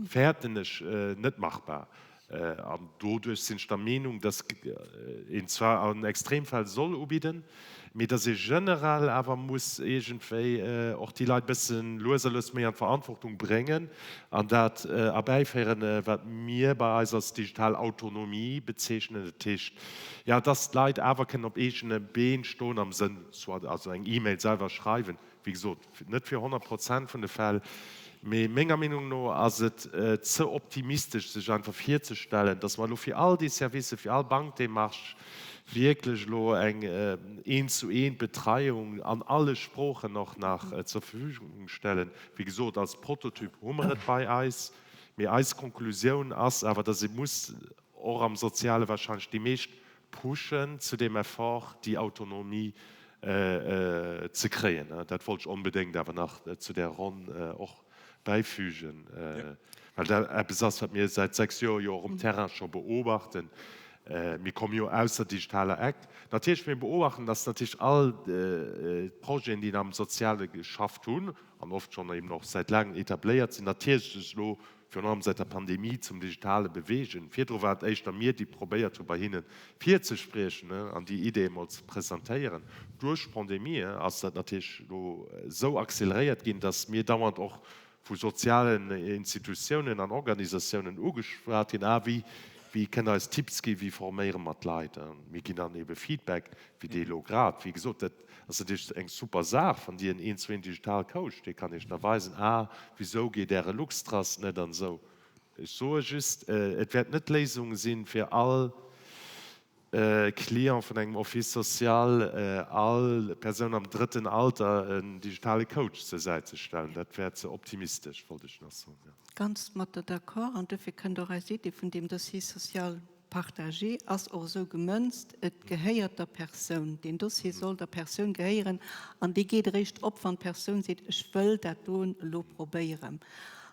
Speaker 4: fäerten ech, net machbar. An doduerch sinn ech der Meenung, dass een zwar an Extremfäll soll ubidden, mee dass ee generell awer muss iergendwéi och déi Leit e bësse lues a lues méi an d'Verantwortung bréngen an dat erbäiféieren, wat mir bei eis als digital Autonomie bezeechnen. Dat heescht, jo, dass d'Leit awer kënnen op eegene Been stoen am Sënn, soit also eng E-Mail selwer schreiwen, Wéi gesot, net fir 100 Prozent vun de Fäll, mee menger Meenung no ass et ze optimistesch, sech einfach virzestellen, dass mer elo fir all déi Services, fir all Bankdemarche wierklech elo eng Eent-zu-eent-Betreiung an alle Sproochen och nach zur Verfügung stellen. Wéi gesot, als Prototyp hu mer et bei eis, mee eis Konklusioun ass awer, dass ee muss och am Soziale wahrscheinlech déi meescht pushen zu deem Effort, déi Autonomie ze kréien. Dat wollt ech onbedéngt awer nach zu där Ronn och bäifügen, well dat eppes ass, wat mir säit 6 Joer jo och um Terrain scho beobachten. Mir komme jo aus der digitaler Eck. Natierlech, mir beobachten, dass natierlech all d'Projeten, déi am Soziale geschafft hunn an oft schonn eben och säit laangem etabléiert sinn, natierlech sech elo virun allem säit der Pandemie, zum Digitale beweegen. Virdru war et éischter mir, déi probéiert hu bei hinne virzespriechen an déi Ideeë mol ze presentéieren. Duerch d'Pandemie ass dat natierlech elo esou acceleréiert ginn, datt mir dauernd och vu sozialen Institutiounen an Organisatiounen ugeschwat ginn, Ah, wéi, wéi kënnt Der eis Tipps ginn, wéi forméiere mer d'Leit? A mir ginn dann ebe Feedback, wéi dee elo grad. Wéi gesot, dat ass natierlech eng super Saach, wann Dir en eent-zu-eent digital Coach, dee kann Iech da weisen, ah, wisou geet Äre Luxtrust net an esou. Ech soe just, et wäert net d'Léisung sinn, fir all Client vun engem Office social, all Persoun am drëtten Alter en digitale Coach zur Säit ze stellen. Dat wär ze optimistesch, wollt ech nach soen.
Speaker 5: Ganz mat der d'accord. An dofir kënnt och eis Idee vun deem Dossier social Partagé ass och esou gemënzt, et gehéiert der Persoun. Deen Dossier soll der Persoun gehéieren an dee geet eréischt op, wann d'Persoun seet, ech wëll dat doen elo probéieren.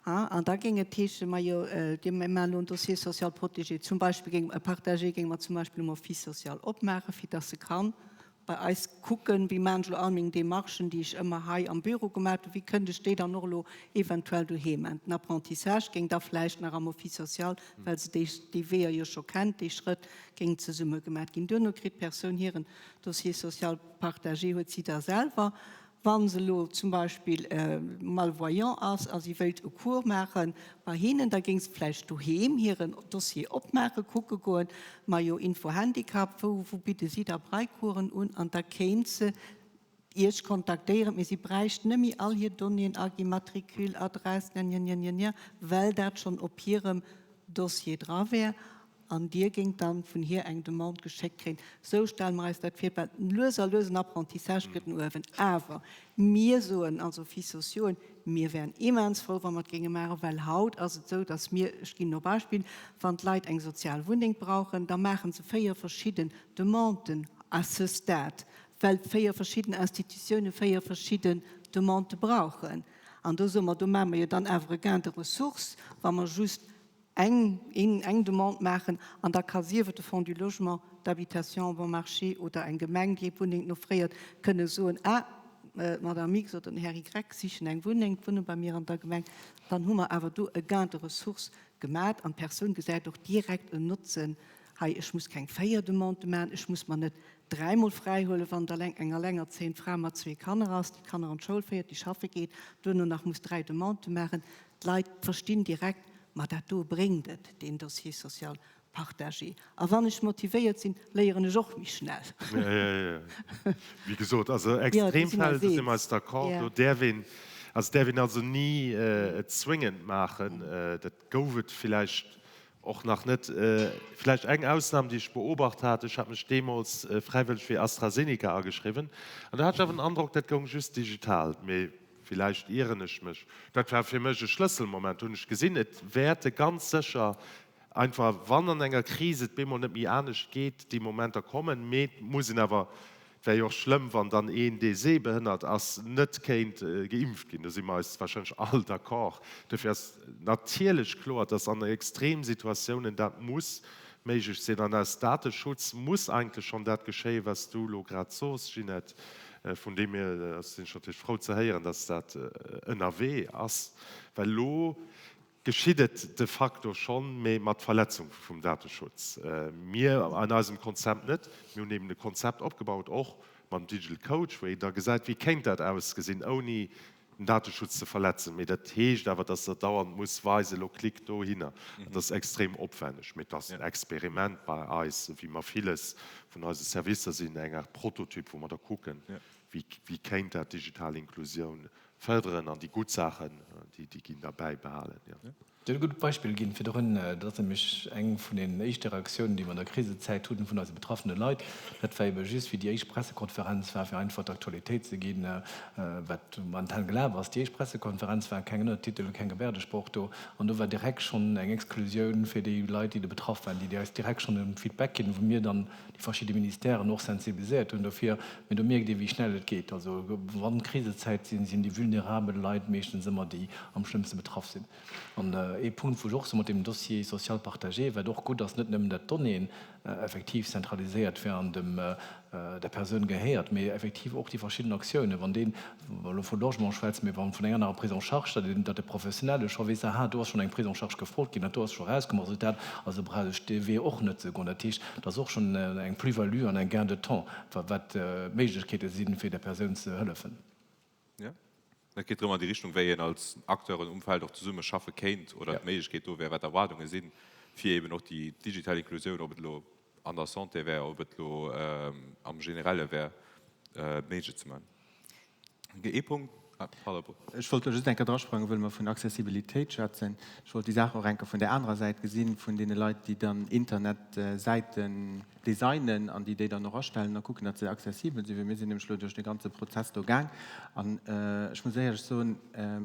Speaker 5: An da géing et heeschen, majo, dir, mir maachen elo en Dossier social protégé zum Beispill, géing, e partagé géinge mer zum Beispill um Office social opmaachen, fir dass se kann bei eis kucken, wéi maan ech elo all meng Démarchen, déi ech ëmmer hei am Büro gemaat hunn, wéi kënnt ech déi dann och elo eventuell doheem maan. Den Apprentissage géing da vläicht nach am Office social, well se déi, déi Weeër jo scho kennt, déi Schrëtt géingen zesumme gemaat ginn. Duerno kritt d'Persoun hiren Dossier social partagé, huet si da selwer. Wa se elo zum Beispill malvoyant ass a si wéilt e Cours maache bei hinnen, da géing se vläicht doheem hiren Dossier opmaachen, kucke goen, majo Info Handicap, wou wou bidde si da Braillecoursen un? An da kéint se Iech kontaktéieren, mee si bräicht net méi all hir Donnéeën aginn, Matricule, Adress, gnagnagnagnagna, well dat schonn op hirem Dossier dra wär. An Dir géingt dann vun hir eng Demande geschéckt kréien. Esou stelle mer eis dat vir, well lues a lues en Apprentissage gëtt no uewen. Awer mir soen als Office sociaux, mir wären immens frou, wa mer et géinge maachen, well haut ass et esou, dass mir, ech ginn no Beispill, wann d'Leit eng sozial Wunneng brauchen, da maache se 4 verschidden Demanden à ce stade, well 4 verschidden Institutiounen 4 verschidden Demandë brauchen. An do soe mer, do maache mer jo dann awer e Gain de ressources, wa mer just eng, een, eng Demande maachen an da ka sief et de Fonds du logement, d'habitation bon marché oder eng Gemeng, déi eng Wunneng offréiert, kënne soen, ah, d'Madame X oder den Här Y sichen eng Wunneng, wunne bei mir an der Gemeng. Dann hu mer awer do e Gain de ressources gemat an d'Persoun gesäit och direkt en Notzen, hei, ech muss keng 4 Demandë maachen, ech muss mer net dräimol fräihuelen, wann et alleng eng allengerzéiend Fra mat zwee Kanner ass, déi d'Kanner an d'Schoul féiert, déi schaffe geet, duerno nach muss dräi Demandë maachen. D'Leit verstinn direkt, ma dat do bréngt et, deen Dossier social partagé. A wann ech motivéiert sinn, léieren ech och méi schnell.
Speaker 4: Jo, jo, jo. Wéi gesot, also Extremfäll, do si mer eis d'accord, do däerf een, also däerf een also ni et zwéngend maachen. Dat gouf et villäicht och nach net. Villäicht eng Ausnam, déi ech beobacht hat, ech hat mech deemools fräiwëlleg fir AstraZeneca ageschriwwen an do hat ech awer den Androck, dat goung just digital. Mee villäicht ieren ech mech. Dat war fir mech e Schlësselmoment, do hunn ech gesinn, et wäerte ganz sécher Einfach, wann an enger Kris et bemol net méi anescht geet, déi Momenter kommen, mee et muss een awer, et wär jo och schlëmm, wann dann een, dee sehbehënnert ass, net kéint geimpft ginn. Do si mer eis wahrscheinlech all d'accord. Dofir ass natierlech kloer, dass an Extremsituatiounen dat muss méiglech sinn. An aus Dateschutz muss eigentlech schonn dat geschéien, wat s du elo grad sos, Ginette. Vun deem hier sinn ech natierlech frou ze héieren, dass dat ënnerwee ass, well elo Geschitt et de facto schonn, mee mat Verletzung vum Dateschutz. Mir an eisem Konzept net. Mir hunn eben e Konzept opgebaut, och mam Digital Coach, wou een da gesäit, wéi kéint dat ausgesinn, ouni den Dateschutz ze verletzen. Mee dat heescht awer, dass Der dauernd muss weisen, elo klickt dohinner. Dat ass extrem opwänneg. Mee et ass en Experiment bei eis, wéi mer villes vun eise Servicer sinn, eng Art Prototyp, wou mer da kucken, wéi kéint dat digital Inklusioun Fërderen an déi gutt Saachen, déi ginn da bäibehalen, jo.
Speaker 6: Dir hutt e gutt Beispill ginn virdrun. Dat ass nämlech eng vun den éischte Reaktiounen, déi mer an der Krisezäit hunn vun eise betraffene Leit. Dat war ebe just, wéi déi éischt Pressekonferenz war, fir einfach d'Aktualitéit ze ginn, wat momentan gelaf ass. Déi éischt Pressekonferenz war keng Ënnertitel, keng Gebärdesprooch do. An do war direkt schonn eng Exklusioun fir déi Leit, déi do betraff waren, déi eis direkt schonn e Feedback ginn, wou mir dann déi verschidde Ministèren och sensibiliséiert hunn dofir. Mee do mierkt ee wéi schnell et geet. Also wann Krisezäit sinn, sinn déi vulnerabel Leit meeschtens ëmmer déi am schlëmmste betraff sinn. An ee Punkt wou ech och sou mat deem Dossier social partagé, wat och gutt ass, net nëmmen dat d'Donnéeën effektiv zentraliséiert wär an dem der Persoun gehéiert, mee effektiv och déi verschidden Aktiounen, wann deen, wa mer elo vu Logement schwätzen, mee wa vun enger anerer Prise en charge, datt een, datt de Professionelle scho weess, aha, do ass schonn eng Prise en charge gefrot ginn, dat do ass scho erauskomm, Resultat, also brauch ech dee Wee och net ze goen. Dat heescht, dat ass och schonn eng Plus-value an eng Gain de temps, wat d'Méiglechkeete sinn, fir der Persoun ze hëllefen.
Speaker 3: Jo, dat geet erëm an déi Richtung, wéi een als Acteuren um Feld och zesumme schaffe kéint oder d'Méiglechkeet do wär, wat d'Erwaardunge sinn, fir eben och déi digital Inklusioun, ob et elo an der Santé wär, ob et elo am Generelle wär, méiglech ze maachen. Ee Punkt, ah, pardon.
Speaker 7: Ech wollt do just eng Kéier drasprangen, wëll mer vun Accessibilitéit schwätzen. Ech wollt déi Saach och eng Kéier vun där anerer Säit gesinn, vun deene Leit, déi dann Internetsäiten designen an déi déi dann och astellen a kucken, datt se accessibel sinn, well mir sinn nämlech elo duerch dee ganze Prozess do gaang an ech muss éierlech soen,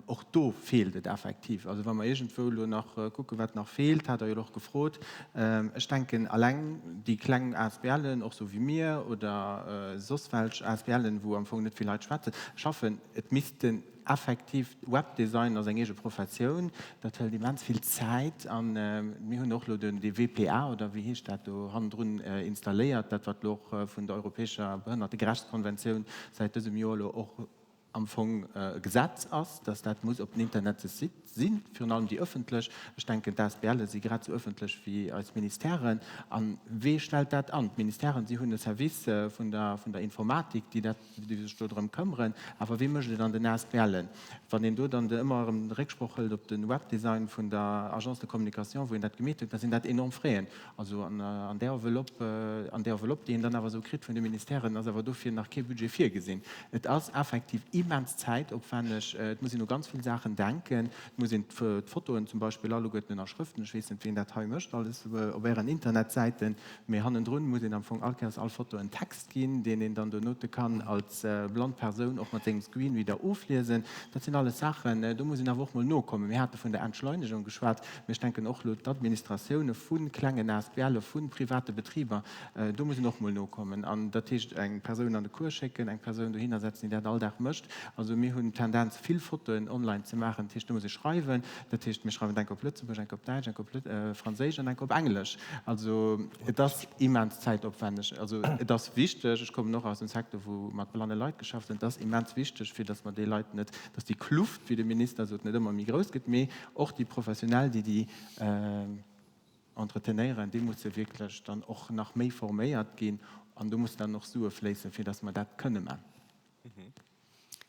Speaker 7: och do feelt et effektiv. Also wa mer iergendwou elo nach kucken, wat nach feelt, hat Der jo elo och gefrot, ech denken alleng déi kleng ASBLen, och sou wéi mir oder soss welch ASBLen, wou am Fong net vill Leit schwätzen, schaffen, et missten Effektiv, Webdesign ass eng eege Professioun, dat hëlt immens vill Zäit an mir hunn och elo den dee WPA oder wéi heescht dat do hannendrun installéiert, dat wat elo och vun der europäescher Behënnertegerechtskonventioun säit dësem Joer elo och am Fong e Gesetz ass, dass dat muss op den Internetsite sinn, virun allem déi ëffentlech. Ech denken d'ASBLe si grad esou ëffentlech wéi eis Ministèren. A wee stellt dat an? D'Ministèren, si hunn e Service vun der vun der Informatik, déi dat déi sech do drëm këmmeren. Awer wee mécht et an den ASBLen? Wann een do dann ëmmer erëm Récksproch hëlt op de Webdesign vun der Agence de communication, wou een dat gemeet huet, da sinn dat enorm Fräen. Also an där Enveloppe, an där Enveloppe, déi een dann awer esou kritt vun de Ministèren, ass awer dofir nach kee Budget virgesinn. Et ass effektiv immens zäitopwänneg. Et muss een u ganz vill Saachen denken. Et muss een d'Fotoen zum Beispill alleguerten ënnerschrëften. Ech weess net, wien dat hei mécht alles op Ären Internetsäiten. Mee hannendrun muss een am Fong all Kéiers all Foto en Text ginn, deen een dann donote kann als blann Persoun och mat sengem Screenreader ofliesen. Dat sinn alles Saachen, do muss een awer och mol nokommen. Mir hate vun der Entschleunegung geschwat, mee ech denken och elo d'Administratioune vu klengen ASBLe, vu private Betriber, do muss een och mol nokommen. An dat heescht eng Persoun an de Cours schécken, eng Persoun dohinner setzen, déi dat all Dag mécht. mécht. Also mir hunn d'Tendenz, vill Fotoen online ze maachen. Dat heescht, do muss ee schreiwen. Dat heescht, mir schreiwen enk op Lëtzebuergesch, enk op Däitsch, enk op Franséisch an enk op Englesch. Also et ass immens zäitopwänneg. Also et ass wichteg, ech kommen och aus dem Secteur, wou mat blanne Leit geschafft gëtt, et ass immens wichteg, fir datt mer déi Leit net, datt déi Kluft, wéi de Minister sot, net ëmmer méi grouss gëtt, mee och déi Professionell, déi déi entretenéieren, déi musse wierklech dann och nach méi forméiert ginn an do mussen dann och Sue fléissen, fir datt mer dat kënne man.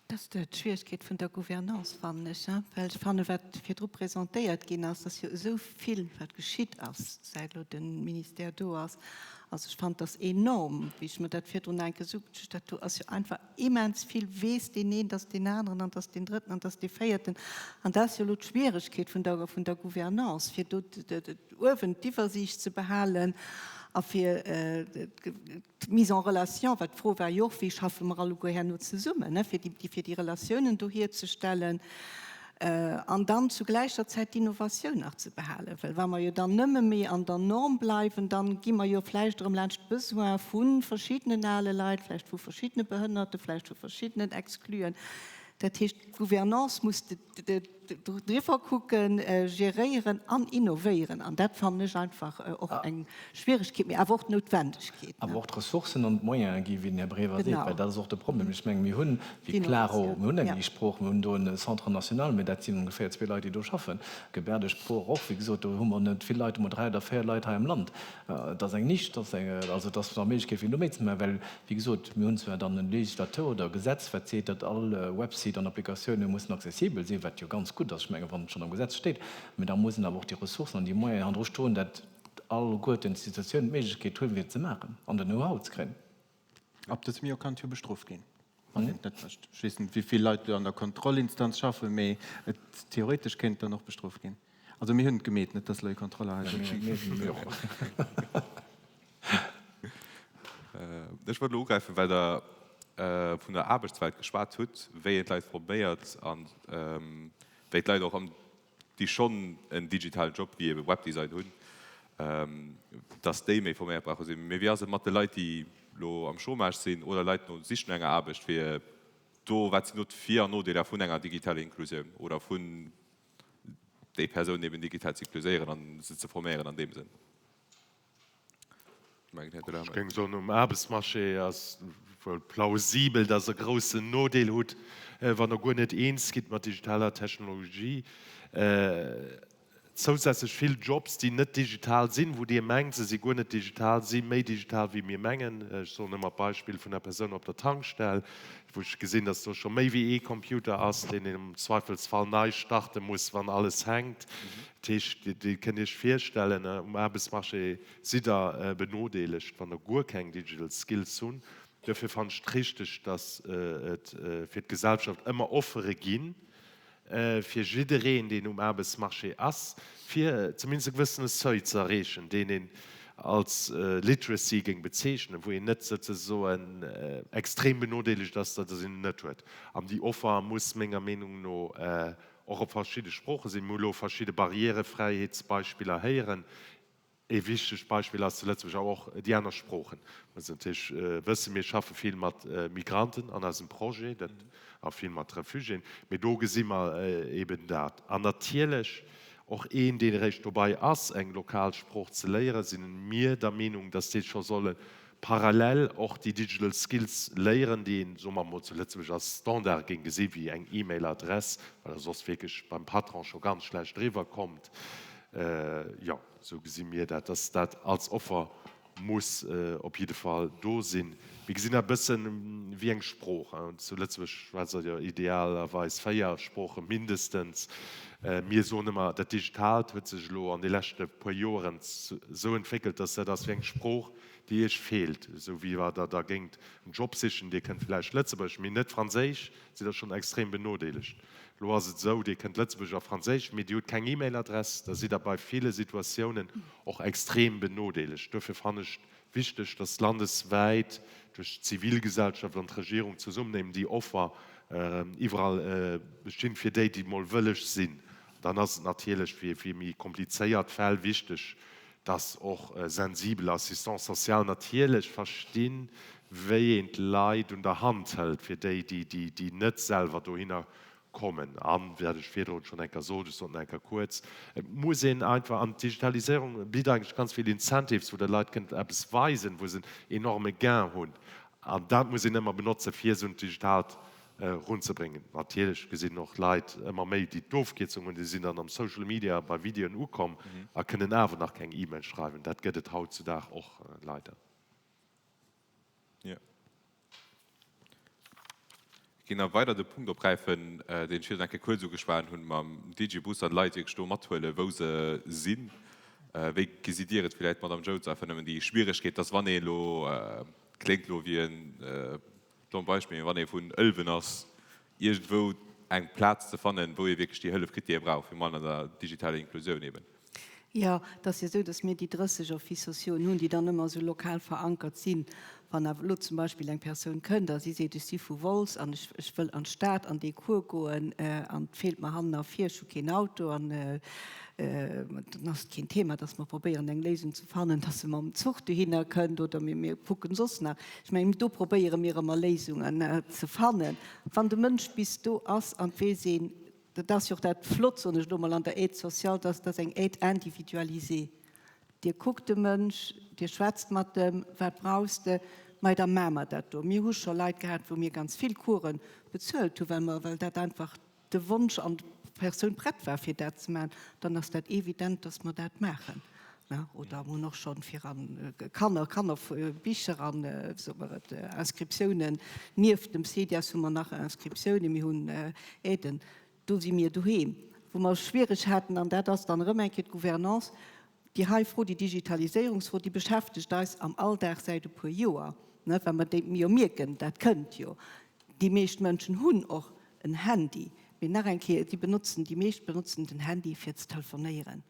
Speaker 5: Dat ass d'Schwieregkeet vun der Gouvernance, fannen ech, well ech fannen, wat virdru presentéiert ginn ass, ass jo esou vill, wat geschitt ass, säit elo de Ministère do ass. Also ech fannen, et ass enorm, wéi ech mer dat virdrun enke esou, dat do ass jo einfach immens vill, weess deen een, dass deen aneren an dass deen drëtten an dass dee véierten. An dat ass jo elo d'Schwieregkeet vun der, vun der Gouvernance, fir do uewen d'Iwwersiicht ze behalen a fir D'Mise en relation, well d'Fro war jo och, wéi schaffe mer alleguer herno zesummen, fir déi, fir déi Relatiounen do hierzestellen an dann zu gläicher Zäit d'Innovatioun nach ze behalen. Well wa mer jo dann nëmme méi an der Norm bleiwen, dann gi mer jo vläicht erëm laanscht d'Besoin vu verschiddenen ale Leit, vläicht vu verschiddene Behënnerte, vläicht vu verschiddenen Excluen. Dat heescht, d'Gouvernance muss driwwer kucken, geréieren an innovéieren. An dat fannen ech einfach och eng Schwieregkeet, mee awer och d'Noutwendegkeet.
Speaker 6: Awer och d'Ressourcen an d'Moyene gi wéi den Här Brever seet, well dat ass och de Problem. Ech mengen, mir hunn, wéi Klaro, mir hunn eng E-Sprooch, mir hunn do e Centre national, mee dat sinn ongeféier zwee Leit, déi do schaffen. Gebärdesprooch och, wéi gesot, do hu mer net vill Leit, hu mer dräi oder véier Leit hei am Land. Et ass eng Nisch, et ass eng, also et ass nach Méiglechkeet fir do méi ze maachen, well, wéi gesot, mir hunn zwar dann e Législateur oder e Gesetz, wat seet, datt all Website an Applikatioune mussen accessibel sinn, wat jo ganz gutt ass, ech menge wann et schonn am Gesetz steet, mä da mussen awer och déi Ressourcen an déi Moyenen hannendru stoen, datt alleguerten d'Institutiounen d'Méiglechkeet hunn, fir et ze maachen an den Know-how ze kréien.
Speaker 7: Ab dësem Joer kann et jo bestrooft ginn, wann een et net mécht. Ech weess net, wéi vill Leit do an der Kontrollinstanz schaffen, mee et, theoretesch kéint et dann och bestrooft ginn. Also mir hunn et gemeet, net dass elo ee Kontroller hei sëtzt.
Speaker 3: Mir och. Ech wollt elo ugräifen, well Der vun der Aarbechtswelt geschwat hutt, wéi een d'Leit forméiert an wéi d'Leit och am déi schonn en digitalen Job wéi ebe Webdesign hunn, dass déi méi forméiert brauche sinn. Mee wéi ass et mat de Leit, déi elo am Chômage sinn oder Leit no Sich no enger Aarbecht, fir do, wat sinn do d'Vir an Nodeeler vun enger digitaler Inklusioun oder vun déi Persounen eben digital ze inkluséieren an se ze forméieren an deem Sënn?
Speaker 4: Ech géing soen, um Aarbechtsmarché ass wuel plausibel, datt Der e groussen Nodeel hutt, wann Der guer net eens gitt mat digitaler Technologie. Zousätzlech vill Jobs, déi net digital sinn, wou Dir mengt, se si guer net digital, si méi digital wéi mir mengen. Ech soen ëmmer d'Beispill vun der Persoun op der Tankstell, wou ech gesinn, datt do scho méi wéi ee Computer ass, deen een am Zweifelsfall nei starte muss, wann alles hänkt. Dat heescht, Dir kënnt Iech virstellen, um Aarbechtsmarché sidd Der benodeelegt, wann Der guer keng digital Skills hunn. Duerfir fannen ech et richteg, dass et fir d'Gesellschaft ëmmer Offere ginn, fir jiddereen, deen um Aarbechtsmarché ass, fir zumindest e gewëssene Seuil ze erreechen, deen een als Literacy géing bezeechnen, wou een net souzesoen extrem benodeelegt ass, datt een en net huet. An déi Offer muss menger Meenung no och op verschidde Sprooche sinn. Mir hu lo verschidde Barrièrefräiheetsbeispiller héieren. Ee wichtegt Beispill ass zu Lëtzebuerg awer och déi aner Sproochen. Mir mussen natierlech wëssen, mir schaffe vill mat Migranten an eisem Projet, dat a vill mat Refugiéen, mee do gesi mer eeben dat. An natierlech och een, deen eréischt dobei ass, eng lokal Sprooch ze léieren, si mir der Meenung, dass dee scho solle parallel och déi digital skills léieren, déi een, soe mer emol, zu Lëtzebuerg als Standard géing gesi wéi eng E-Mail-Adress, well der soss wierklech beim Patron scho ganz schlecht eriwwer kommt. Jo, esou gesi mir dat, dass dat als Offer muss op jidde Fall do sinn. Mir gesinn dat e bëssen wéi eng Sprooch. Zu Lëtzebuerg schwätzt Der jo idealerweis 4 Sprooche mindestens. Mir soen ëmmer, dat Digitaalt huet sech elo an de leschte puer Joeren esou entwéckelt, dass dat ass wéi eng Sprooch, déi Iech feelt. Esou wéi wa Der da géingt en Job sichen, Dir kënnt vläicht Lëtzebuergesch, mee net Franséisch, sidd Der schonn extrem benodeelegt. Elo ass et esou, Dir kënnt Lëtzebuergesch a Franséisch, mee Dir hutt keng E-Mail-Adress, da sidd Der bei ville Situatiounen och extrem benodeelegt. Duerfir fannen ech et wichteg, dass landeswäit duerch d'Zivilgesellschaft an d'Regierung zesummen eben déi Offer iwwerall bestinn, fir déi, déi mol wëlleg sinn. Dann ass et natierlech fir méi komplizéiert Fäll wichteg, dass och sensibel Assistants sociales natierlech verstinn, wéi een d'Leit un der Hand hëlt, fir déi, déi, déi net selwer dohinner kommen. An, wat ech virdrun schonn eng Kéier sot, ech sot en eng Kéier kuerz, et muss een einfach, an d'Digitaliséierung bitt eigentlech ganz vill Incentives, wou Der Leit kënnt eppes weisen, wou se en enorme Gain hunn. An dat muss een ëmmer benotzen, fir se un d'Digitalt erunzebréngen. Natierlech gesinn och Leit ëmmer méi, déi d'Ofkierzung hunn, déi sinn dann am Social Media bei Videoen ukomm a kënnen awer nach keng E-Mail schreiwen. Dat gëtt et hautzudag och leider.
Speaker 3: Jo. Ech géing nach weider de Punkt opgräifen, deen ech virdu eng Kéier kuerz ugeschwat hunn, mam Digibus an d'Leit wierklech do mathuelen, wou se sinn. Wéi gesitt Dir et villäicht, Madamm Jones, einfach nëmmen déi Schwieregkeet, dass wann ee elo, kléngt elo wéi en dommt Beispill, mee wann ee vun Ëlwen ass, iergendwou eng Plaz ze fannen, wou ee wierklech déi Hëllef kritt, déi ee brauch, virun allem an der digitaler Inklusioun eben.
Speaker 5: Jo, et ass jo esou, datt mir déi 30 Offices sociauxen hunn, déi dann ëmmer esou lokal verankert sinn. Wann awer elo zum Beispill eng Persoun kënnt a si seet, ech si vu Wolz an ech, ech wëll an d'Stad an dee Cours goen an et feelt mer hannen a vir, ech hu keen Auto an dann ass et keen Thema, datt mer probéieren eng Léisung ze fannen, datt se mam Zuch dohinner kënnt oder mir, mir kucken soss nach. Ech mengen, do probéiere mir ëmmer Léisungen ze fannen. Wann de Mënsch bis do ass an et weess een, Dat ass jo och dat Flott, soen ech elo mol, an der Aide sociale, dass dat eng Aide individualisée. Dir kuckt de Mënsch, Dir schwätzt mat em, Wat brauchs de? Mei, da maache mer dat do. Mir hu scho Leit gehat, wou mir ganz vill Coursen bezuelt hunn, well mer, well dat einfach de Wonsch an d'Persoun prett war, fir dat ze maachen. Dann ass dat evident, dass mer dat maachen. Oder mir hunn och schonn fir an Kanner, Kannerbicher an, wéi soe mer et, Inscriptiounen, nieft dem CEDIAS hu mer nach Inscriptiounen, mir hunn Aiden, do si mir doheem. Wou mer schwiereg haten, an dat ass dann erëm eng Kéier d'Gouvernance, déi hei Fro, déi Digitaliséierungsfro, déi beschäftegt eis am Alldag säit e puer Joer, well mer déi jo mierken, dat kënnt jo. Déi meescht Mënschen hunn och en Handy, mee nach eng Kéier, déi benotzen, déi meescht benotzen den Handy fir ze telefonéieren.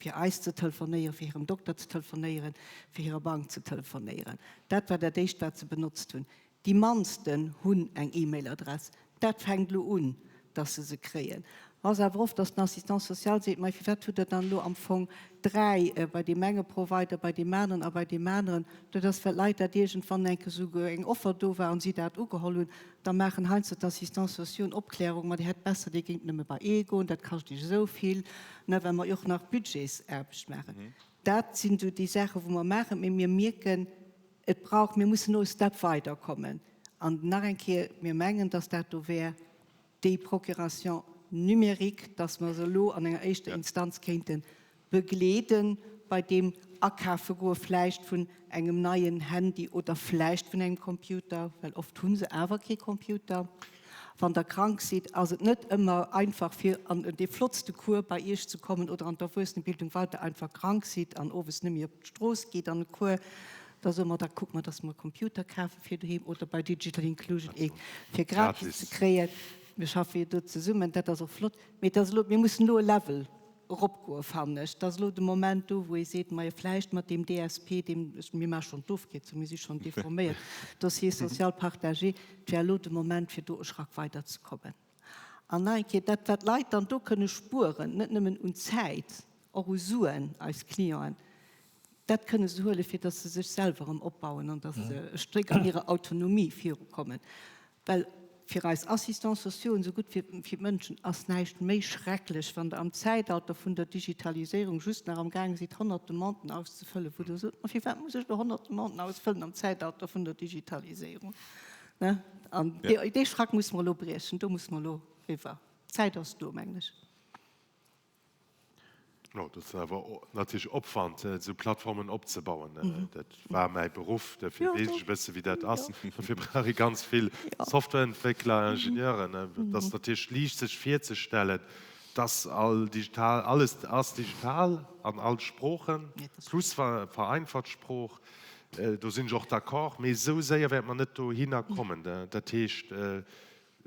Speaker 5: fir eis ze telefonéieren, fir hirem Dokter ze telefonéieren, fir hirer Bank ze telefonéieren. Dat war dat Éischt, wat se benotzt hunn. Déi mannsten hunn eng E-Mail-Adress. Dat fänkt elo un, dass se se kréien. Ass awer oft, dass den Assistant social seet, Mei, firwat hutt Der dann elo am Fong 3, bei deem enge Provider, bei deem aneren a bei deem aneren? Dat ass, well d'Leit dat iergendwann eng Kéier esou eng Offer do war an si dat ugeholl hunn. Da maachen heiansdo d'Assistants sociaux en Opklärung, ma Dir hätt besser, Dir géingt nëmme bei ee goen, dat kascht Iech esou vill, ne, well mer jo och nach Budgetsaarbecht maachen. Dat sinn esou déi Saachen, wou mer maachen, mee mir mierken, et brauch, mir mussen elo e Step weiderkommen. An nach eng Kéier, mir mengen, dass dat do wär, déi Procuration numérique, dass mer se elo an enger éischter Instanz kéinte begleede bei deem Akafe goe vläicht vun engem neien Handy oder vläicht vun engem Computer, well oft hu se awer kee Computer. Wann Der krank sidd, ass et net ëmmer einfach fir an dee flottste Cours bei Iech ze kommen oder an d'Erwuessenebildung, well Der einfach krank sidd an owes net méi op d'Strooss gitt an e Cours. Da soe mer, da kucke mer, dass mer e Computer kafe fir doheem oder bei Digital Inclusion ee fir gratis ze kréien. Mir schaffe jo do zesummen, dat ass och flott. Mee et ass elo, mir mussen elo e Level eropgoen, fannen ech. Et ass elo de Moment do, wou ee seet, majo vläicht mat deem DSP, deem, mir maache schonn d'Ofkierzung, mir si schonn deforméiert, Dossier social partagé, et wär elo de Moment, fir do e Schrack weiderzekommen. An nach eng Kéier, dat wat d'Leit dann do kënne spueren, net nëmmen un Zäit, och u Suen, eis Clienten, Dat kënne se huelen, fir datt se sech selwer erëm opbauen an datt se e Stéck an hirer Autonomie virukommen. Well fir eis Assistants sociauxen esou gutt wéi fir d'Mënschen ass näischt méi schrecklech, wann Der am Zäitalter vun der Digitaliséierung just nach am gaange sidd, 100 Demanden auszefëllen, wou Der sot, Ma firwat muss ech elo 100 Demanden ausfëllen am Zäitalter vun der Digitaliséierung? Ne? An dee Schrack musse mer elo briechen, do musse mer elo eriwwer. D'Zäit ass do, mengen ech.
Speaker 4: Jo, dat ass awer natierlech Opwand, esou Plattformen opzebauen. Dat war mäi Beruff, dofir weess ech e bësse wéi dat ass. Dofir brauch ee ganz vill Softwareentwéckler, Ingenieuren. Et ass natierlech liicht sech virzestellen, dass all digital, alles ass digital an all Sproochen, plus vereinfacht Sprooch. Do sinn ech och d'accord, mee esou séier wäerte mer net dohinner kommen. Dat heescht,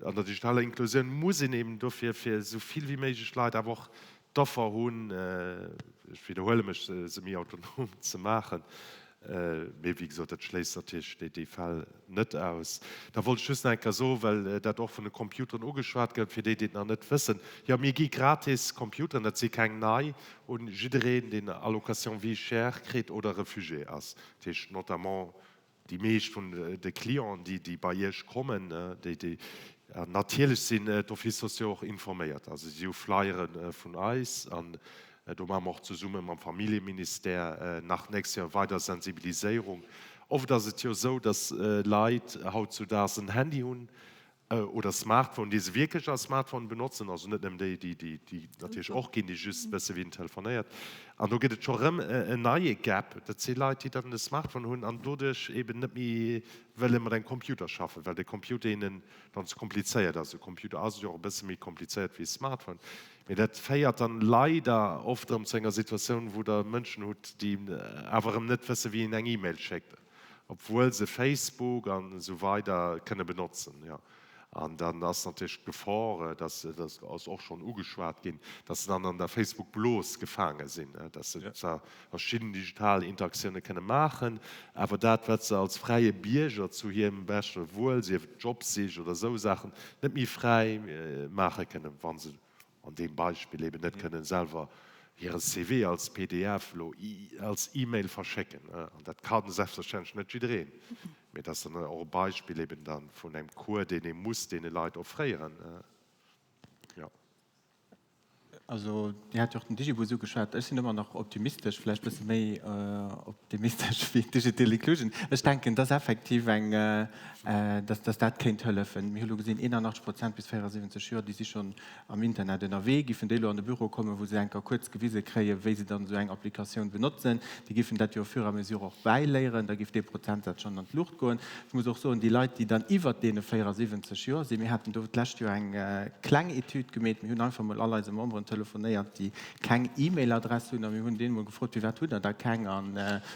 Speaker 4: An der digitaler Inklusioun muss een eben dofir fir esou vill wéi méiglech Leit awer och d'Offer hunn, ech widderhuele mech, se méi autonom ze maachen. Mee wéi gesot, dat schléisst natierlech déi Fäll net aus. Da wollt ech just nach eng Kéier soen, well dat och vun de Computeren ugeschwat gëtt, fir déi, déi et nach net wëssen, Jo, mir gi gratis Computeren, dat si keng nei, un jiddereen, deen Allocation vie chère kritt oder Refugié ass. Dat heescht notamment. Déi meescht vun de Clienten, déi bei Iech kommen, déi, an natierlech sinn d'Offices sociaux och informéiert, also si hu Flyere vun eis an do maache mer och zesumme mam Familljeministère nach d'nächst Joer weider Sensibiliséierung. Oft ass et jo esou, datt Leit hautzudaags en Handy hunn oder Smartphone, déi se wierklech als Smartphone benotzen, also net nëmmen déi, déi, déi, déi natierlech och ginn, déi just wësse wéi een telefonéiert. An do gëtt et scho rëm en neie Gap, dat si Leit, déi dann e Smartphone hunn an doduerch eben net méi wëlle mat engem Computer schaffen, well de Computer hinnen dann ze komplizéiert ass. E Computer ass jo och e bësse méi komplizéiert wéi e Smartphone. Mee dat féiert dann leider oft erëm zu enger Situatioun, wou Der Mënschen hutt, déi awer erëm net wësse wéi een eng E-Mail schéckt. obwuel se Facebook an esou weider kënne benotzen. Jo. An dann ass natierlech d'Gefor, dass, dat ass och schonn ugeschwat ginn, dass se dann an der Facebook-Blos gefaange sinn, dass se zwar verschidden digital Interaktioune kënne maachen, awer dat, wat se als fräie Bierger zu hirem beschte Wuel, sief et Jobsich oder esou Saachen, net méi fräi maache kënnen, wa se an deem Beispill eben net kënnen selwer hire CV als pdf elo als E-Mail verschécken. An dat ka selbstverständlech net jiddereen, mee dat ass dann och e Beispill eben da vun engem Cours, deen ee muss deene Leit offréieren. Jo.
Speaker 7: Also Dir hat jo och den Digibus ugeschwat. Ech sinn ëmmer nach optimistesch, vläicht e bësse méi optimistesch wéi Digital Inclusion. Ech denken, dass effektiv eng, dass, dass dat kéint hëllefen. Mir hu lo gesinn, 81 Prozent bis 74 Joer, déi si schonn am Internet ënnerwee. Giffen déi elo an de Büro kommen, wou se enker kuerz gewise kréien, wéi se dann esou eng Applikatioun benotzen, déi giffen dat jo au fur et à mesure och bäiléieren, da giff dee Prozentsaz schonn an d'Luucht goen. Ech muss och soen, déi Leit, déi dann iwwert deene 74 Joer sinn, mir haten do d'lescht Joer eng kleng Etüd gemeet, mir hunn einfach mol all eise Memberen telefonéiert, déi keng E-Mail-Adress hunn, a mir hunn deene mol gefrot, Firwat hutt Der da keng a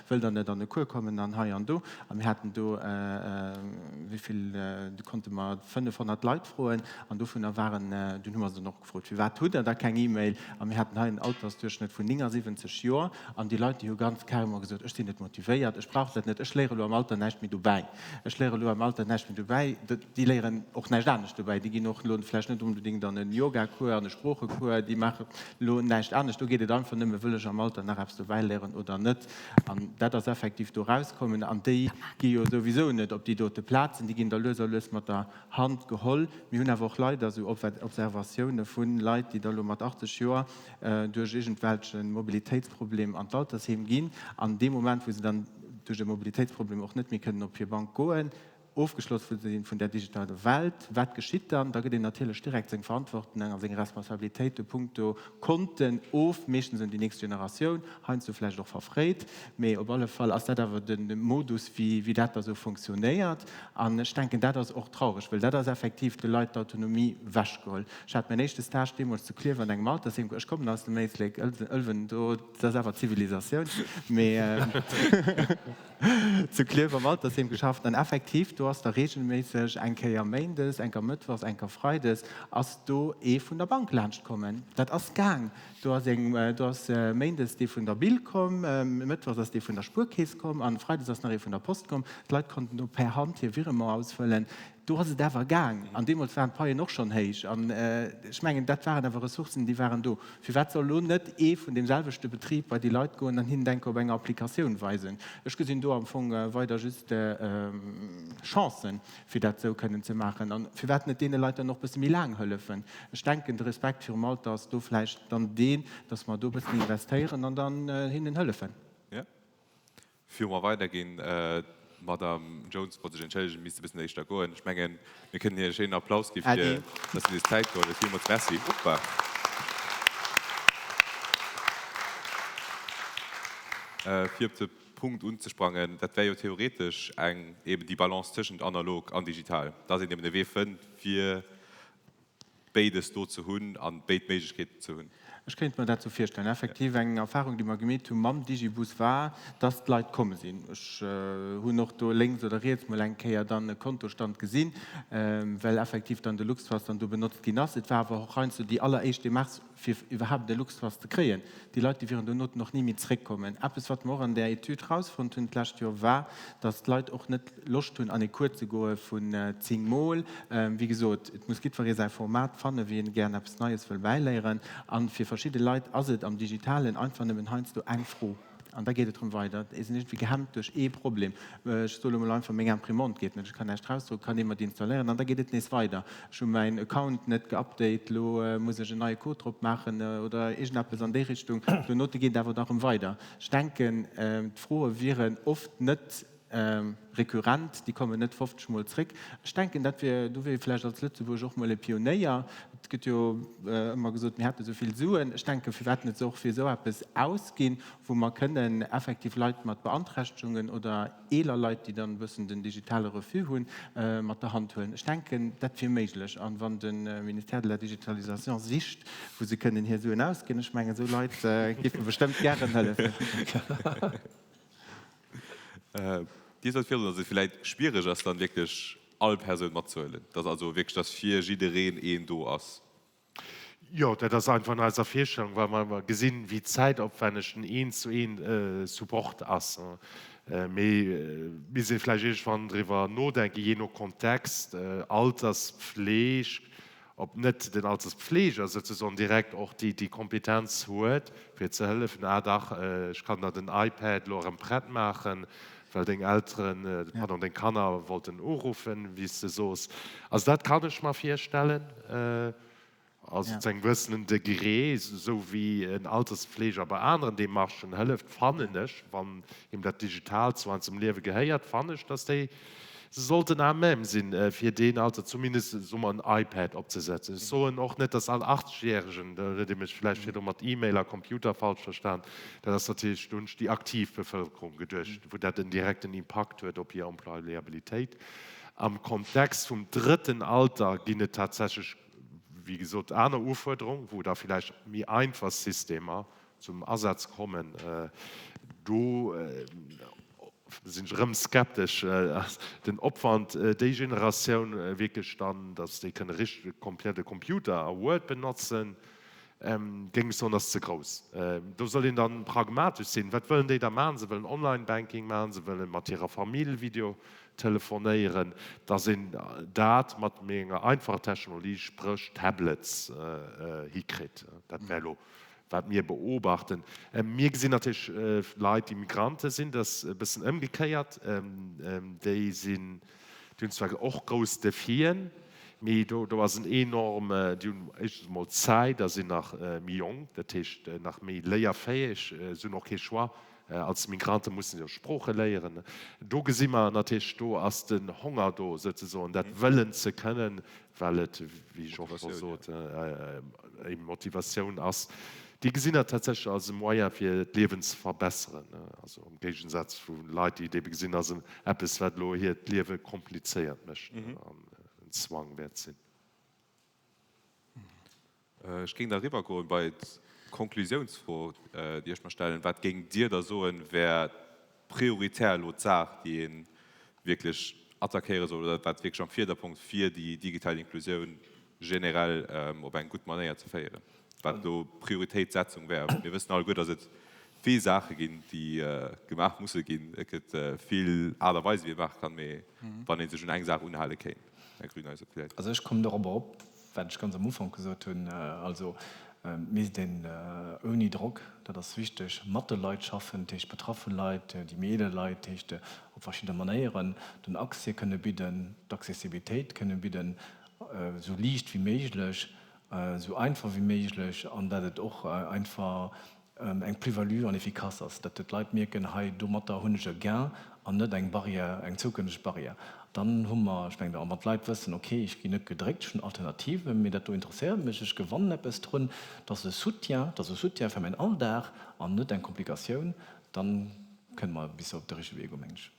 Speaker 7: wëllt Der net an e Cours kommen an hei an do. A mir haten do, wéi vill, do konnte mer 500 Leit froen an dovunner waren, dunn hu mer se dann och gefrot, Firwat hutt Der da keng E-Mail? A mir haten hei en Altersduerchschnëtt vun 79 Joer an déi Leit, déi hu ganz carrément gesot, Ech sinn net motivéiert, ech brauch dat net, ech léiere lo am Alter näischt méi dobäi, ech léiere lo am Alter näischt méi dobäi. Déi léieren och näischt anescht dobäi, déi ginn och lo vläicht net onbedéngt an en Yogacours, an e Sproochecours, déi maache lo näischt anescht. Do geet et einfach nëmme, Wëll ech am Alter nach eppes dobäi léieren oder net? An dat ass effektiv do erauskommen. An déi gi jo souwisou net op déi dote Plazen, déi ginn da lues a lues mat der Hand geholl. Mir hunn awer och leider esou Observatioune vu Leit, déi da lo mat 80 Joer duerch iergendwelche Mobilitéitsproblem an d'Altersheem ginn an dee Moment, wou se dann duerch e Mobilitéitsproblem och net méi kënnen op hir Bank goen, ofgeschloss vu sinn vun där digitaler Welt, wat geschitt dann? Da gëtt een natierlech direkt seng Verantwortung a seng Responsabilitéite punkto Konten of, meeschtens un déi nächst Generatioun, heiansdo vläicht och verfréit, mee op alle Fall ass dat awer de Modus, wéi dat da sou funktionéiert. An ech denken, dat ass och traureg, well dat ass effektiv de Leit d'Autonomie wechgeholl. Ech hat mäin éischte Stage deemools zu Klierf an engem Altersheem, ech kommen aus dem Éislek, Ëlwen, do, dat ass awer Zivilisatioun, mee. Zu Klierf am Altersheem geschafft an effektiv do ass da regelméisseg eng Kéier Méindes, eng Kéier Mëttwochs, eng Kéier Freides ass do ee vun der Bank laanscht kommen. Dat ass gaang. Do ass eng, do ass Méindes dee vun der Bill komm, Mëttwochs ass dee vun der Spuerkeess komm an Freides ass nach ee vun der Post komm. D'Leit konnten do per Hand hir Virement ausfëllen. Do ass et awer gaang. An deemools waren d'Paien och schonn héich. An ech mengen, dat waren awer Ressourcen, déi waren do. Firwat soll elo net ee vun deem selwechte Betrib bei déi Leit goen an hinnen enke op enger Applikatioun weisen? Ech gesinn do am Fong weider just Chancen, fir dat esou kënnen ze maachen. A firwat net deene Leit dann och e bësse méi laang hëllefen? Ech denken, de Respekt virum Alter ass do vläicht dann deen, dass mer do e bëssen investéieren an dann hinnen hëllefen.
Speaker 3: Viru mer weiderginn, d'Madame Jones wollt sech entschëllegen, misst e bëssen éischter goen. Ech mengen, mir kënnen hir e schéinen Applaus gi fir dass si sech Zäit geholl huet. Villmools Merci. Hoppa. Fir op de Punkt unzesprangen, dat wär jo theoretesch eng eben déi Balance tëschent analog an digital, dass een eben e Wee fënnt, fir béides do ze hunn an béid Méiglechkeeten ze hunn.
Speaker 7: Ech kéint mer dat sou virstellen. Effektiv, eng Erfahrung, déi mer gemeet hu mam Digibus war, dass d'Leit komm sinn. Ech hunn och do lénks oder riets mol eng Kéier dann e Kontostand gesinn, well effektiv dann de Luxpass dann do benotzt ginn ass. Et war awer och heiansdo déi alleréischt Démarche, fir iwwerhaapt e Luxpass ze kréien. Déi Leit, déi wieren dono och ni méi zréckkommen. Eppes, wat mer och an där Etüd rausfonnt hunn d'lescht Joer, war, dass d'Leit och net Loscht hunn, an e Cours ze goe vun 10 Mol. Wéi gesot, et muss jiddweree säi Format fannen, wéi en gären eppes Neies wëll bäiléieren. A fir verschidde Leit ass et am Digitalen einfach nëmmen heiansdo eng Fro. An da geet et erëm weider. Et sinn iergendwéi gehemmt duerch ee Problem. Ech soe lo mol einfach, meng Imprimante geet net, ech kann näischt rausdrucken, kann ee mer déi installéieren? An da geet et nees weider. Ech hu mäin Account net geupdate, lo muss ech en neie Code drop maachen oder iergendeppes an déi Richtung. Donote geet et awer da erëm weider. Ech denken, d'Froe wieren oft net Recurrent, déi kommen net 50 Mol zréck. Ech denken, dat wier, do wier ee vläicht als Lëtzebuerg och mol e Pionéier. Et gëtt jo ëmmer gesot, mir hätte sou vill Suen. Ech denken, firwat net se och fir esou eppes ausginn, wou mer kënnen effektiv Leit mat Beanträchtegungen oder eeler Leit, déi dann e bëssen den digitale Refus hunn, mat der Hand huelen. Ech denken, dat wier méiglech. An wann de Ministère de la Digitalisation sicht, wou se kënnen hir Suen ausginn, ech mengen, esou Leit géife bestëmmt gären hëllefen.
Speaker 3: Dir sot virdrun, datt et villäit schwiereg ass, dann wierklech all Persoun matzehuelen, datt also wierklech, datt fir jiddereen een do ass.
Speaker 4: Jo, dat ass einfach an eiser Virstellung, well mer ëmmer gesinn, wéi zäitopwänneg den Eent-zu-Eent-Support ass. Mee misst ee vläicht iergendwann driwwer nodenken, jee no Kontext, Altersfleeg, ob net den Alterspfleger souzesoen direkt och déi Kompetenz huet, fir ze hëllefen, ah dach, ech kann der den iPad elo erëm prett maachen, well deng Elteren, pardon, deng Kanner wollten uruffen, wéi s de soos. Also dat kann ech mer virstellen, also zu engem gewëssenen Degré, esou wéi en Alterspfleger bei aneren Demarchen hëlleft, fannen ech, wann him dat Digitaalt zwar zum Liewe gehéiert, fannen ech, dass déi Se sollten à même sinn, fir deen Alter zumindest, soe mer, en iPad opzesetzen. Ech soen och net, dass all 80 Järegen, do huet Dir mech vläicht virdru mat E-Mail a Computer falsch verstan, dat ass natierlech, do hunn ech déi aktiv Bevëlkerung geduecht, wou dat en direkten Impakt huet op hir Employabilitéit. Am Kontext vum drëtten Alter ginn et tatsächlech, wéi gesot, aner Ufuerderungen, wou da vläicht méi einfach Systemer zum Asaz kommen. Do sinn ech erëm skeptesch, den Opwand, déi Generatioun wierklech dann, datt déi kënne richteg komplett e Computer a Word benotzen, géing ech soen, ass ze grouss. Do soll een dann pragmatesch sinn. Wat wëllen déi da maachen? Se wëllen Online-Banking maachen, se wëlle mat hirer Famill Video-telefonéieren, datt een dat mat méi enger einfacher Technologie, spréch Tablets, hikritt. Dat wär elo Wat mir beobachten, mir gesinn natierlech Leit, déi Migrante sinn, dat ass e bëssen ëmgekéiert, déi sinn, déi hunn zwar och grouss Defien, mee do do ass en enorme, déi hunn éischtens emol Zäit a sinn nach méi jonk, dat heescht nach méi léierfäeg, se hunn och kee Choix, Als Migrante mussen se jo Sprooche léieren. Do gesi mer natierlech, do ass den Honger do souzesoen, dat wëllen ze kënnen, well et, wéi ech och scho sot, eng Motivatioun ass. Déi gesinn dat tatsächlech als e Moyen, fir d'Liewen ze verbesseren. Also am Géigensaz vu Leit, déi et ebe gesinn als eppes, wat elo hiert Liewe komplizéiert mécht an en Zwang wäert sinn.
Speaker 3: Ech géing da eriwwergoen bei d'Konklusiounsfro, déi ech mer stellen. Wat géingt Dir da soen, wär prioritär elo d'Saach, déi ee wierklech attackéiere soll oder wat wierklech am Vierderpunkt fir déi digital Inklusioun generell op eng gutt Manéier ze féieren, wat elo Prioritéitssetzung wär? Mir wëssen alleguer, datt et vill Saache ginn, déi gemaach musse ginn. Et gëtt vill Aart a Weisen, wéi ee maache kann, mee wann ee sech un eng Saach unhale kéint, Här Grüneisen,
Speaker 6: vläicht. Also ech kommen dorobber op, Wat ech ganz am Ufank gesot hunn, also et misst een ouni Drock, dat ass wichteg, mat de Leit schaffen, dat heescht betraffe Leit, déi méi eeler Leit, dat heescht op verschidde Manéieren den Accès kënne bidden, d'Accessibilitéit kënne bidden, esou liicht wéi méiglech, esou einfach wéi méiglech an dat et och einfach eng Plus-value an efficace ass, datt d'Leit mierken, hei domatter hunn ech e Gain an net eng Barrière, eng zoukünfteg Barrière. Dann hu mer, ech mengen, a wann d'Leit wëssen, okay, ech ginn net gedréckt, ech hunn Alternativen, mee dat do interesséiert mech, ech gewannen eppes drun, dat ass e Soutien, dat ass e Soutien fir mäin Alldag an net eng Komplikatioun, dann kënne mer bis op de richtege Wee goen, mengen ech.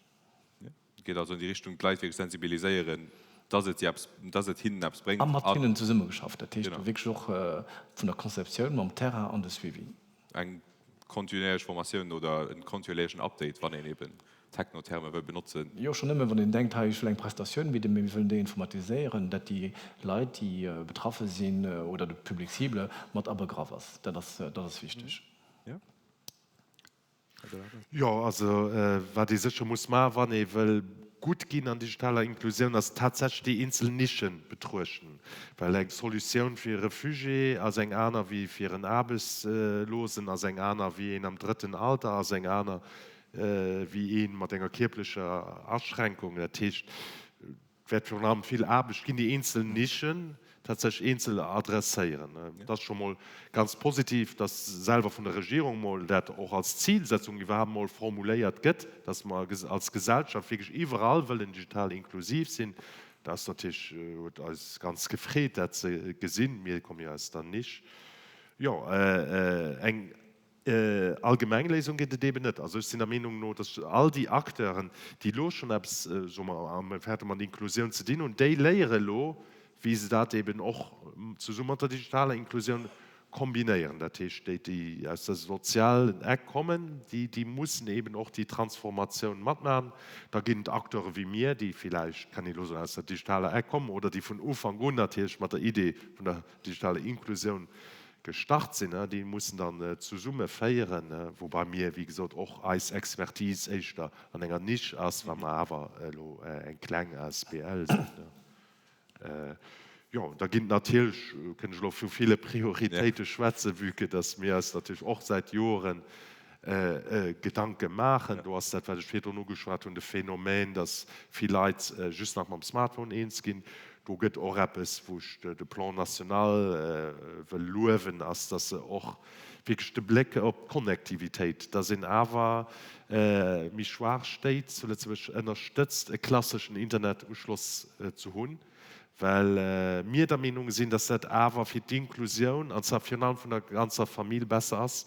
Speaker 3: Et geet also an déi Richtung, d'Leit wierklech sensibiliséieren, dass et si eppes, dass et hinnen eppes bréngt.
Speaker 6: A mat hinnen zesummegeschafft, dat heescht wierklech och vun der Conceptioun mam Terrain an de Suivi.
Speaker 3: Eng kontinuéierlech Formatioun oder e kontinuéierlechen Update, wann een eben Technoterme wëll benotzen.
Speaker 6: Jo, schonn nëmme wann een denkt, hei ech wëll eng Prestatioun bidden, mee mir wëllen déi informatiséieren, dat déi Leit, déi betraffe sinn oder de Public cible mat abegraff ass, dat ass, dat ass wichteg.
Speaker 4: Jo, also wat ee sécher muss maachen, wann ee wëll. gutt ginn an digitaler Inklusioun, ass tatsächlech déi eenzel Nischen betruechten. Well eng Solutioun fir e Refugié ass eng aner wéi fir en Aarbechtslosen, ass eng aner wéi een am drëtten Alter, ass eng aner wéi ee mat enger kierplecher Aschränkung. Dat heescht, et wäert virun allem vill Aarbecht ginn, déi eenzel Nischen tatsächlech eenzel adresséieren. Et ass scho mol ganz positiv, dass selwer vun der Regierung mol dat och als Zilsetzung iwwerhaapt mol formuléiert gëtt, dass mer als Gesellschaft wierklech iwwerall wëllen digital inklusiv sinn. Dat ass natierlech, huet eis ganz gefreet, dat ze gesinn. Mir komme jo aus der Nisch. Jo, eng allgemeng Léisung gëtt et eeben net. Also ech sinn der Meenung no, dass all déi Acteuren, déi elo schonn eppes, soe mer, am Entfernten mat Inklusioun ze dinn hunn, déi léiere elo, wéi se dat eeben och zesumme mat der digitaler Inklusioun kombinéieren. Dat heescht, déi, déi aus der sozialen Eck kommen, déi, déi mussen eeben och déi Transformatioun matmachen. Da ginn et Acteure wéi mir, déi villäicht, kann een elo soen, aus der digitaler Eck kommen oder déi vun Ufank un natierlech mat der Idee vun der digitaler Inklusioun gestart sinn, déi mussen dann zesumme féieren, woubai mir, wéi gesot, och eis Expertise éischter an enger Nisch ass, well mer awer elo eng kleng asbl sinn. Jo, da ginn et natierlech, kënnt ech elo vu ville Prioritéite schwätzen, vue que dass mir eis natierlech och säit Joren Gedanke maachen. Do ass dat, wat ech virdrun ugeschwat hunn, de Phänomen, dass vill Leit just nach mam Smartphone eens ginn. Do gëtt och eppes, wou ech de Plan national wëll luewen, ass, dass se och wierklech de Bléck op d'Konnektivitéit, dass een awer méi schwaach Stéit zu Lëtzebuerg ënnerstëtzt, e klasseschen Internetuschloss ze hunn, well mir der Meenung sinn, dass dat awer fir d'Inklusioun, an zwar virun allem vun der ganzer Famill, besser ass,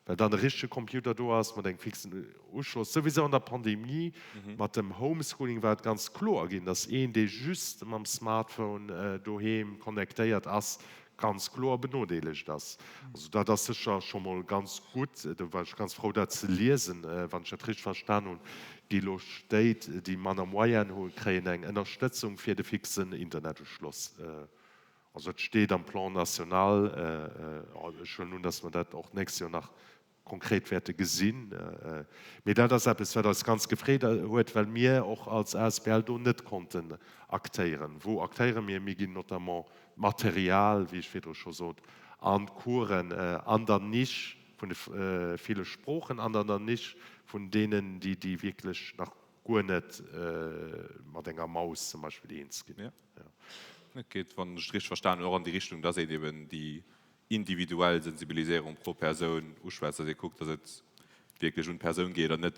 Speaker 4: well dann e richtege Computer do ass mat engem fixen Uschloss. Souwisou an der Pandemie mat dem Homeschooling war et ganz kloer ginn, dass een, dee just mam Smartphone doheem connectéiert ass, ganz kloer benodeelegt ass. Also dat ass sécher scho mol ganz gutt. Do war ech ganz frou, dat ze liesen. Wann ech dat richteg verstan hunn, gi elo Stéit, déi manner Moyenen hunn, kréien eng Ënnerstëtzung fir de fixen Internetuschloss. Also et steet am Plan national. Ech huelen un, datt mer dat och d'nächst Joer nach konkret wäerte gesinn. Mee dat ass eppes, wat eis ganz gefreet huet, well mir och als asbl do net konnten aktéieren. Wou aktéiere mir? Mir ginn notamment d'Material, wéi ech virdru scho sot, an d'Coursen an der Nisch vun de ville Sproochen an an der Nisch vun deenen, déi déi wierklech nach guer net mat enger Maus zum Beispill eens ginn.
Speaker 3: Et geet, wann ech et richteg verstanen hunn, och an déi Richtung, dass een eben déi individuell Sensibiliséierung pro Persoun uschwätzt, dass ee kuckt, dass et wierklech un d'Persoun geet an net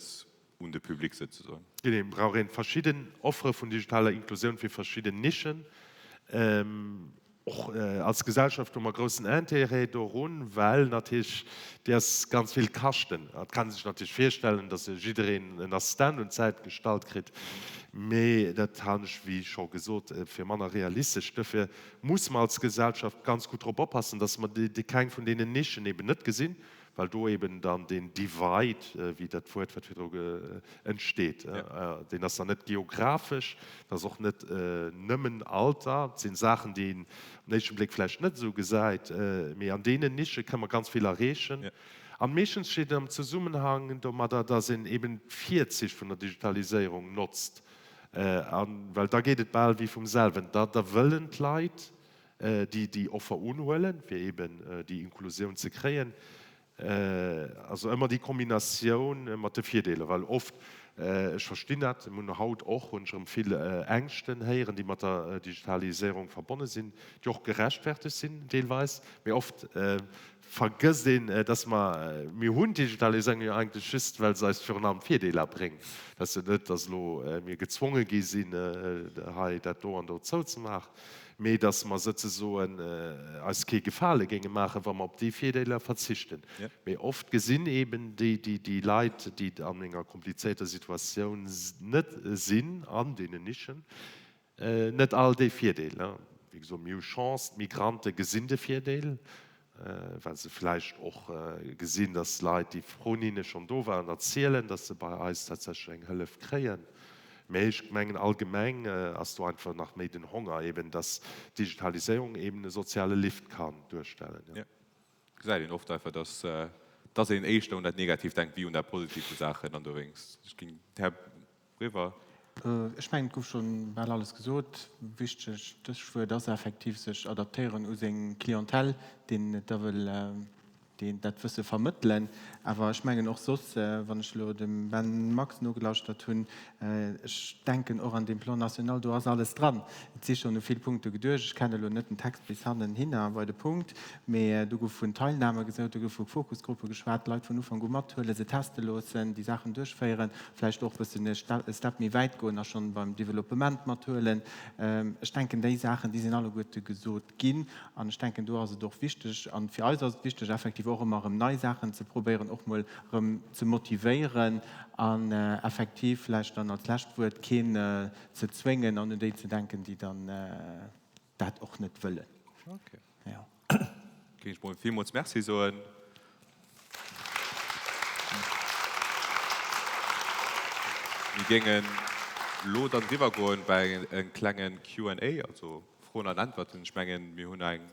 Speaker 3: un de Public souzesoen.
Speaker 4: Genee, et brauch een verschidden Offere vun digitaler Inklusioun fir verschidden Nischen. Och als Gesellschaft hu mer groussen Intérêt dorun, well natierlech déi ass ganz vill kaschten. Et kann ee sech natierlech virstellen, dass jiddereen en Assistent un d'Säit gestallt kritt, mee dat halen ech, wéi scho gesot, fir manner realistesch. Duerfir musse mer als Gesellschaft ganz gutt drop oppassen, dass mer déi keng vun deenen Nischen eben net gesinn, well do eben dann deen Divide, wéi dat Wuert, wat virdru entsteet. Deen ass dann net geographesch, dat ass och net nëmmen Alter, dat sinn Saachen, déi een op den éischte Bléck vläicht net esou gesäit, mee an deenen Nische kënne mer ganz vill erreechen. An meeschtens steet et am Zesummenhang domadder, dass een eben d'Virzich vun der Digitaliséierung notzt, well da geet et bal wéi vum selwen, da wëllen d'Leit déi déi Offer unhuelen, fir eben déi Inklusioun ze kréien. Also ëmmer déi Kombinatioun mat de Virdeeler, well oft, ech verstinn dat, mir hunn haut och, hunn ech erëm vill Ängschten héieren, déi mat der Digitaliséierung verbonne sinn, déi och gerechtfertegt sinn deelweis, mee oft vergësst een, dass mer, mir hunn d'Digitaliséierung jo eigentlech just, well se eis virun allem Virdeeler bréngt. Dat ass jo net, dass elo mir gezwonge gi sinn, hei dat do an do zouzemaachen. mee datt mer souzesoen eis kee Gefale géinge maachen, wa mer op déi Virdeeler verzichten. Mee oft gesinn eben déi Leit, déi an enger komplizéierter Situatioun net sinn, an deenen Nischen, net all déi Virdeeler. Wéi gesot, mir hu Chance, d'Migrante gesinn de Virdeel, well se vläicht och gesinn, dass Leit, déi vrun hinne schonn do waren, erzielen, dass se bei eis tatsächlech eng Hëllef kréien. Mä ech mengen, allgemeng ass do einfach nach méi den Honger eben, dass d'Digitaliséierung eben e soziale Lift kann duerstellen.
Speaker 3: Jo, gesäit een oft einfach, dass dass een éischter un dat Negatiivt denkt wéi un dat Positiivt vu Saachen an dowéinst, ech géing, Här Brever.
Speaker 7: Ech mengen, et gouf scho bal alles gesot. Wichteg Stéchwuert ass effektiv sech adaptéieren u seng Clientèle, deen et da wëll deen dat Wësse vermëttelen. Awer ech mengen och soss, wann ech elo dem Ben Max nogelauschtert hunn, ech denken och an deem Plan national, do ass alles dran. Et si schonn u vill Punkte geduecht. Ech kennen elo net den Text bis hannenhinner bei de Punkt, mee do gouf vun Teilnahme gesot, do gouf vu Fokusgruppe geschwat, d'Leit vun Ufank u mathuelen, se teste loossen, déi Saachen duerchféieren, vläicht och e bëssen e Step méi wäit goen a schonn beim Developpement mathuelen. Ech denken, déi Saachen, déi sinn alleguerte gesot ginn. An ech denken, do ass et och wichteg, a fir eis ass et wichteg, effektiv och ëmmer erëm nei Saachen ze probéieren, och mol erëm ze motivéieren an effektiv vläicht dann als lescht Wuert, keen ze zwéngen an un déi ze denken, déi dann dat och net wëllen.
Speaker 3: Okay. Jo. Géing ech mol villmools Merci soen. Mir géingen elo dann eriwwergoen bei e klenge Q&A, also Froen an Äntwerten. Ech mengen, mir hunn eng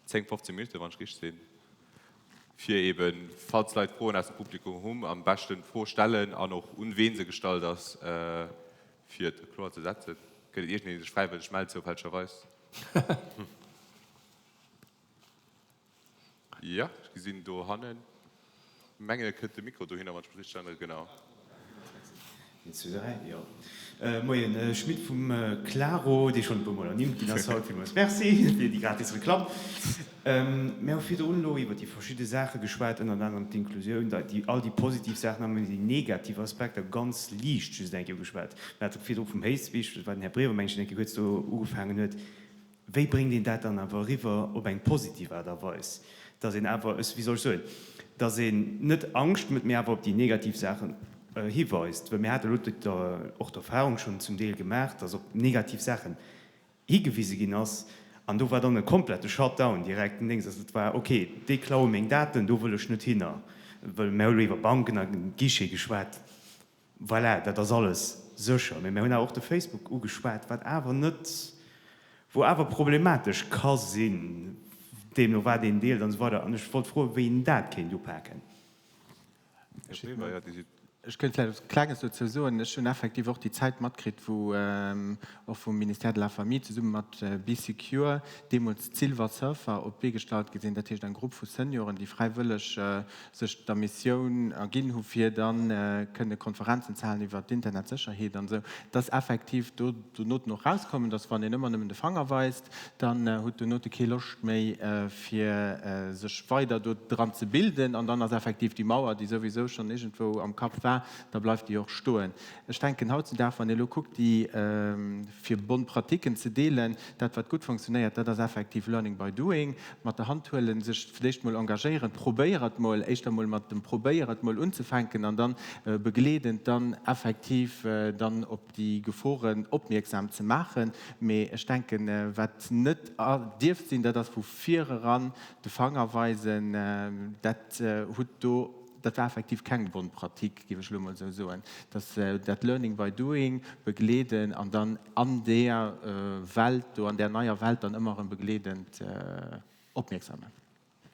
Speaker 3: 10, 15 Minutten, wann ech richteg sinn, fir eben, falls Leit Froen aus dem Publikum hunn, am beschten d'Fro stellen an och un ween se gestallt ass, fir et kloer ze setzen. Gëtt et iergendeen, dee sech fräiwëlleg mellt, zoufällegerweis? Jo, ech gesinn dohannen. Mengen et kënnt de Mikro dohinner, wann ech mech richteg erënnere. Genau.
Speaker 8: Een, zwee, dräi, jo. Moien, Schmit vum Klaro, dee schonn e puermol ernimmt ginn ass haut. Villmools Merci fir déi gratis Reklamm. Mir hu virdrun elo iwwer déi verschidde Saache geschwat, ënnert anerem d'Inklusioun, déi, all déi positiv Saachen, a mir hunn déi negativ Aspekter ganz liicht just eng Kéier ugeschwat. Mir hate virdru vum Hate Speech, dat war den Här Brever, meng ech, deen eng Kéier kuerz do ugefaangen huet. Wéi bréngt een dat dann awer eriwwer op eng positiv Aart a Weis, dass een awer, wéi soll ech soen, dass een net Angscht mécht, mee awer op déi negativ Saachen hiweist? Well mir hate elo och d'Erfahrung schonn zum Deel gemaach, dass op negativ Saachen higewise ginn ass an do war dann e komplette Shutdown direkt, den Déngs, also et war, okay, déi klaue meng Daten, do wëll ech net hinner, well mir hu elo iwwer Banken a Guichet geschwat. Voilà, dat ass alles sécher. Mee mir hunn awer och de Facebook ugeschwat, wat awer net, wou awer problematesch ka sinn, deemno wat een deelt an esou weider. An ech wollt froen, wéi een dat kéint upaken.
Speaker 7: Ech kéint vläicht eppes Klenges dozou soen. Ech hunn effektiv och déi Zäit matkritt, wou och vum Ministère de la Famille zesumme mat Bee Secure deemools d'Silver Surfer op d'Bee gestallt gi sinn, dat heescht eng Grupp vu Senioren, déi fräiwëlleg sech der Missioun erginn hu fir da kënne Konferenzen ze halen iwwer d'Internetsécherheet an esou, dass effektiv do donoten och rauskommen, dass wann een ëmmer nëmmen de Fanger weist, dann huet donote kee Loscht méi fir sech weider do dran ze bilden an dann ass effektiv déi Mauer, déi souwisou schonn iergendwou am Kapp war, da bleift déi och stoen. Ech denken hautzudag, wann ee elo kuckt, déi fir bonne Pratiquen ze deelen, dat wat gutt funktionéiert, dat ass effektiv learning by doing, mat der Hand huelen, sech fir d'éischt mol engagéieren, probéier et mol, éischter mol mat dem probéier et mol unzefänken an dann begleedend dann effektiv dann op déi Geforen opmierksam ze maachen. Mee ech denken, wat net dierft sinn, dat ass vu vireran de Fanger weisen, dat hutt do, Dat war effektiv keng bonne pratique, géif ech elo emol esou soen, dass dat Learning by doing begleeden an dann an där Welt do, an där neier Welt dann ëmmer erëm begleedend opmierksam maachen.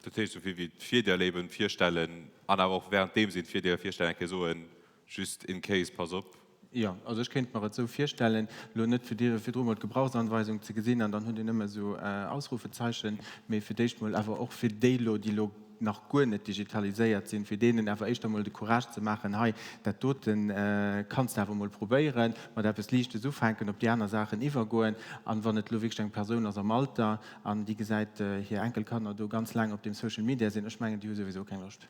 Speaker 3: Dat heescht, esou vill wéi d'Virdeeler eben virstellen an awer och währenddeem si d'Virdeeler virstellen, eng Kéier soen, just in case, pass op.
Speaker 7: Jo, also ech kéint mer et esou virstellen, elo net fir dir virdru mol d'Gebrauchsanweisung ze gesinn an dann hutt Dir nëmme esou Ausrufezeichen, mee fir d'éischt mol awer och fir déi elo, déi elo nach guer net digitaliséiert sinn, fir deenen awer éischter mol de Courage ze maachen, hei dat dote kanns de awer mol probéieren, mat eppes Liichtes ufänken, op déi aner Saachen iwwergoen. An wann et elo wierklech eng Persoun ass am Alter an déi gesäit hir Enkelkanner do ganz laang op deem Social Media sinn, ech mengen déi hu souwisou keng Loscht.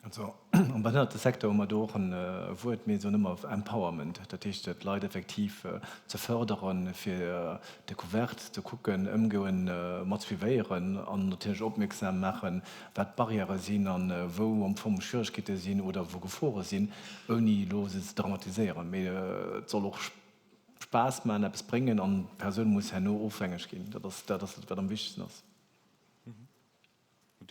Speaker 6: Also am Behënnertesecteur hu mer do och e Wuert, mir soen ëmmer Empowerment, dat heescht d'Leit effektiv ze fërderen, fir d'Decouverte ze kucken, Ëmgoen mat suivéieren an natierlech opmierksam maachen, wat d'Barrièrë sinn a wou am Fong Schwieregkeete sinn oder wou Gefore sinn, ouni elo se ze dramatiséieren. Mee et soll och Spaass maachen, eppes bréngen an d'Persoun muss herno ofhängeg ginn. Dat ass dat, wat am wichtegsten ass.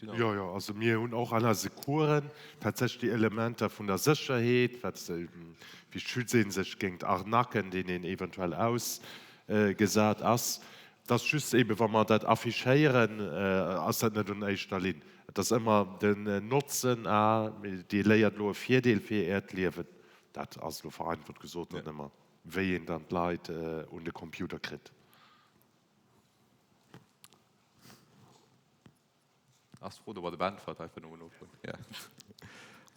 Speaker 4: Jo, jo, also mir hunn och an eise Coursen tatsächlech déi Elementer vun der Sécherheet, wat wéi schützt ee sech géint Arnaquen, deenen een eventuell ausgesat ass. Et ass just eeben, wa mer dat affichéieren, ass dat net un éischter Linn. Et ass ëmmer den Notzen, ah, Dir léiert elo e Virdeel fir Äert Liewen. Dat ass elo vereinfacht gesot net ëmmer, wéi een dann d'Leit un de Computer kritt.
Speaker 3: Ass d'Fro domadde beäntwert? Einfach nëmmen nofroen. Jo.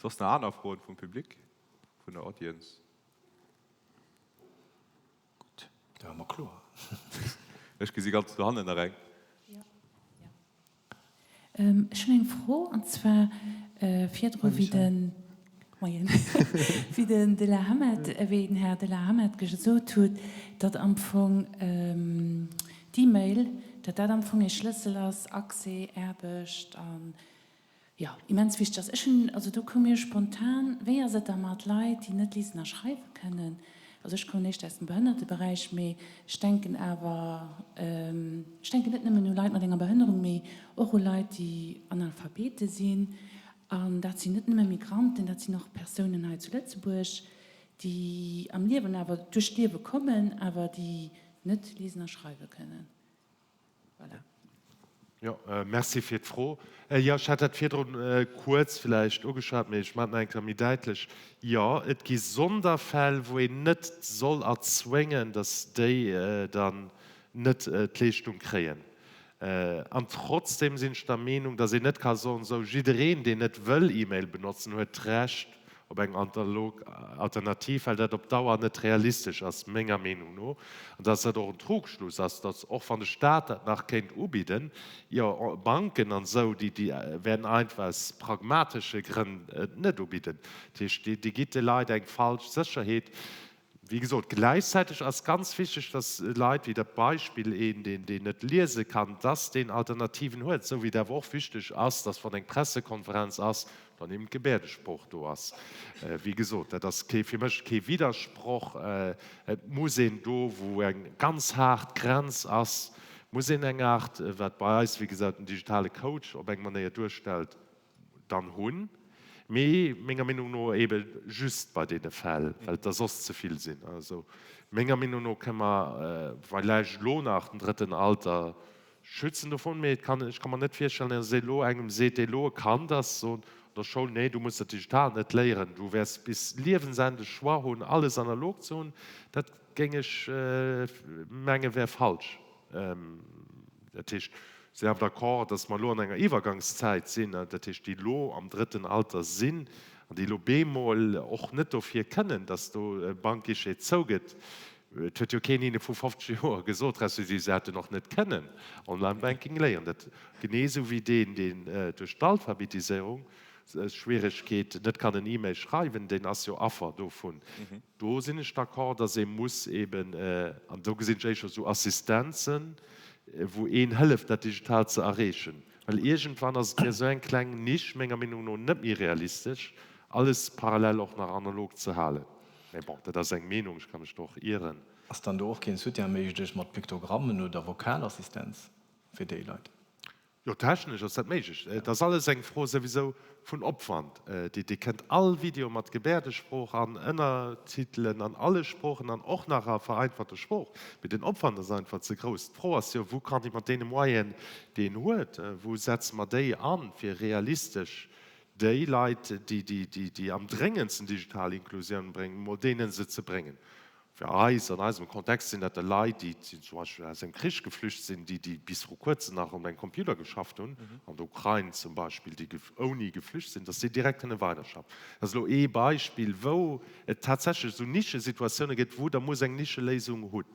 Speaker 3: Soss nach aner Froen vum Public, vun der Audience?
Speaker 6: Gutt, da war mer kloer.
Speaker 3: Ech gesi ganz dohannen nach eng.
Speaker 9: Ech hunn eng Fro, an zwar virdru wéi den, moien, wéi den de la Hamet, wéi den Här de la Hamet gesot huet, datt am Fong d'E-Mail, datt dat am Fong ee Schlëssel ass, Accès, Aarbecht an Jo, immens wichteg ass. Ech hunn, also do koum mir spontan, wéi ass et da mat Leit, déi net liesen a schreiwe kënnen? Also ech kommen éischter aus dem Behënnerteberäich, mee ech denken awer, ech denken net nëmmen u Leit mat enger Behënnerung, mee och u Leit, déi Analphabete sinn. An dat sinn net nëmme Migranten, dat sinn och Persounen hei zu Lëtzebuerg, déi am Liewen awer, duerch d'Liewe kommen, awer déi net liesen a schreiwe kënnen. Voilà.
Speaker 4: Jo, merci fir d'Fro. Jo, ech hat dat virdrun kuerz vläicht ugeschwat, mee ech maachen et nach eng Kéier méi däitlech. Jo, et gi Sonderfäll, wou een net soll erzwéngen, datt déi dann net d'Leeschtung kréien. An trotzdem sinn ech der Meenung, datt een net ka soen, esou jiddereen, deen net wëll E-Mail benotzen, huet d'Recht op eng analog Alternativ, well dat op Dauer net realistesch ass, menger Meenung no, an dass dat och en Trugschluss ass, dass och wann de Stat dat nach kéint ubidden, jo, Banken an esou, déi, déi wäerten einfach aus pragmatesche Grënn et net ubidden. Dat heescht, Dir gitt de Leit eng falsch Sécherheet. Wéi gesot, gläichzäiteg ass ganz wichteg, dass Leit, wéi dat Beispill een, deen, deen net liese kann, dass deen Alternativen huet, esou wéi et awer och wichteg ass, dass wann eng Pressekonferenz ass, dann eben d'Gebäerdesprooch do ass. Wéi gesot, dat ass kee, fir mech kee Widdersproch. Et muss een do, wou eng ganz haart Grenz ass, muss een eng Aart, wat bei eis, wéi gesat, den digitale Coach op eng Manéier duerstellt, dann hunn, mee menger Meenung no ebe just bei deene Fäll, well et der soss ze vill sinn. Also menger Meenung no kënne mer vläicht elo nach den drëtten Alter schützen dovun, mee et kann, ech ka mer net virstellen, datt ee elo engem seet, dee elo e Kand ass, soen an der Schoul, nee, du muss dat Digitalt net léieren, du wäers bis Liewensende Choix hunn, alles analog ze hunn. Dat géing ech menge wär falsch. Dat heescht, ech sinn awer d'accord, datt mer elo an enger Iwwergangszäit sinn, dat heescht, déi elo am drëtten Alter sinn an déi elo bemol och net dofir kënnen, datt do e Bankguichet zougëtt. Et huet jo keen hinne vu 50 Joer gesot, respektiv se hätten och net kënnen Online-Banking léieren. Dat genee esou wéi deen, deen duerch d'Alphabetiséierung Schwieregkeet net kann en E-Mail schreiwen, deen ass jo Affer dovun. Do sinn ech d'accord, dass ee muss eben, an do gesinn ech éischer esou Assistenzen, wou een hëlleft, dat digital ze erreechen. Well iergendwann ass et fir esou eng kleng Nisch menger Meenung no net méi realistesch, alles parallel och nach analog ze halen. Mä bon, dat ass eng Meenung, ech ka mech do och ieren.
Speaker 6: Ass dann do och keen Soutien méiglech mat Piktogrammen oder Vokalassistenz fir déi Leit?
Speaker 4: Jo, technesch ass dat méiglech. Et ass alles eng Fro souwisou vun Opwand. Dir kënnt all Video mat Gebäerdesprooch an Ënnertitelen an alle Sproochen an och nach a vereinfachter Sprooch, mee den Opwand ass einfach ze grouss. D'Fro ass jo, wou kann ee mat deene Moyenen, déi een huet, wou setze mer déi an, fir realistesch déi Leit, déi am dréngendsten digital Inklusioun bréngen, mol deene se ze bréngen. Fir eis, an eisem Kontext, sinn dat Leit, déi zum Beispill aus engem Krich geflücht sinn, déi, déi bis vru kuerzem nach un engem Computer geschafft hunn, an der Ukrain zum Beispill, déi ouni geflücht sinn, datt déi direkt kënne weiderschaffen. Dat ass elo ee Beispill, wou et tatsächlech esou Nischesituatioune gëtt, wou Der muss eng Nischeléisung hunn.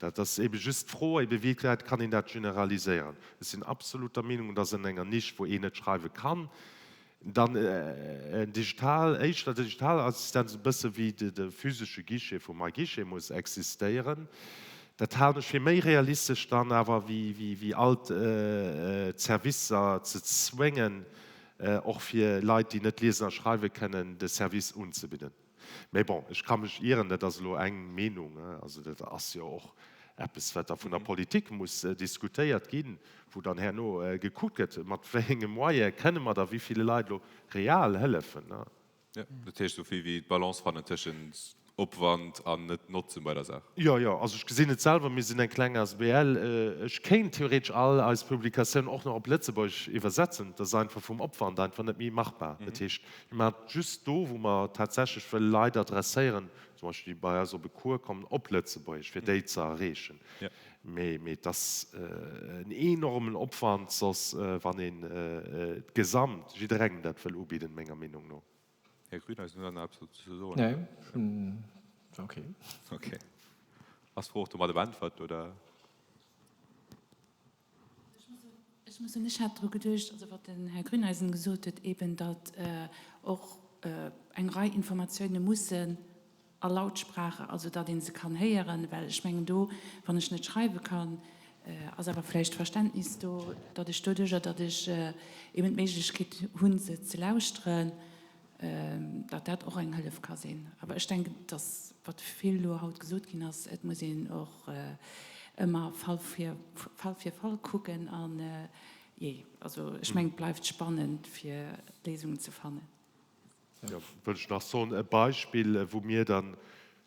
Speaker 4: Dat ass ebe just d'Fro, ebe wéi wäit kann een dat generaliséieren. Ech sinn absolut der Meenung, datt an enger Nisch, wou een net schreiwe kann, dann en digital, éischter digital Assistenz, e bësse wéi de physesche Guichet vum MyGuichet muss existéieren. Dat halen ech fir méi realistesch dann awer wéi all d'Servicer ze zwéngen, och fir Leit, déi net liesen a schreiwe kënnen, de Service unzebidden. Mä bon, ech ka mech ieren, dat ass elo eng Meenung, also dat ass jo och eppes, wat da vun der Politik muss diskutéiert ginn, wou dann herno gekuckt gëtt, mat wéi enge Moyene kënne mer da wéi ville Leit elo real hëllefen.
Speaker 3: Jo, dat heescht esou vill wéi d'Balance fannen tëschent. Opwand an net Notzen bei der Saach.
Speaker 4: Jo, jo, also ech gesinn et selwer, mir sinn eng kleng asbl. Ech kéint theoretesch all eis Publikatiounen och nach op Lëtzebuergesch iwwersetzen, et ass einfach vum Opwand einfach net méi machbar. Dat heescht, mir maachen et just do, wou mer tatsächlech wëlle Leit adresséieren, zum Beispill déi bei eis op e Cours kommen, op Lëtzebuergesch, fir déi ze erreechen. Mee et ass en enormen Opwand soss, wann een d'Gesamt, jidderengem dat wëll ubidden, menger Meenung no.
Speaker 3: Här Grüneisen, hutt Der nach eppes dozou ze soen?
Speaker 6: Nee, ech hunn, ok.
Speaker 3: Ok. Ass d'Fro och domadde beäntwert, oder?
Speaker 9: Ech muss soen, ech hat dru geduecht, also wat den Här Grüneisen gesot huet, eben datt och eng Rei Informatioune mussen a Lautsprache, also datt ee se kann héieren, well ech mengen do, wann ech net schreiwe kann, ass awer vläicht d'Verständnis do, datt ech doduerjer, datt ech eben d'Méiglechkeet hunn, se ze lauschteren, datt dat och eng Hëllef ka sinn. Awer ech denken, datt, wat vill elo haut gesot ginn ass, et muss een och ëmmer Fall fir Fall fir Fall kucken an, jee, also ech mengen, et bleift spannend, fir Léisungen ze fannen.
Speaker 4: Jo, wëll ech nach soen, e Beispill, wou mir dann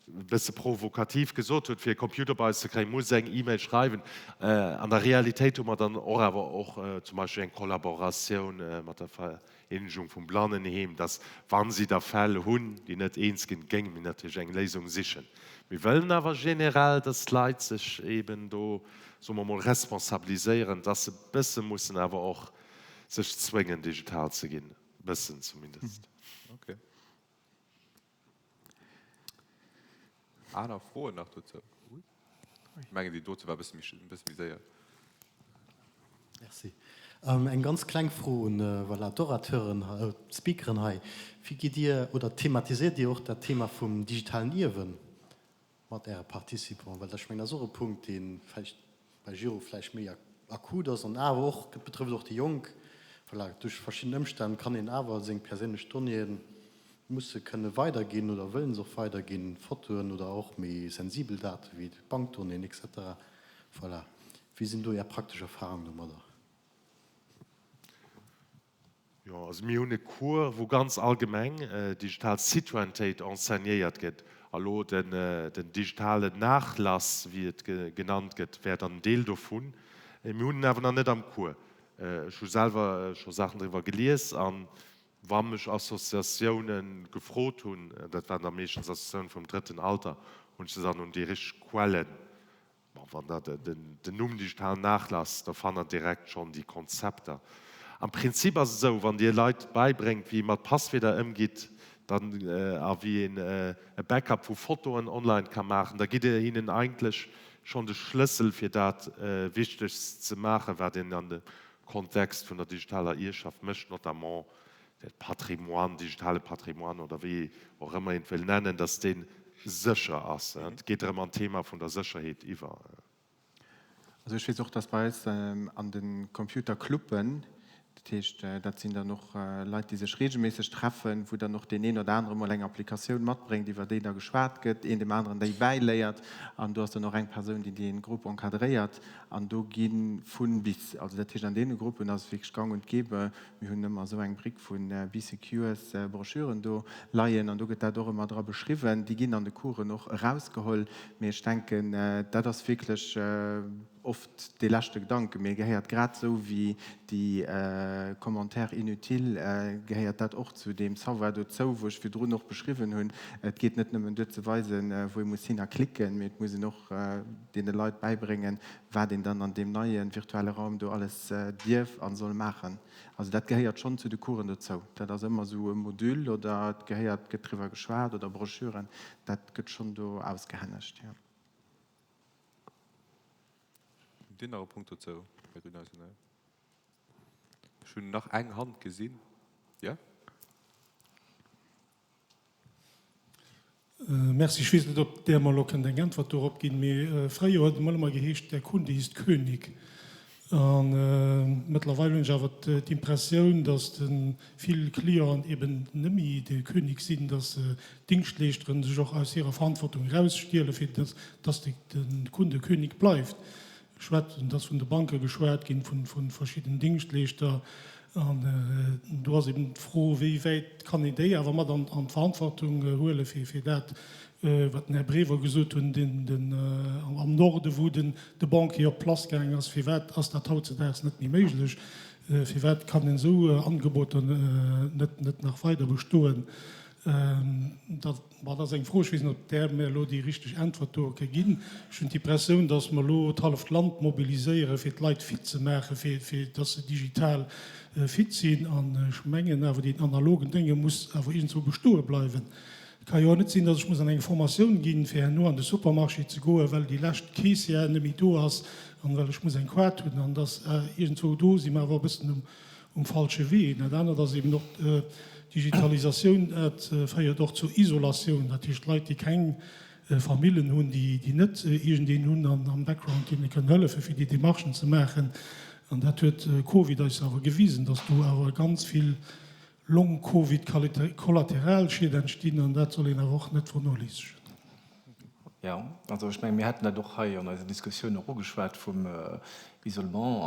Speaker 4: e bësse provokativ gesot hunn, fir e Computer bei eis ze kréien, muss eng E-Mail schreiwen. An der Realitéit hu mer dann och awer och zum Beispill eng Kollaboratioun mat der Vereenegung vum Blannenheem, dass, wa si da Fäll hunn, déi net eens ginn, géinge mir natierlech eng Léisung sichen. Mir wëllen awer generell, dass d'Leit sech eeben do, soe mer emol, responsabiliséieren, dass se e bësse mussen awer och sech zwéngen, digital ze ginn. Bëssen zumindest.
Speaker 3: Ok. Aner Froen nach dozou? Ech mengen déi dote war e bësse méi, e bësse méi séier.
Speaker 10: Merci. Eng ganz kleng Fro un, voilà, d'Orateuren, d'Speakeren hei. Wéi gitt Dir oder thematiséiert Dir och dat Thema vum digitalen Ierwen? Mat Äre Participants, well ech mengen, dat ass och e Punkt, dee vläicht bei Giro vläicht méi akut ass an awer och, et betrëfft och déi Jonk, voilà, duerch verschidden Ëmstänn kann een awer seng perséinlech Donnéeë musse kënne weiderginn oder wëllen se och weiderginn, Fotoen oder och méi sensibel Date wéi Bankdonnéeën et cetera. Voilà, wéi sinn do Är praktesch Erfahrungen domadder?
Speaker 4: Jo, also mir hunn e Cours, wou ganz allgemeng digital Citoyennetéit enseignéiert gëtt. A lo den digitalen Nachlass, wéi et genannt gëtt, wär dann en Deel dovun. Mir hunn en awer nach net am Cours. Ech hu selwer scho Saachen driwwer gelies a wa mech Associatioune gefrot hunn, dat waren da meeschtens Associatioune vum drëtten Alter, hunn ech se dann un déi richteg Quellen Bon, wann Der den Numm digitalen Nachlass, da fannt Der direkt schonn déi Konzepter. Am Prinzip ass et esou, wann Dir Leit bäibréngt, wéi ee mat Passwierder ëmgitt, dann, a wéi een e Backup vu Fotoen online ka maachen, da gitt Dir hinnen eigentlech schonn de Schlëssel, fir dat Wichtegst ze maachen, wat een an dem Kontext vun der digitaler Ierschaft mécht, notamment de Patrimoine, digitale Patrimoine oder wéi och ëmmer een et wëll nennen, dass dee sécher ass. Et geet erëm an d'Thema vun der Sécherheet iwwer.
Speaker 7: Also ech weess och, dass bei eis an de Computercluben, dat heescht, dat sinn dann och Leit, déi sech regelméisseg treffen, wou dann och deen een oder anere mol eng Applikatioun matbréngt, iwwer déi da geschwat gëtt, een deem aneren déi bäiléiert. An do ass dann och eng Persoun, déi dee Grupp encadréiert. An do gi vu bis. Also dat heescht, an deene Gruppen ass et wierklech gang und gäbe, Mir hunn ëmmer esou eng Brick vu Bee Secures Broschüren do leien an do gëtt dat och ëmmer dra beschriwwen. Déi ginn an de Coursen och erausgeholl. Mee ech denken, dat ass wierklech oft dee leschte Gedanken. Mee e gehéiert grad esou wéi déi Commentaires inutiles gehéiert dat och zu deem Savoir dozou, wou ech virdrun och beschriwwen hunn. Et geet net nëmmen duer ze weisen, wou ee muss hin a klicken, mee et muss een och deene Leit bäibréngen, wat een dann an deem neie virtuelle Raum do alles dierf a soll maachen. Also dat gehéiert schonn zu de Coursen dozou. Dat ass ëmmer esou e Module oder et gehéiert, gëtt driwwer geschwat oder Broschüren, dat gëtt schonn do ausgehännegt, jo.
Speaker 3: Hutt Dir nach e Punkt dozou, Här Grüneisen? Ech hunn nach eng Hand gesinn. Jo?
Speaker 11: Merci. Ech weess net, ob Der mer elo kënnt eng Äntwert dorop ginn, mee fréier huet et emol ëmmer geheescht, Der Kunde ist König. A mëttlerweil hunn ech awer d'Impressioun, datt vill Clienten eben net méi de König sinn, datt d'Dingschtleeschteren sech och aus hirer Verantwortung erausstielen, fir datt de Kunde König bleift. Geschwat, et ass vun de Banke geschwat ginn, vu verschidden Dingschtleeschter. An do ass eben d'Fro, wéi wäit kann een déi awer mat an d'Verantwortung huele fir dat, wat den Här Brever gesot hunn, den am Norde wou den de Banquier op d'Place gaangen ass. Firwat ass dat hautzedaags net méi méiglech? Firwat kann esou Angeboter net net nach weider bestoen? Dat Bon, dat ass eng Fro, ech weess net, ob Der mir elo déi richteg Äntwert do ka ginn. Ech hunn d'Impressioun, datt mer elo d'halleft Land mobiliséieren, fir d'Leit fit ze maachen, fir, fir datt se digital fit sinn. An ech mengen awer, deen analogen Dénge muss awer iergendzwou bestoe bleiwen. Et ka jo och net sinn, datt ech muss an eng Formatioun ginn, fir herno an de Supermarché ze goen, well déi lescht Caissière net méi do ass an well ech muss eng Kaart hunn. An datt iergendzwou do si mer awer e bëssen um, um falsche Wee. Dat anert ass eben och d'Digitalisatioun, dat féiert och zur Isolatioun. Dat heescht, Leit, déi keng Famillen hunn, déi net iergendeen hunn am Background, deene kënnen hëllefen, fir déi Demarchen ze maachen. An dat huet Covid eis awer gewisen, dass do awer ganz vill Long-Covid-Kollateralschied entstinn, an dat soll een awer och net vernoléissegen.
Speaker 6: Jo, also ech mengen, mir haten dat och hei an eiser Diskussioun och ugeschwat vum Isolement.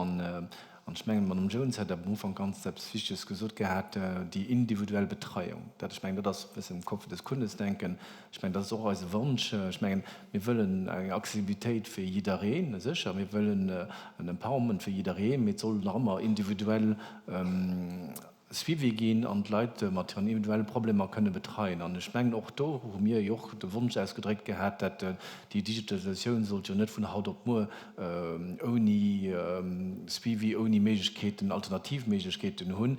Speaker 6: An ech mengen, d'Madame Jones hat am Ufank ganz eppes Wichteges gesot gehat, déi individuell Betreiung. Dat, ech mengen, dat ass e bëssen im Kopf des Kundes denken. Ech mengen, dat ass och eise Wonsch. Ech mengen, mir wëllen eng Accessibilitéit fir jiddereen, sécher. Mir wëllen en Empowerment fir jiddereen, mee et soll nach ëmmer individuell Suivi ginn an d'Leit mat hiren individuelle Problemer kënne betreien. An ech mengen, och do hu mir jo och de Wonsch ausgedréckt gehat, dat déi Digitalisatioun sollt jo net vun haut op muer ouni Suivi, ouni Méiglechkeeten, alternativ Méiglechkeeten hunn,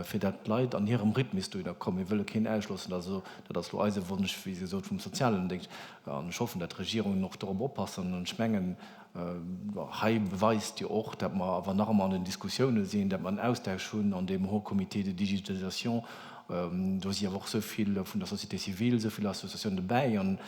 Speaker 6: fir dat d'Leit an hirem Rhythmus dohinner kommen. Mir wëlle keen ausschlossen. Also dat ass elo eise Wonsch, wéi gesot, vum sozialen Déngscht. An ech hoffen, dat d'Regierungen och dorop oppassen. An ech mengen, Hei beweist jo och, datt mer awer nach ëmmer an den Diskussioune sinn, datt mer en Austausch hunn an deem Haut Comité de digitalisation. Do si awer och esou vill vun der Société civile, esou vill Associatiounen dobäi an,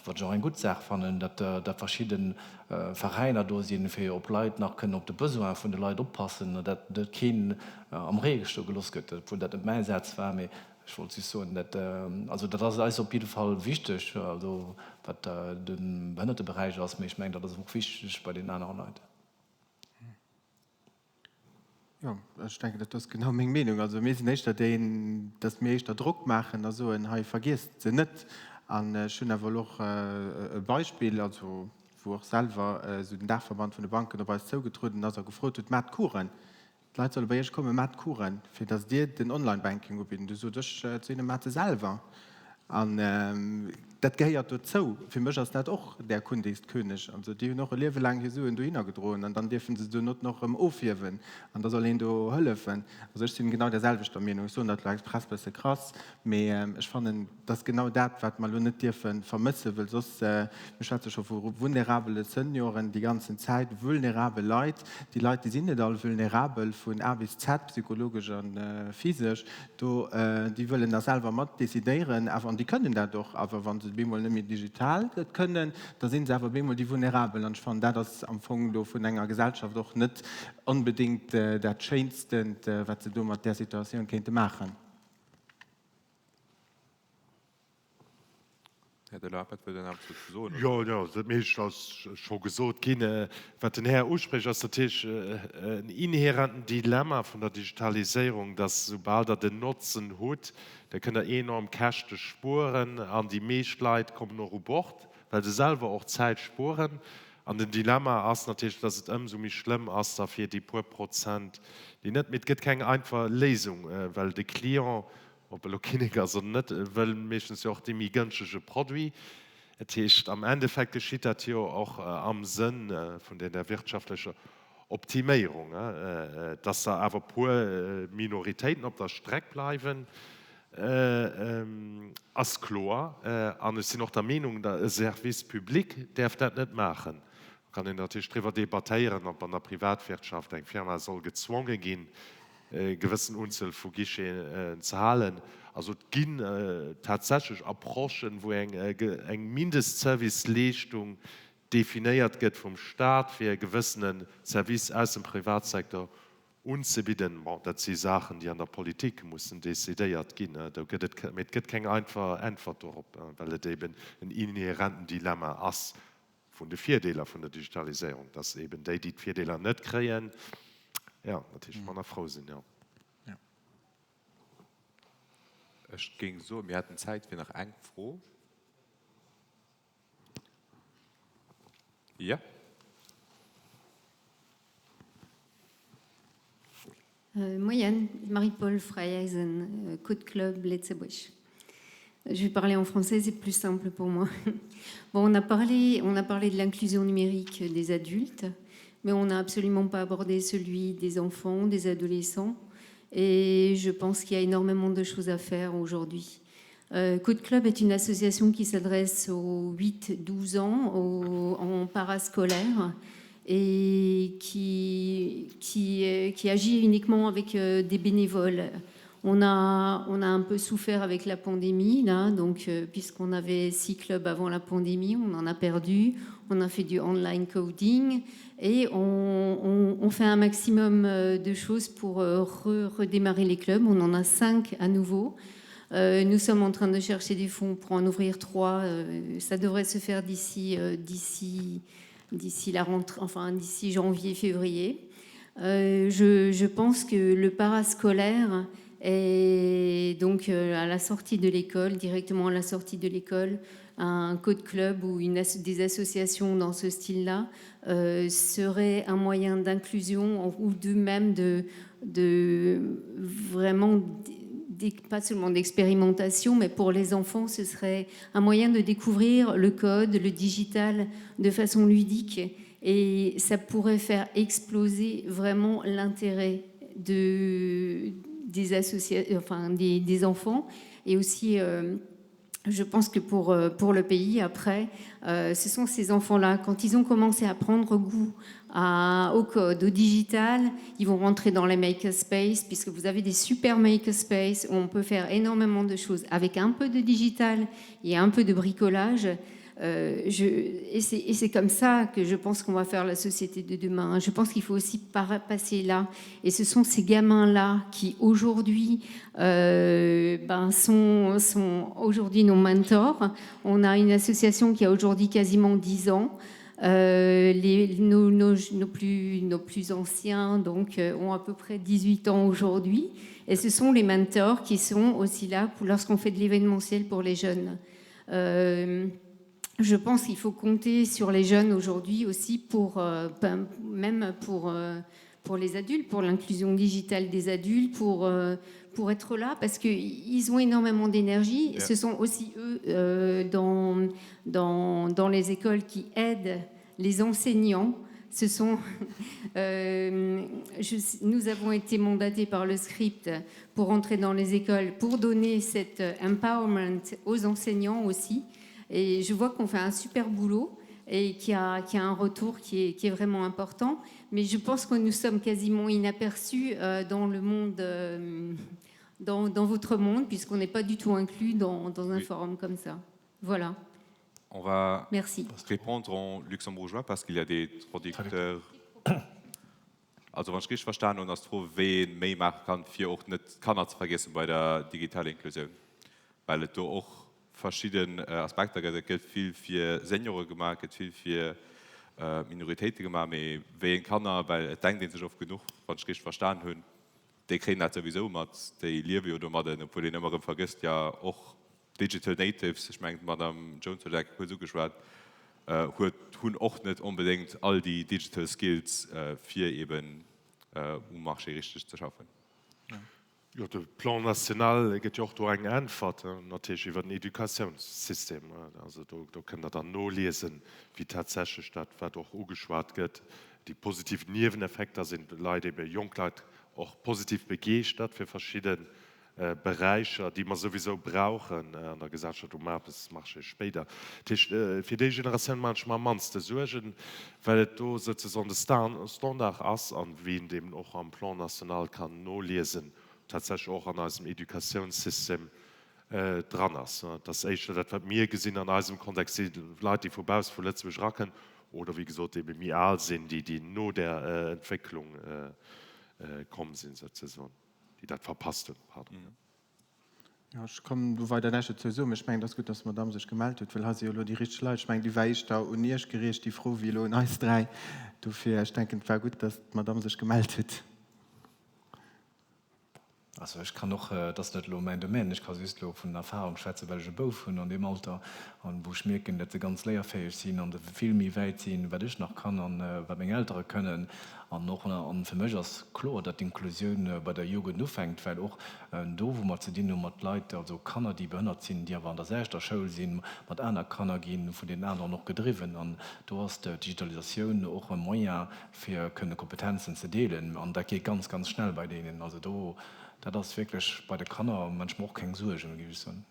Speaker 6: wat ech och eng gutt Saach fannen, datt datt verschidde Veräiner do sinn, fir op Leit nach kënnen op de Besoin vun de Leit oppassen, datt net keen am Ree stoe gelooss gëtt, obwuel dat net mäi Saz war, mee Ech wollt just soen, dat, also dat ass eis op jidde Fall wichteg, also wat de Behënnerteberäich ass, mee ech mengen, dat ass och wichteg bei deenen anere Leit.
Speaker 7: Jo, ech denken, dat ass genau meng Meenung. Also mir sinn éischter déi, datt mir éischter Drock maachen a soen, hei vergiesst se net. An ech hunn awer elo och e Beispill, also wou och selwer esou den Daachverband vun de Banken op eis zougetrueden ass a gefrot huet, Maacht Coursen. D'Leit solle bei Iech kommen, maacht Coursen, fir datt Dir den Online-Banking ubidden. Du sot ech zu hinnen, Maacht se selwer. An dat gehéiert dozou. Fir mech ass dat och der Kunde ist König. Also déi hunn och e Liewe laang hir Suen dohinner gedroen an dann dierfe se dono och erëm ofhiewen an da soll een do hëllefen. Also ech sinn genau där selwechter Meenung. Ech soen dat elo express bësse krass, mee ech fannen, Dat ass genau dat, wat mer elo net dierfe vermëssen, well soss, mir schwätze scho vu vulnerabele Senioren déi ganzen Zäit, vulnerabel Leit, déi Leit, déi sinn net all vulnerabel vun A bis Z, psychologesch a physesch, do, déi wëllen da selwer mat decidéieren awer, an déi kënnen dat och, awer wa se bemol net méi digital et kënnen, da si se awer bemol déi Vulnerabel. An ech fannen, dat ass am Fong elo vun enger Gesellschaft och net onbedéngt dat Schéinstent, wat se do mat där Situatioun kéinte maachen.
Speaker 3: Här De Lappe, wëllt Der nach eppes dozou soen, oder?
Speaker 4: Jo, jo, dat meescht ass scho gesot ginn. Wat den Här usprécht, ass natierlech en inhärenten Dilemma vun der Digitaliséierung, dass soubal Der den Notzen hutt, da kënnt Der enorm Käschte spueren an déi meescht Leit kommen och u Bord, well se selwer och Zäit spueren. An den Dilemma ass natierlech, dass et ëmsou méi schlëmm ass da fir déi puer Prozent, déi net. Mee et gëtt keng einfach Léisung, well de Client, ob e lo Kinnek ass oder net, wëll meeschtens jo och dee méi gënschtege Produit. Dat heescht, am Endeffekt geschitt dat jo och am Sënn vun der wirtschaftlecher Optiméierung, dass da awer puer Minoritéiten op der Streck bleiwen, ass kloer. An ech sinn och der Meenung, e Service public däerf dat net maachen. Do kann een natierlech driwwer debattéieren, ob an der Privatwirtschaft eng Firma soll gezwonge ginn, e gewëssen Unzuel vu Guicheten ze halen. Also et ginn tatsächlech Approchen, wou eng Mindestserviceleeschtung definéiert gëtt vum Staat, fir e gewëssene Service aus dem Privatsecteur unzebidden. Bon, dat si Saachen, déi an der Politik mussen decidéiert ginn. Do gëtt et, mee et gëtt keng einfach Äntwert dorop, well et eben en inhärenten Dilemma ass vun de Virdeeler vun der Digitaliséierung, dass eben déi, déi d'Virdeeler net kréien, jo, natierlech manner frou sinn, jo.
Speaker 3: Ech géing soen, mir hätten Zäit fir nach eng Fro. Jo.
Speaker 12: Moien, Marie-Paule Freyeisen, Code Club Lëtzebuerg. Je vais parler en français, c'est plus simple pour moi. Bon, on a parlé, on a parlé de l'inclusion numérique des adultes, mais on n'a absolument pas abordé celui des enfants, des adolescents. Et je pense qu'il y a énormément de choses à faire aujourd'hui. Euh, Code Club est une association qui s'adresse aux 8-12 ans au, en parascolaire et qui, qui, euh, qui agit uniquement avec euh, des bénévoles. On a, on a un peu souffert avec la pandémie, là, donc, euh, puisqu'on avait six clubs avant la pandémie, on en a perdu, on a fait du online coding et on, on, on fait un maximum euh, de choses pour euh, re, redémarrer les clubs. On en a cinq à nouveau. Euh, nous sommes en train de chercher des fonds pour en ouvrir trois. Euh, ça devrait se faire d'ici euh, d'ici d'ici la rentrée, enfin d'ici janvier, février. Euh, je, je pense que le parascolaire est donc euh, à la sortie de l'école, directement à la sortie de l'école, un code club ou une as des associations dans ce style-là euh, serait un moyen d'inclusion ou de même de, de vraiment pas seulement d'expérimentation, mais pour les enfants, ce serait un moyen de découvrir le code, le digital de façon ludique. Et ça pourrait faire exploser vraiment l'intérêt de, des, enfin, des, des enfants et aussi euh, je pense que pour, euh, pour le pays, après, euh, ce sont ces enfants-là, quand ils ont commencé à prendre goût à, au code, au digital, ils vont rentrer dans les makerspace, puisque vous avez des super makerspace où on peut faire énormément de choses avec un peu de digital et un peu de bricolage. Euh, je, et c'est comme ça que je pense qu'on va faire la société de demain. Je pense qu'il faut aussi passer là. Et ce sont ces gamins-là qui aujourd'hui euh, ben, sont, sont aujourd'hui nos mentors. On a une association qui a aujourd'hui quasiment 10 ans. Euh, les, nos, nos, nos, plus, nos plus anciens donc, euh, ont à peu près 18 ans aujourd'hui. Et ce sont les mentors qui sont aussi là lorsqu'on fait de l'événementiel pour les jeunes. Euh, je pense qu'il faut compter sur les jeunes aujourd'hui aussi pour euh, même pour euh, pour les adultes pour l'inclusion digitale des adultes pour euh, pour être là parce qu'ils ont énormément d'énergie yeah. ce sont aussi eux euh, dans dans dans les écoles qui aident les enseignants ce sont euh, je, nous avons été mandatés par le script pour entrer dans les écoles pour donner cet empowerment aux enseignants aussi et je vois qu'on fait un super boulot et qui a, qui a un retour qui est, qui est vraiment important. Mais je pense que nous sommes quasiment inaperçus euh, dans le monde, euh, dans, dans votre monde, puisqu'on n'est pas du tout inclus dans, dans un oui. forum comme ça. Voilà.
Speaker 3: On va
Speaker 12: Merci.
Speaker 3: répondre en luxembourgeois parce qu'il y a des traducteurs. Also wann ech richteg verstan hunn, ass d'Fro, wéi ee méi maache kann, fir och net d'Kanner ze vergiessen bei der digitaler Inklusioun, well et do och verschidden Aspekter gëtt. Et gëtt vill fir Seniore gemaach, et gëtt vill fir Minoritéite gemaach, mee wéi een Kanner, well et denkt ee sech oft genuch, wann ech richteg verstan hunn, déi kréien dat souwisou mat, déi liewe jo domadden, obwuel een ëmmer erëm vergësst, jo och Digital Natives, ech mengen d'Madame Jones huet dat kuerz ugeschwat, huet, hunn och net onbedéngt all déi digital Skills, fir eeben um Marché richteg ze schaffen.
Speaker 4: Jo, de Plan national gëtt jo och do eng Äntwert, natierlech iwwer den Educatiounssystem. Also do, do kënnt Der dann noliesen, wéi tatsächlech dat, wat och ugeschwat gëtt, déi positiv Nieweneffekter sinn, Leit ebe, jonk Leit och positiv begeeschtert fir verschidde Beräicher, déi mer souwisou brauchen an der Gesellschaft, um Aarbechtsmarché spéider. Dat heescht, fir déi Generatioun maachen ech mer am mannste Suergen, well et do souzesoen de Standard ass an wéi een deem och am Plan national kann noliesen, tatsächlech och an eisem Educatiounssystem dran ass. Et ass éischter dat, wat mir gesinn an eisem Kontext, si Leit, déi vu bausse vu Lëtzebuerg erakënnen oder, wéi gesot, ebe méi al sinn, déi, déi no där Entwécklung komm sinn, souzesoen, déi dat verpasst hunn, pardon.
Speaker 7: Jo, ech kann do weider näischt dozou soen, mee ech mengen, et ass gutt, dass d'Madamm sech gemellt huet, well hei si jo elo déi richteg Leit. Ech mengen, déi war éischter un Iech geriicht, déi Fro, wéi elo un eis dräi. Dofir, ech denken, et war gutt, dass d'Madamm sech gemellt huet.
Speaker 6: Also ech kann och, et ass net elo mäin Domaine, ech ka just elo vun Erfahrung schwätzen, well ech e Bouf hunn an deem Alter an wou ech mierken, datt se ganz léierfäeg sinn an se vill méi wäit sinn, wat ech nach kann an wat meng Eltere kënnen. An och, an fir mech ass kloer, datt d'Inklusioun bei der Jugend ufänkt, well och do wou mer ze dinn hu mat Leit, also Kanner déi behënnert sinn, déi awer an der selwechter Schoul sinn, mat aner Kanner gi vun deenen aneren och gedriwwen an do ass d'Digitalisatioun och e Moyen, fir kënne Kompetenzen ze deelen, an dat geet ganz, ganz schnell bei deenen. Also do, dat ass wierklech bei de Kanner, maan ech mer och keng Suergen, géif ech soen.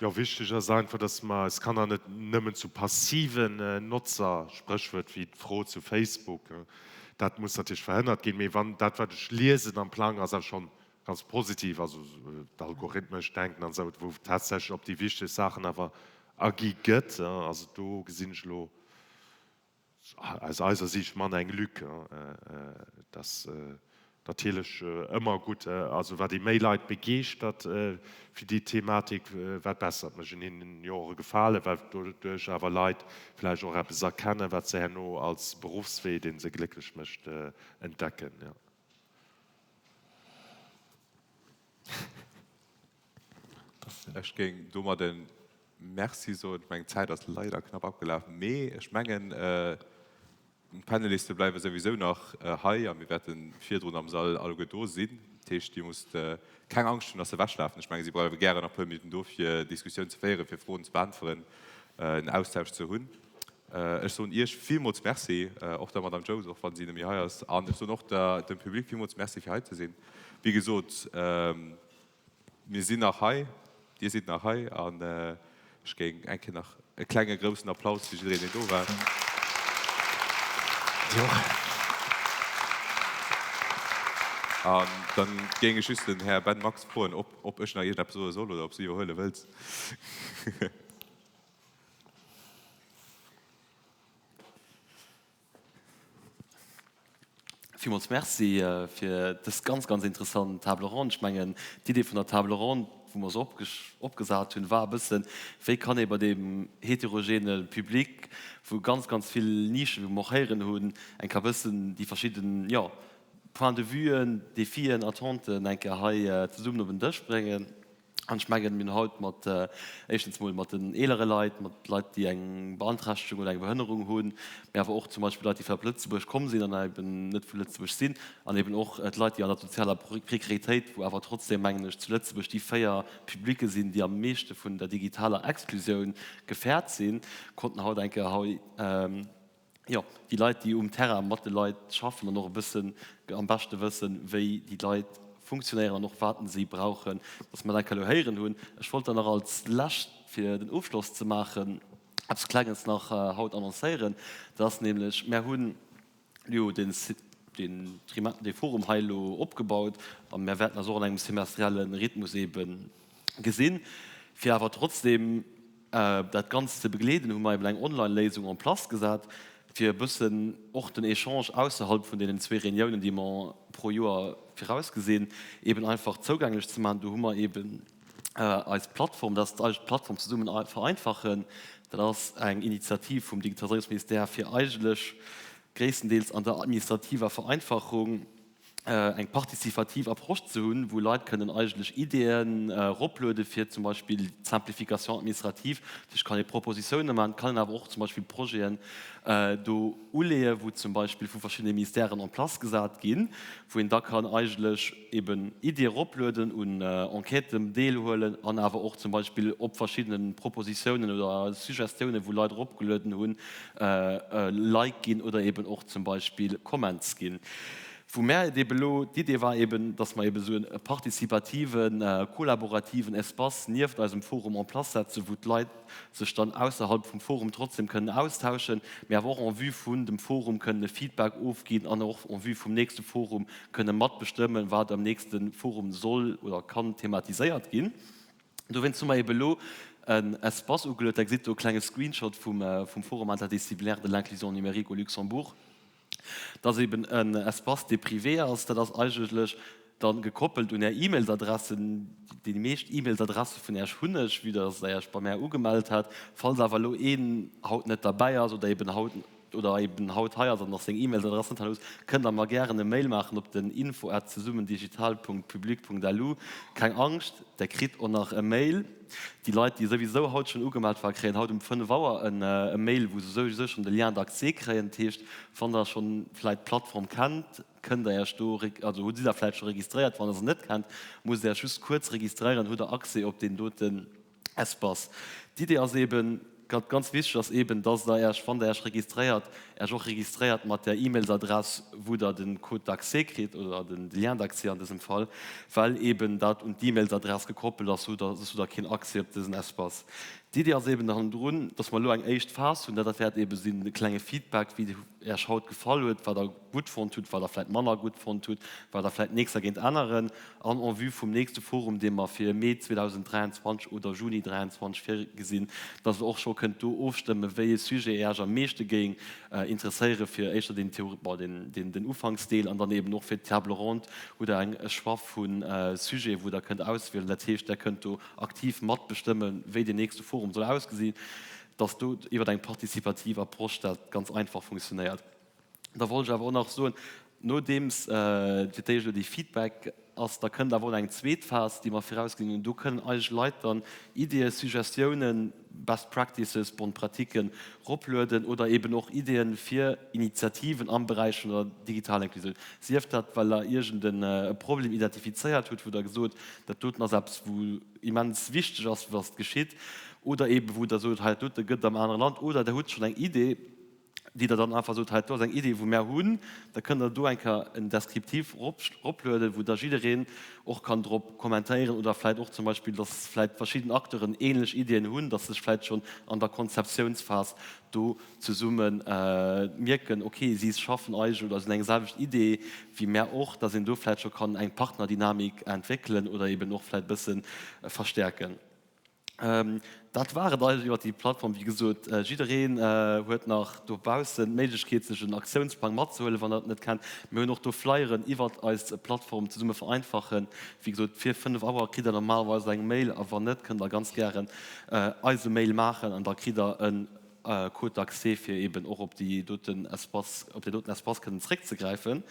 Speaker 4: Jo, wichteg ass einfach, dass mer eis Kanner net nëmmen zu passiven Notzer, Spréchwuert wéi d'Fro zu Facebook, dat muss natierlech verhënnert ginn, mee wann dat, wat ech liesen am Plang, ass awer schonn ganz positiv, also d'algorithmescht Denken an esou, wou tatsächlech op déi wichteg Saachen awer agi gëtt, also do gesinn ech elo aus eiser Siicht manner eng Lück. Dat natierlech ëmmer gutt, also wat ee méi Leit begeeschtert fir déi Thematik, wat besser. Et mécht een hinnen jo och e Gefalen, well doduerch awer Leit vläicht och eppes erkennen, wat se herno als Beruffswee, dee se glécklech mécht, entdecken.
Speaker 3: Ech géing domadden Merci soen. Meng Zäit ass leider knapp abgelaf, mee ech mengen, d'Paneliste bleiwe souwisou nach hei a mir wäerte virdrun am Sall alleguer do sinn. Dat heescht, Dir musst keng Angscht hunn, dass se ewechlafen. Ech mengen, si bleiwe gären nach e puer Minutten do, fir Diskussioun ze féieren, fir Froen ze beäntweren, en Austausch ze hunn. Ech soen Iech villmools Merci, och der Madame Joes, och wa si net méi hei ass. An ech soen och dem Public villmools Merci, fir hei ze sinn. Wéi gesot, mir sinn nach hei, Dir sidd nach hei. An ech géing eng Kéier nach e klenge groussen Applaus fir jiddereen, deen do war. An dann géing ech just den Här Ben Max froen, ob ech nach iergendeppes soe soll oder ob s du iwwerhuele wëlls.
Speaker 1: Villmools Merci fir dës ganz, ganz interessant Table ronde. Ech mengen, d'Idee vun der Table ronde, wou mer se opgesat hunn, war e bëssen, Wéi kann ee bei deem heterogene Public, wou ganz, ganz vill Nischen, wéi mer och héieren hunn, eng Kéier e bëssen déi verschidden, jo, Points de vuen, Defien, Attenten eng Kéier hei zesummen op en Dësch bréngen? An ech mengen, mir hunn haut mat, éischtens emol mat den eelere Leit, mat Leit, déi eng Beanträchtegung oder eng Behënnerung hunn, mä awer och zum Beispill Leit, déi vläicht op Lëtzebuerg komm sinn an eben net vu Lëtzebuerg sinn, an eben och d'Leit, déi an der sozialer Prekaritéit, wou awer trotzdem, mengen ech, zu Lëtzebuerg déi 4 Publicke sinn, déi am meeschte vun der digitaler Exklusioun gefäert sinn, konnten haut eng Kéier hei, jo, déi Leit, déi um Terrain mat de Leit schaffen an och e bëssen am beschte wëssen, wéi déi Leit funktionéieren an och wat si brauchen, dass mer dat elo héieren hunn. Ech wollt dann nach als Lescht, fir den Ofschloss ze maachen, eppes Klenges nach haut annoncéieren. Dat ass nämlech, Mär hunn jo dee dee Forum hei elo opgebaut a mär wäerten eis och an engem semestrielle Rhythmus eebe gesinn. Fir awer trotzdem dat Ganzt ze begleeden, hu mer eben eng Online-Léisung en place gesat, fir e bëssen och den Echange ausserhalb vun deenen zwee Reuniounen, déi mer pro Joer virausgesinn, eben einfach zougänglech ze maachen. Do hu mer eben eis Plattform, dat ass eigentlech d'Plattform Zesummen vereinfachen. Dat ass eng Initiativ vum Digitaliséierungsministère, fir eigentlech gréisstendeels an der administrativer Vereinfachung eng partizipativ Approche ze hunn, wou Leit kënnen eigentlech Ideeën eropluede fir zum Beispill d'Simplification administrative. Dat heescht, kann ee Propositiounen maachen, kann een awer och zum Beispill Projeten do uleeën, wou zum Beispill vu verschiddene Ministèren en place gesat ginn, wou een da kann eigentlech eben Ideeë eroplueden, un Enquêten deelhuelen an awer och zum Beispill op verschiddene Propositiounen oder Suggestiounen, wou Leit eropgelueden hunn, e Like ginn oder eben och zum Beispill Comments ginn. Wou mär et eben elo, d'Idee war eben, dass mer eben esou e partizipativen, kollaborativen Espace nieft eisem Forum en place setzen, wou d'Leit sech dann ausserhalb vum Forum trotzdem kënnen austauschen, mee awer och en vue vun dem Forum kënnen e Feedback ofginn an och en vue vum nächste Forum kënne matbestëmmen, wat am nächste Forum soll oder kann thematiséiert ginn. Dowéinst hu mer eben elo en Espace ugeluet, Der gesitt do e klenge Screenshot vum Forum interdisciplinaire de l'inclusion numérique au Luxembourg. Dat ass eben en Espace, dee privé ass. Dat ass eigentlech da gekoppelt un Är E-Mailsadressen. Déi meescht E-Mailsadresse vun Iech hunn ech, vue dass Der Iech bei mär ugemellt hat. Falls awer elo een haut net derbäi ass oder eben haut. oder eben haut hei ass an nach seng E-Mails-Adress net hannerlooss, kënnt Der mer gären e Mail maachen op den info at zesummendigital Punkt public Punkt lu. Keng Angscht, Der kritt och nach e Mail. Déi Leit, déi souwisou haut schonn ugemellt waren, kréien haut um 5 Auer e Mail, wou se souwisou schonn de Lien d'accès kréien. Dat heescht, wann Der schonn vläicht d'Plattform kennt, kënnt Der Iech do, also hutt sidd Der vläicht scho registréiert. Wann Der se net kennt, musst Der Iech just kuerz registréieren, hutt Der Accès op deen doten Espace. D'Idee ass eben, wat ganz wichteg ass eben, dass Der Iech, wann Der Iech registréiert, Iech och registréiert mat där E-Mailsadress, wou Der de Code d'accès kritt, oder de Lien d'accès an dësem Fall, well eben dat un d'E-Mailsadress gekoppelt ass, sou dass, soss hutt Der keen Accès op dësen Espace. D'Idee ass eben hannendrun, dass mer elo eng éischt Phas hunn, dat wäert ebe sinn, e klenge Feedback, wéi Iech haut gefall huet, wat Der gutt fonnt hutt, wat Der vläicht manner gutt fonnt hutt, wat Der vläicht d'nächst Kéier géint änneren, an en vue vum nächste Forum, dee mer fir Mee 2023 oder Juni 2023 virgesinn, dass Der och scho kënnt do ofstëmmen, wéi ee Sujet Iech am meeschte géing interesséiere fir éischter den, bon, den, den Ufanksdeel an dann eben och fir d'Table ronde hutt Der eng e Choix vu Sujeten, wou Der kënnt auswielen. Dat heescht, Der kënnt do aktiv matbestëmmen, wéi deen nächste Forum soll ausgesinn, dass do iwwer eng participativ Approche dat ganz einfach funktionéiert. Da wollt ech awer och nach soen, nodeems fir d'éischt elo dee Feedback ass, da kënnt awer och nach eng zweet Phas, déi mer virausgesinn hunn. Do kënnen eigentlech Leit dann Ideeën, Suggestiounen, Best Practices, Bonnes Pratiquen roplueden oder eeben och Ideeën fir Initiativen am Beräich vun der digitaler Inklusioun. Sief dat, well Der iergend e Problem identifizéiert hutt, wou Der gesot, dat doten ass eppes, wou immens wichteg ass, dass et geschitt, oder eeben, wou Der sot, hei dat dote gëtt et am anere Land, oder Der hutt schonn eng Idee, déi Der dann einfach sot, hei do ass eng Idee, wou mär hunn, da kënnt Der do eng Kéier en Descriptif eroplueden, wou da jiddereen och kann drop kommentéieren oder vläicht och zum Beispill, dass vläicht verschidden Acteuren ähnlech Ideeën hunn, dass se sech vläicht schonn an der Konzeptiounsphas do zesumme mierken, okay, si schaffen eigentlech oder si hunn eng selwecht Idee wéi mär och, dass een do vläicht scho kann eng Partnerdynamik entwéckelen oder eben och vläicht e bësse verstäerken. Dat war et eigentlech iwwert déi Plattform. Wéi gesot, jiddereen huet nach dobaussen d'Méiglechkeet, sech en Aktiounsplang matzehuelen, wann der et net kennt. Mir hunn och do Flyeren iwwert eis Plattform Zesumme vereinfachen. Wéi gesot, vir 5 Auer kritt der normalerweis eng Mail a wann net, kënnt der ganz gären eis e Mail maachen an da kritt der e Code d'accès fir eben och op déi doten Espace, op deen doten Espace kënnen zréckzegräifen.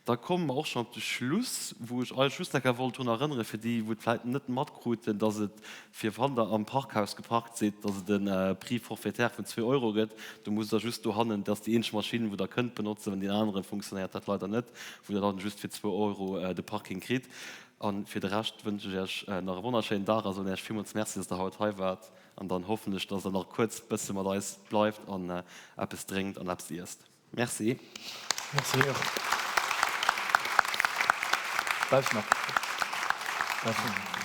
Speaker 1: Da komme mer och schonn op de Schluss, wou ech eis just nach gär wollt drun erënneren, fir déi, wou et vläicht net matkruten, dass et fir wann Der am Parkhaus geparkt sidd, dass et e Prix forfaitaire vun zwee Euro gëtt. Do musst Der just dohannen, dat ass déi eenzeg Maschinn, wou Der kënnt benotzen, well deen anere funktionéiert dat leider net, wou Der dann just fir zwou Euro de Parking kritt. A fir de Rescht wënsch ech Iech nach e wonnerschéinen Dag a soen Iech villmools Merci, dass Der haut hei waart. An dann hoffen ech, dass der nach kuerz bësse mat eis bleift an eppes drénkt an eppes iesst. Merci.
Speaker 6: Merci och. Bleifs nach? Bleifs nach.